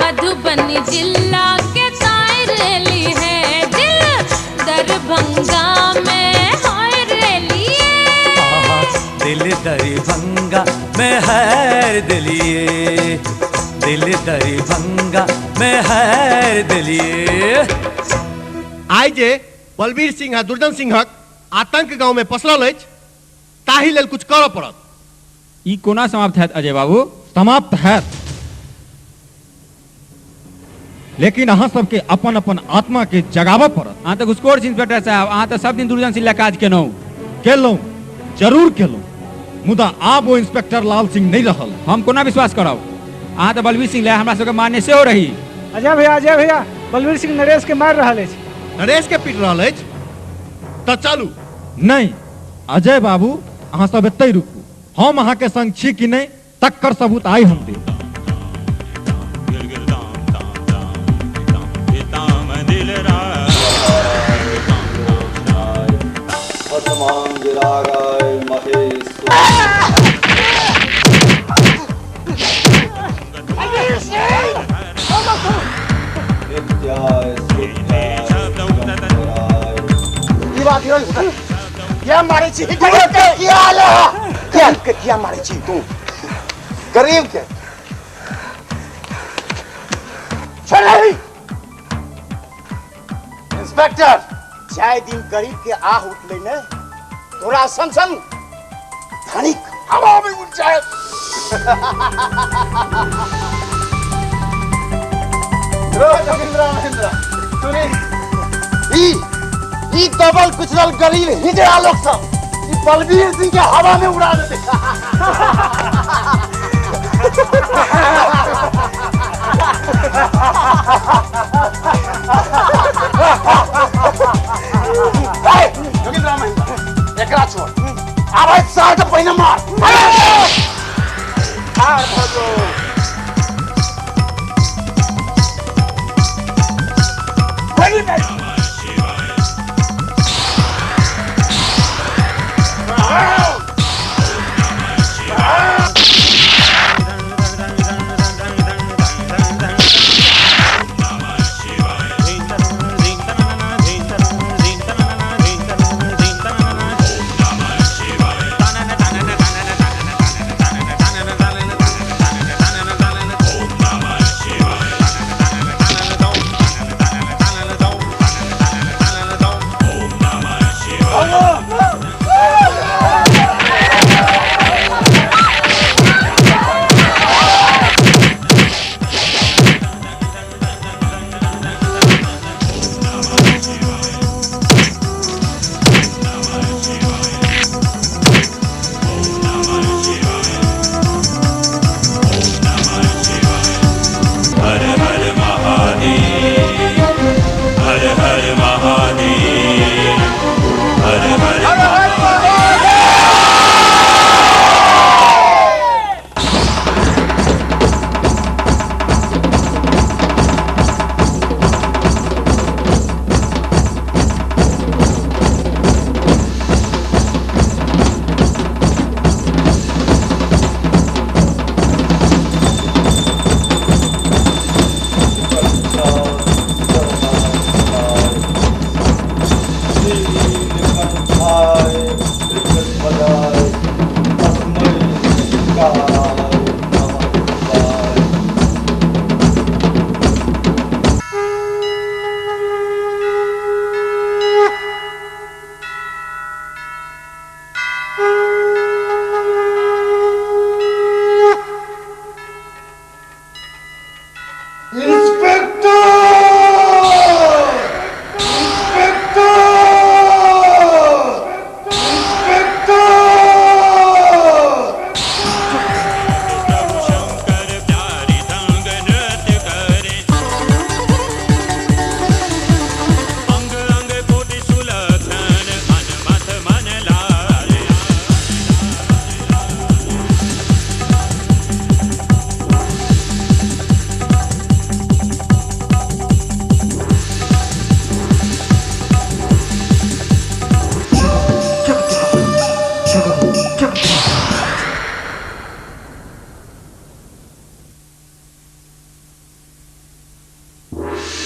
मधुबनी जिला के तार ली है दिल दरभंगा में हार लिए। आहा दिल दरभंगा में हार दिलिए। दिल दरभंगा में हार दिलिए। आइ जे बलबीर सिंह आ दुर्जन सिंहक आतंक गांव में पसरल अछि ताहि लेल कुछ करऽ पड़त। ई कोना समाप्त हैत अजय बाबू? समाप्त हैत, लेकिन अहाँ सबके अपन अपन आत्मा के जगाबऽ पड़त। अहाँ तऽ घुसखोर छी इंस्पेक्टर साहब, अहाँ तऽ सब दिन दुर्जन सिंह लए काज केलहुँ। केलहुँ, जरूर केलहुँ, मुदा आब ओ इंस्पेक्टर लाल सिंह नहीं रहल। हम कोना विश्वास करब? अहाँ तऽ बलबीर सिंह लए हमरा सबके मान्य सेहो रही। अजय भैया, अजय भैया, बलबीर सिंह नरेश के मारि रहल अछि। नरेश के पीट रहल अछि तऽ चलू। नहीं अजय बाबू, अहाँ सब एतहि रुकू, हम अहाँ के संग छी कि नहीं तकर सबूत आइ हम देब। किया मारे छी? गरीब के किया गरीब के किया मारे छी तू? गरीब के छोड़। इंस्पेक्टर, जाय दिन गरीब के आह उठले ने तोरा संग संग धनिक हवा में उड़ जाए। सुनी, ई ई दबल कुचलल गरीब हिजड़ा लोग सब ई बलबीर सिंह के हवा में उड़ा देते। जोगिंद्र महेंद्र एकरा छोड़, आवाज सार के पहिने मार। ठाड़ भऽ जो। हर हर महादेव, हर हर महादेव, हर हर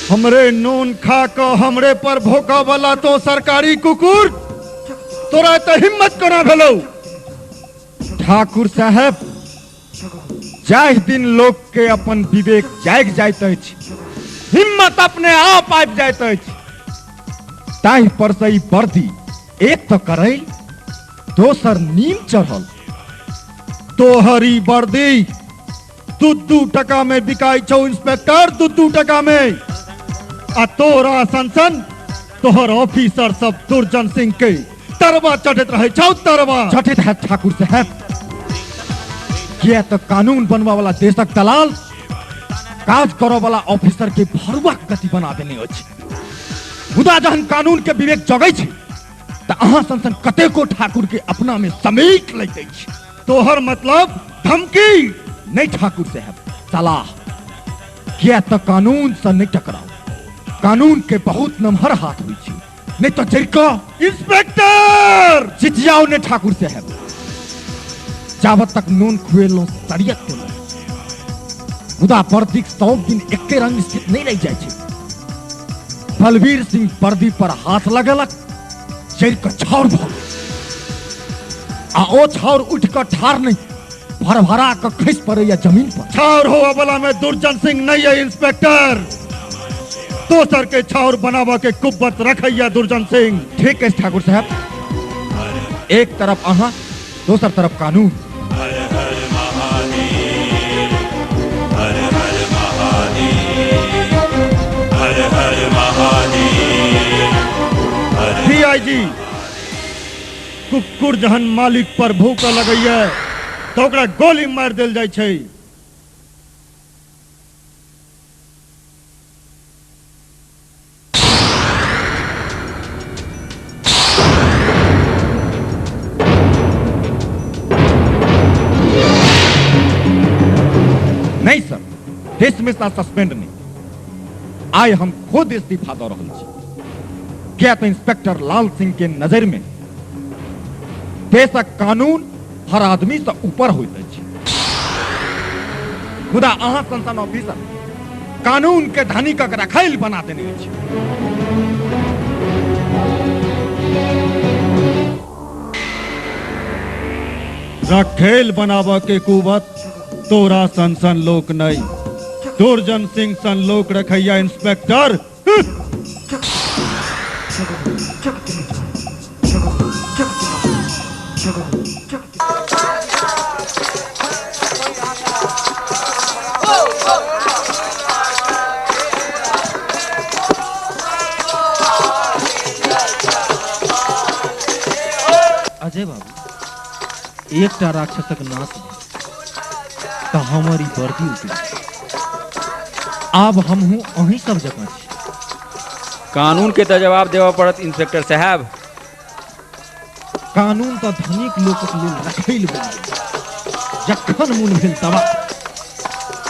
हमरे नून खा क हमरे पर भोका वाला तो सरकारी कुकुर, तोरा तो हिम्मत कोना भेलौ। ठाकुर साहब, जाहि दिन लोक के अपन विवेक जागि जाइत अछि, हिम्मत अपने आप आबि जाइत अछि, ताहि पर से ई वर्दी एक तो करैल, दोसर नीम चढ़ल। तोहर ई वर्दी 2-2 टका में बिकाई छौ इंस्पेक्टर, 2-2 टका में। आ तोरा सन तोहर ऑफिसर सब दुर्जन सिंह के तरवा चढ़ैत रहे छौ, तरवा चढ़ैत है। ठाकुर साहब, किया तो कानून बनवा वाला देशक दलाल काज करऽ वाला ऑफिसर के भरुआ गति बना देने अछि। मुदा जहन कानून के विवेक जगै छै त अहाँ सन सन कतेको ठाकुर के अपना में समेट लैत अछि। तोहर मतलब धमकी नहीं ठाकुर साहब, सलाह। किया तो कानून से नहीं टकराओ, कानून के बहुत नमहर हाथ होइ छै, नहीं तो जरिका इंस्पेक्टर चिचियाओ ने ठाकुर साहब। जाबत तक नून खुएलो सरियत केलो, मुदा वर्दीक 100 दिन एके रंग स्थित नहीं रहि जाइ छै। बलबीर सिंह वर्दी पर हाथ लगेलक, जरि कऽ छाउर भऽ गेल, आ ओ छाउर उठि कऽ ठाढ़ नहीं, भरभरा कऽ खसि पड़ैया जमीन पर। छाउर होवा वाला में दुर्जन सिंह नहीं है इंस्पेक्टर, दोसर के छाउर बनावा के कुब्बत रखैया दुर्जन सिंह। ठीक है ठाकुर साहब, एक तरफ अहाँ, दोसर तरफ कानून। हर हर महादेव, हर हर महादेव, हर हर महादेव, हर जी, कुकुर जहन मालिक पर भूख लगैया तो ओकरा गोली मार देल जाइ छै। नहीं सर, डिसमिस आ सस्पेंड नहीं। आइ हम खुद इस्तीफा दऽ रहल छी, किया तऽ इंस्पेक्टर लाल सिंह के नजर में देशक कानून हर आदमी से ऊपर होइत अछि। मुदा अहाँ सन सन ऑफिसर कानून के धनिकक रखैल बना देने अछि। रखेल बनाबऽ के कुवत तोरा सन सन लोक नहीं, दुर्जन सिंह सन लोक रखैया इंस्पेक्टर। अजय बाबू, एकटा राक्षसक नाश भेल तऽ हमर ई वर्दी उतरि। आब हमहूँ अहीं सब जकाँ छी। कानून के तऽ जवाब देबऽ पड़त इंस्पेक्टर साहब। कानून तऽ धनिक लोकक लेल रखैल बनि गेल, जखन मोन भेल तबा।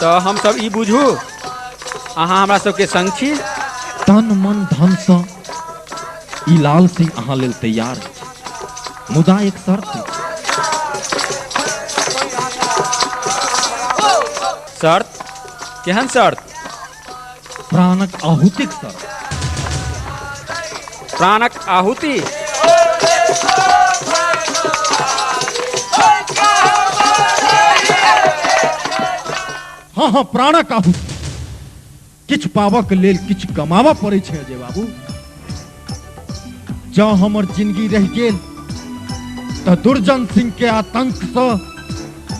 तऽ हमसब ई बुझू अहाँ हमरा सबके संग छी? तन मन धन सँ ई लाल सिंह अहाँ लेल तैयार अछि, मुदा एक शर्त। शर्त? केहन शर्त? प्राणक आहुतिक शर्त। प्राणक आहुति? हाँ हाँ, प्राणक आहुति। किछु पाबक लेल किछु गमाबऽ पड़ै छै अजय बाबू। जँ हमर जिंदगी रहि गेल तऽ दुर्जन सिंह के आतंक सँ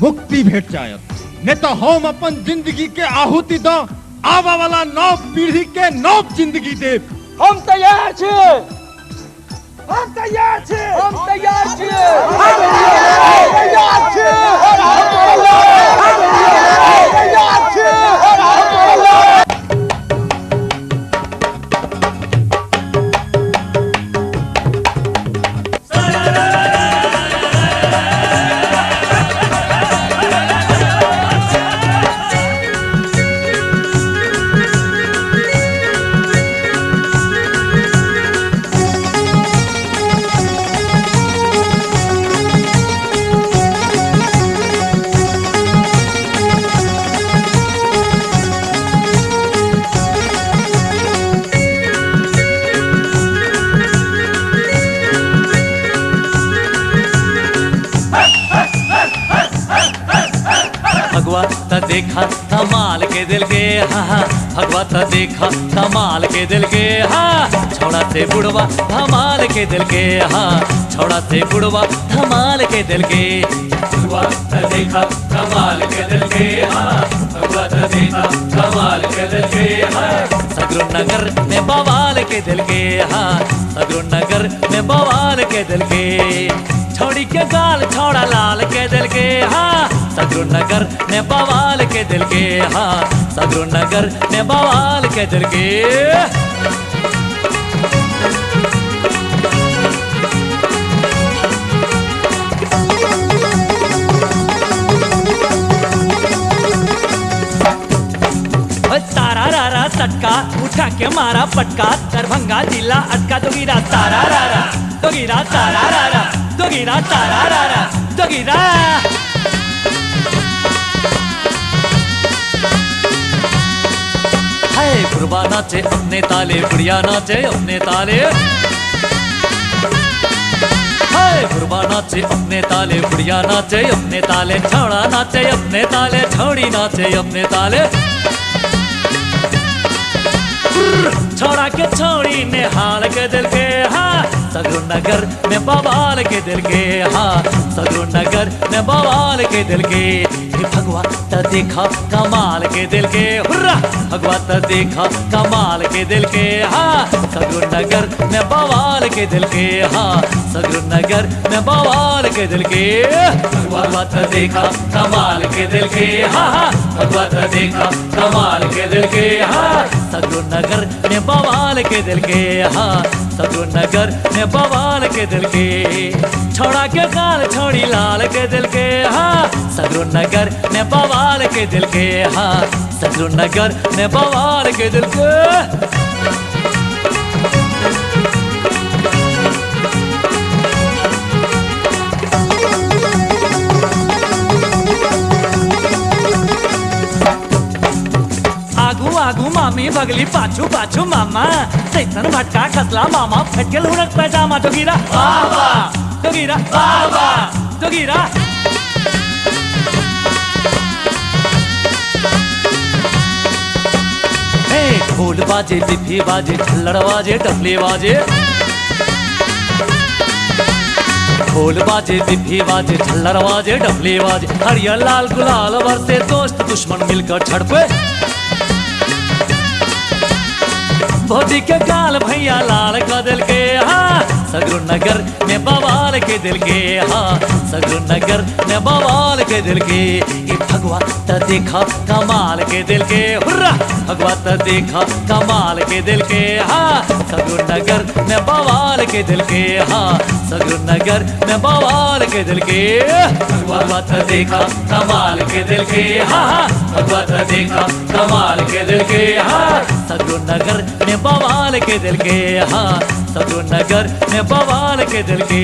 मुक्ति भेट जायत, नहीं तो हम अपन जिंदगी के आहुति दऽ आबऽ वाला नव पीढ़ी के नव जिंदगी देब। हम तैयार छी, हम तैयार छी, हम तैयार छी, हम तैयार छी, हम तैयार छी। भगवा त देखा कमाल के दिल के, हा हा। भगवा त देखा कमाल के दिल के, हा। छौड़ा से बुढ़वा धमाल के दिल के, हा। छौड़ा से बुढ़वा धमाल के दिल के। भगवा त देखा कमाल के दिल के, हा। भगवा त देखा कमाल के दिल के, हा। सगरो नगर में बवाल के दिल के, हा। सगरो नगर में बवाल के दिल के। छोड़ी के गाल छोड़ा लाल के दिल के, हा। सगरो नगर में बवाल के दिल के, हा। सगरो नगर में बवाल के दिल के। तारा रारा सटका उठा के मारा पटका, दरभंगा जिला अटका। दोगीरा तारा रारा दोगीरा तारा रारा दोगीरा तारा रारा दोगीरा। हाय बुढ़वा नाचे अपने ताले, बुढ़िया नाचे अपने ताले। हाय बुढ़वा नाचे अपने ताले, बुढ़िया नाचे अपने ताले। छौड़ा नाचे अपने ताले, छौड़ी नाचे अपने ताले। छोड़ा के छोड़ी ने हाल के दिल के, हा। सगरो नगर में बवाल के दिल के, हा। सगरो नगर में बवाल के दिल के। हे भगवा त देखा कमाल के दिल के, हुर्रा भगवा त देखा कमाल के दिल के, हाँ सगरो नगर में बवाल के दिल के, हाँ सगरो नगर में बवाल के दिल के। भगवा त देखा कमाल के दिल के, हाँ हाँ भगवा त देखा कमाल के दिल के, हाँ सगरो नगर में बवाल के दिल के, हाँ सगरो नगर में बवाल के दिल के। छोड़ा के गाल छोड़ी लाल के दिल के, हाँ सगरो नगर में बवाल के दिल के, हाँ सगरो नगर में बवाल के दिल के। आगू आगू मामी बगली पाछू पाछू मामा, तैसन भटका खसला मामा फटकेल हुनक पैजामा जोगीरा वाह वाह जोगीरा वाह वाह जोगीरा। हे ढोल बाजे पिफी बाजे झल्लड़ बाजे डफली बाजे, ढोल बाजे पिफी बाजे झल्लड़ बाजे डफली बाजे, हरियर लाल गुलाल बरसे दोस्त दुश्मन मिलकर झड़पे। भौजी के गाल भैया लाल का दिल के, हाँ सगरो नगर में बवाल के दिल के, हाँ सगरो नगर में बवाल के दिल के। ये भगवा त देखा कमाल के दिल के, हुर्रा भगवा त देखा कमाल के दिल के, हाँ सगरो नगर में बवाल के दिल के, हाँ सगरो नगर में बवाल के दिल के। भगवा त देखा कमाल के दिल के, हाँ भगवा त देखा कमाल के दिल के, हाँ सगरो नगर में बवाल के दिल के, हाँ सगरो नगर में बवाल के दिल के।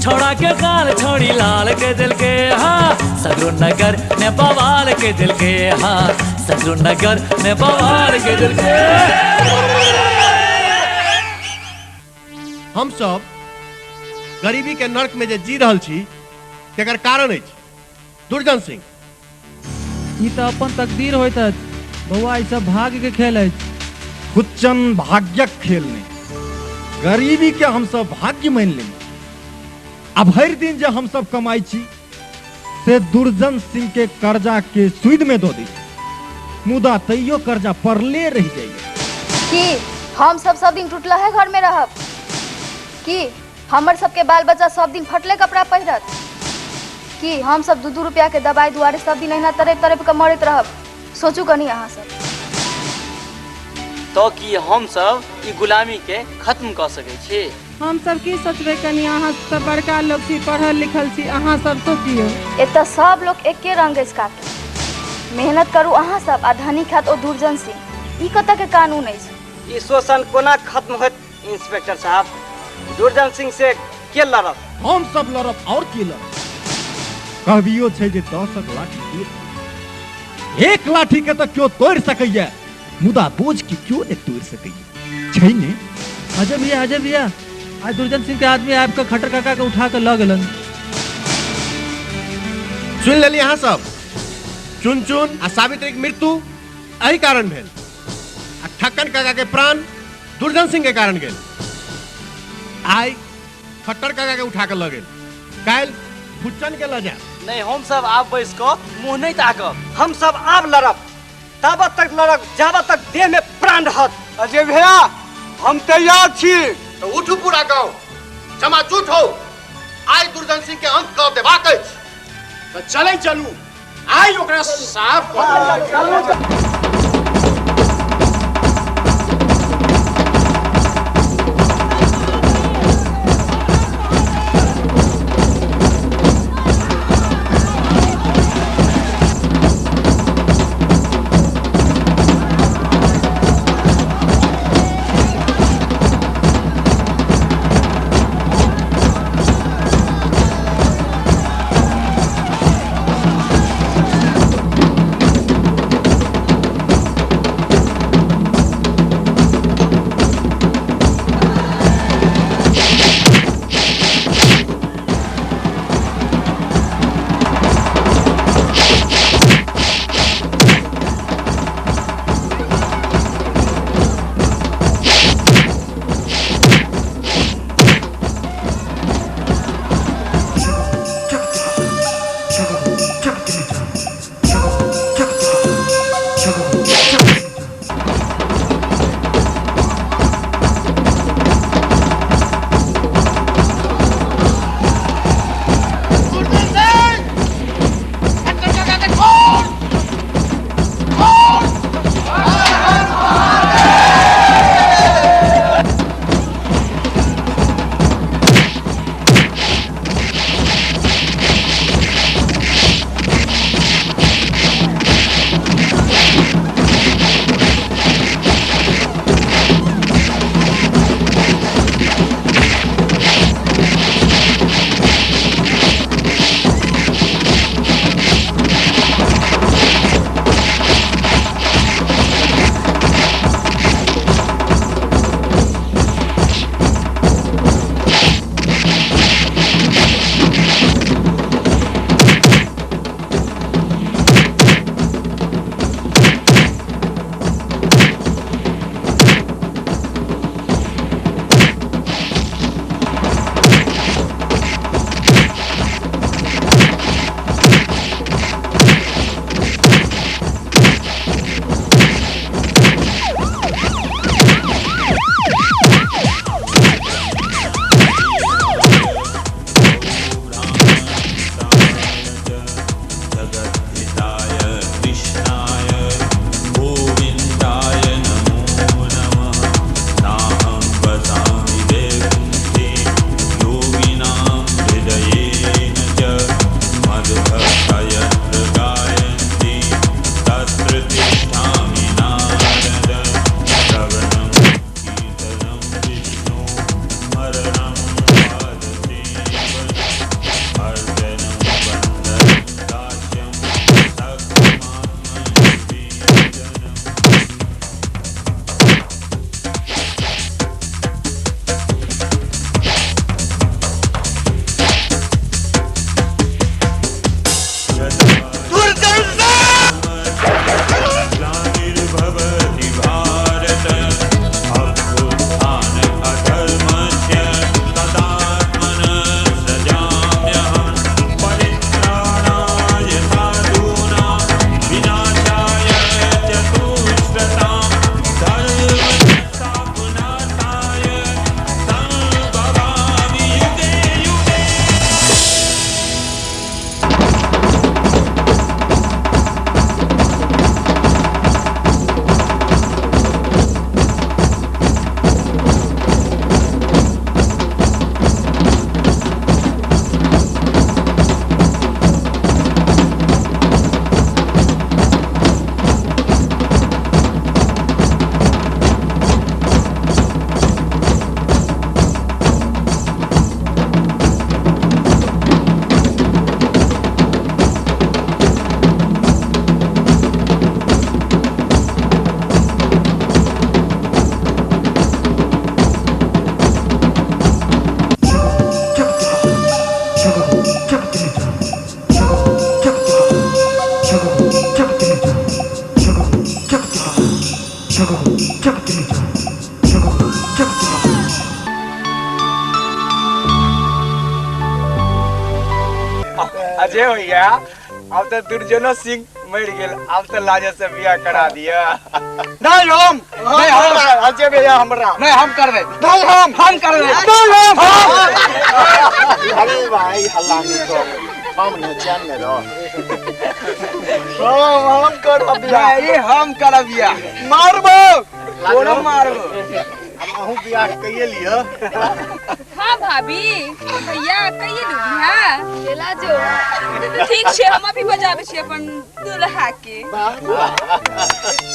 छोड़ा के गाल छोड़ी लाल के दिल के, हाँ सगरो नगर में बवाल के दिल के, हाँ सगरो नगर में बवाल के दिल के। हम सब गरीबी के नर्क में जे जी रहल छी तेकर कारण अछि दुर्जन सिंह। ई त अपन तकदीर होइत अछि बौआ, ई सब भाग्य के खेल अछि। खुच्चन भाग्यक खेल नहीं, गरीबी के हम सब भाग्य मान लेने। आ भरि दिन जे हम सब कमाई छी से दुर्जन सिंह के कर्जा के सूद में दो दी, मुदा तैयो कर्जा परले रह जाइए। की हम सब सब दिन टूटला है घर में रहब? की हमर सबके बाल बच्चा सब दिन फटले कपड़ा पहिरत? की हम सब 2-2 रुपया के दवाई दुआरे सब दिन अहिना तड़प तड़प के मरैत रहब? सोचू कनी अहाँ सब। तो की हम सब ई गुलामी के खत्म कर सकै छी? हम सब की सोचबै कनी, अहाँ सब बड़का लोग छी, पढ़ल लिखल छी, अहाँ सब सोचियौ। एतऽ सब लोग एके रंग अछि काकी, मेहनत करू अहाँ सब आ धनी खात ओ दुर्जन सिंह। ई कतऽ के कानून अछि? ई शोषण कोना खत्म होयत इंस्पेक्टर साहब? दुर्जन सिंह से के लड़ब? हम सब लड़ब और के लड़ब? कहबियो छै जे 10 लाठी 1 लाठी के तऽ केओ तोड़ि सकैया, मुदा बोझ के क्यों नहीं तोड़ सकैया छै ने? अजय भैया, अजय भैया, आज दुर्जन सिंह के आदमी आबि कऽ खट्टर काका के उठा के लऽ गेलन। सुन लेली अहाँ सब, चुन चुन आ सावित्री के मृत्यु एहि कारण भेल आ ठक्कन काका के प्राण दुर्जन सिंह के कारण गेल। आइ खट्टर काका के उठा के लऽ गेल, काल्हि फुच्चन के लऽ जायब। नहीं, हम सब आब बैस कऽ मुँह नहीं ताकब, हम सब आब लड़ब, ताबत तक लड़ब जाबत तक देह में प्राण रहत। अजय भैया हम तैयार छी। तो उठू पूरा गांव जमा जुट हो, आइ दुर्जन सिंह के अंत कऽ देबाक अछि। तो चलै चलू, आइ ओकरा साफ कऽ चलू। अजय भैया अब तो दुर्जनो सिंह मर गेल, अब तो लाजे से बियाह करा दिया। नहीं हम, नहीं हम, अजय भैया हमरा नहीं हम करबे, नहीं हम करबे, नहीं हम। अरे भाई हल्ला नहीं करो, हम न चैन में रहो। हम करब बियाह, ये हम करब बियाह। मारबो कोनो मारबो। अब अहूँ बियाह कइए लिअ। हाँ भाभी भैया कइए लू बियाह। चला जो ठीक छै, हम अभी बजाबै छी अपन दुल्हा के।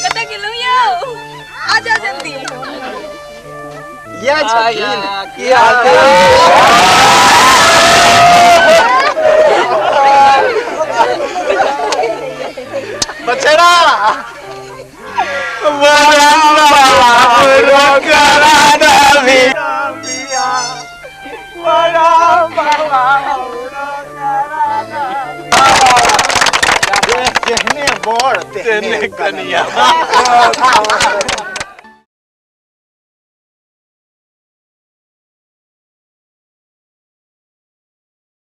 कतऽ गेलहुँ यौ? आ जा जल्दी। या छथिन की हाल? बचेरा जेहने बड़ तेहने कनिया।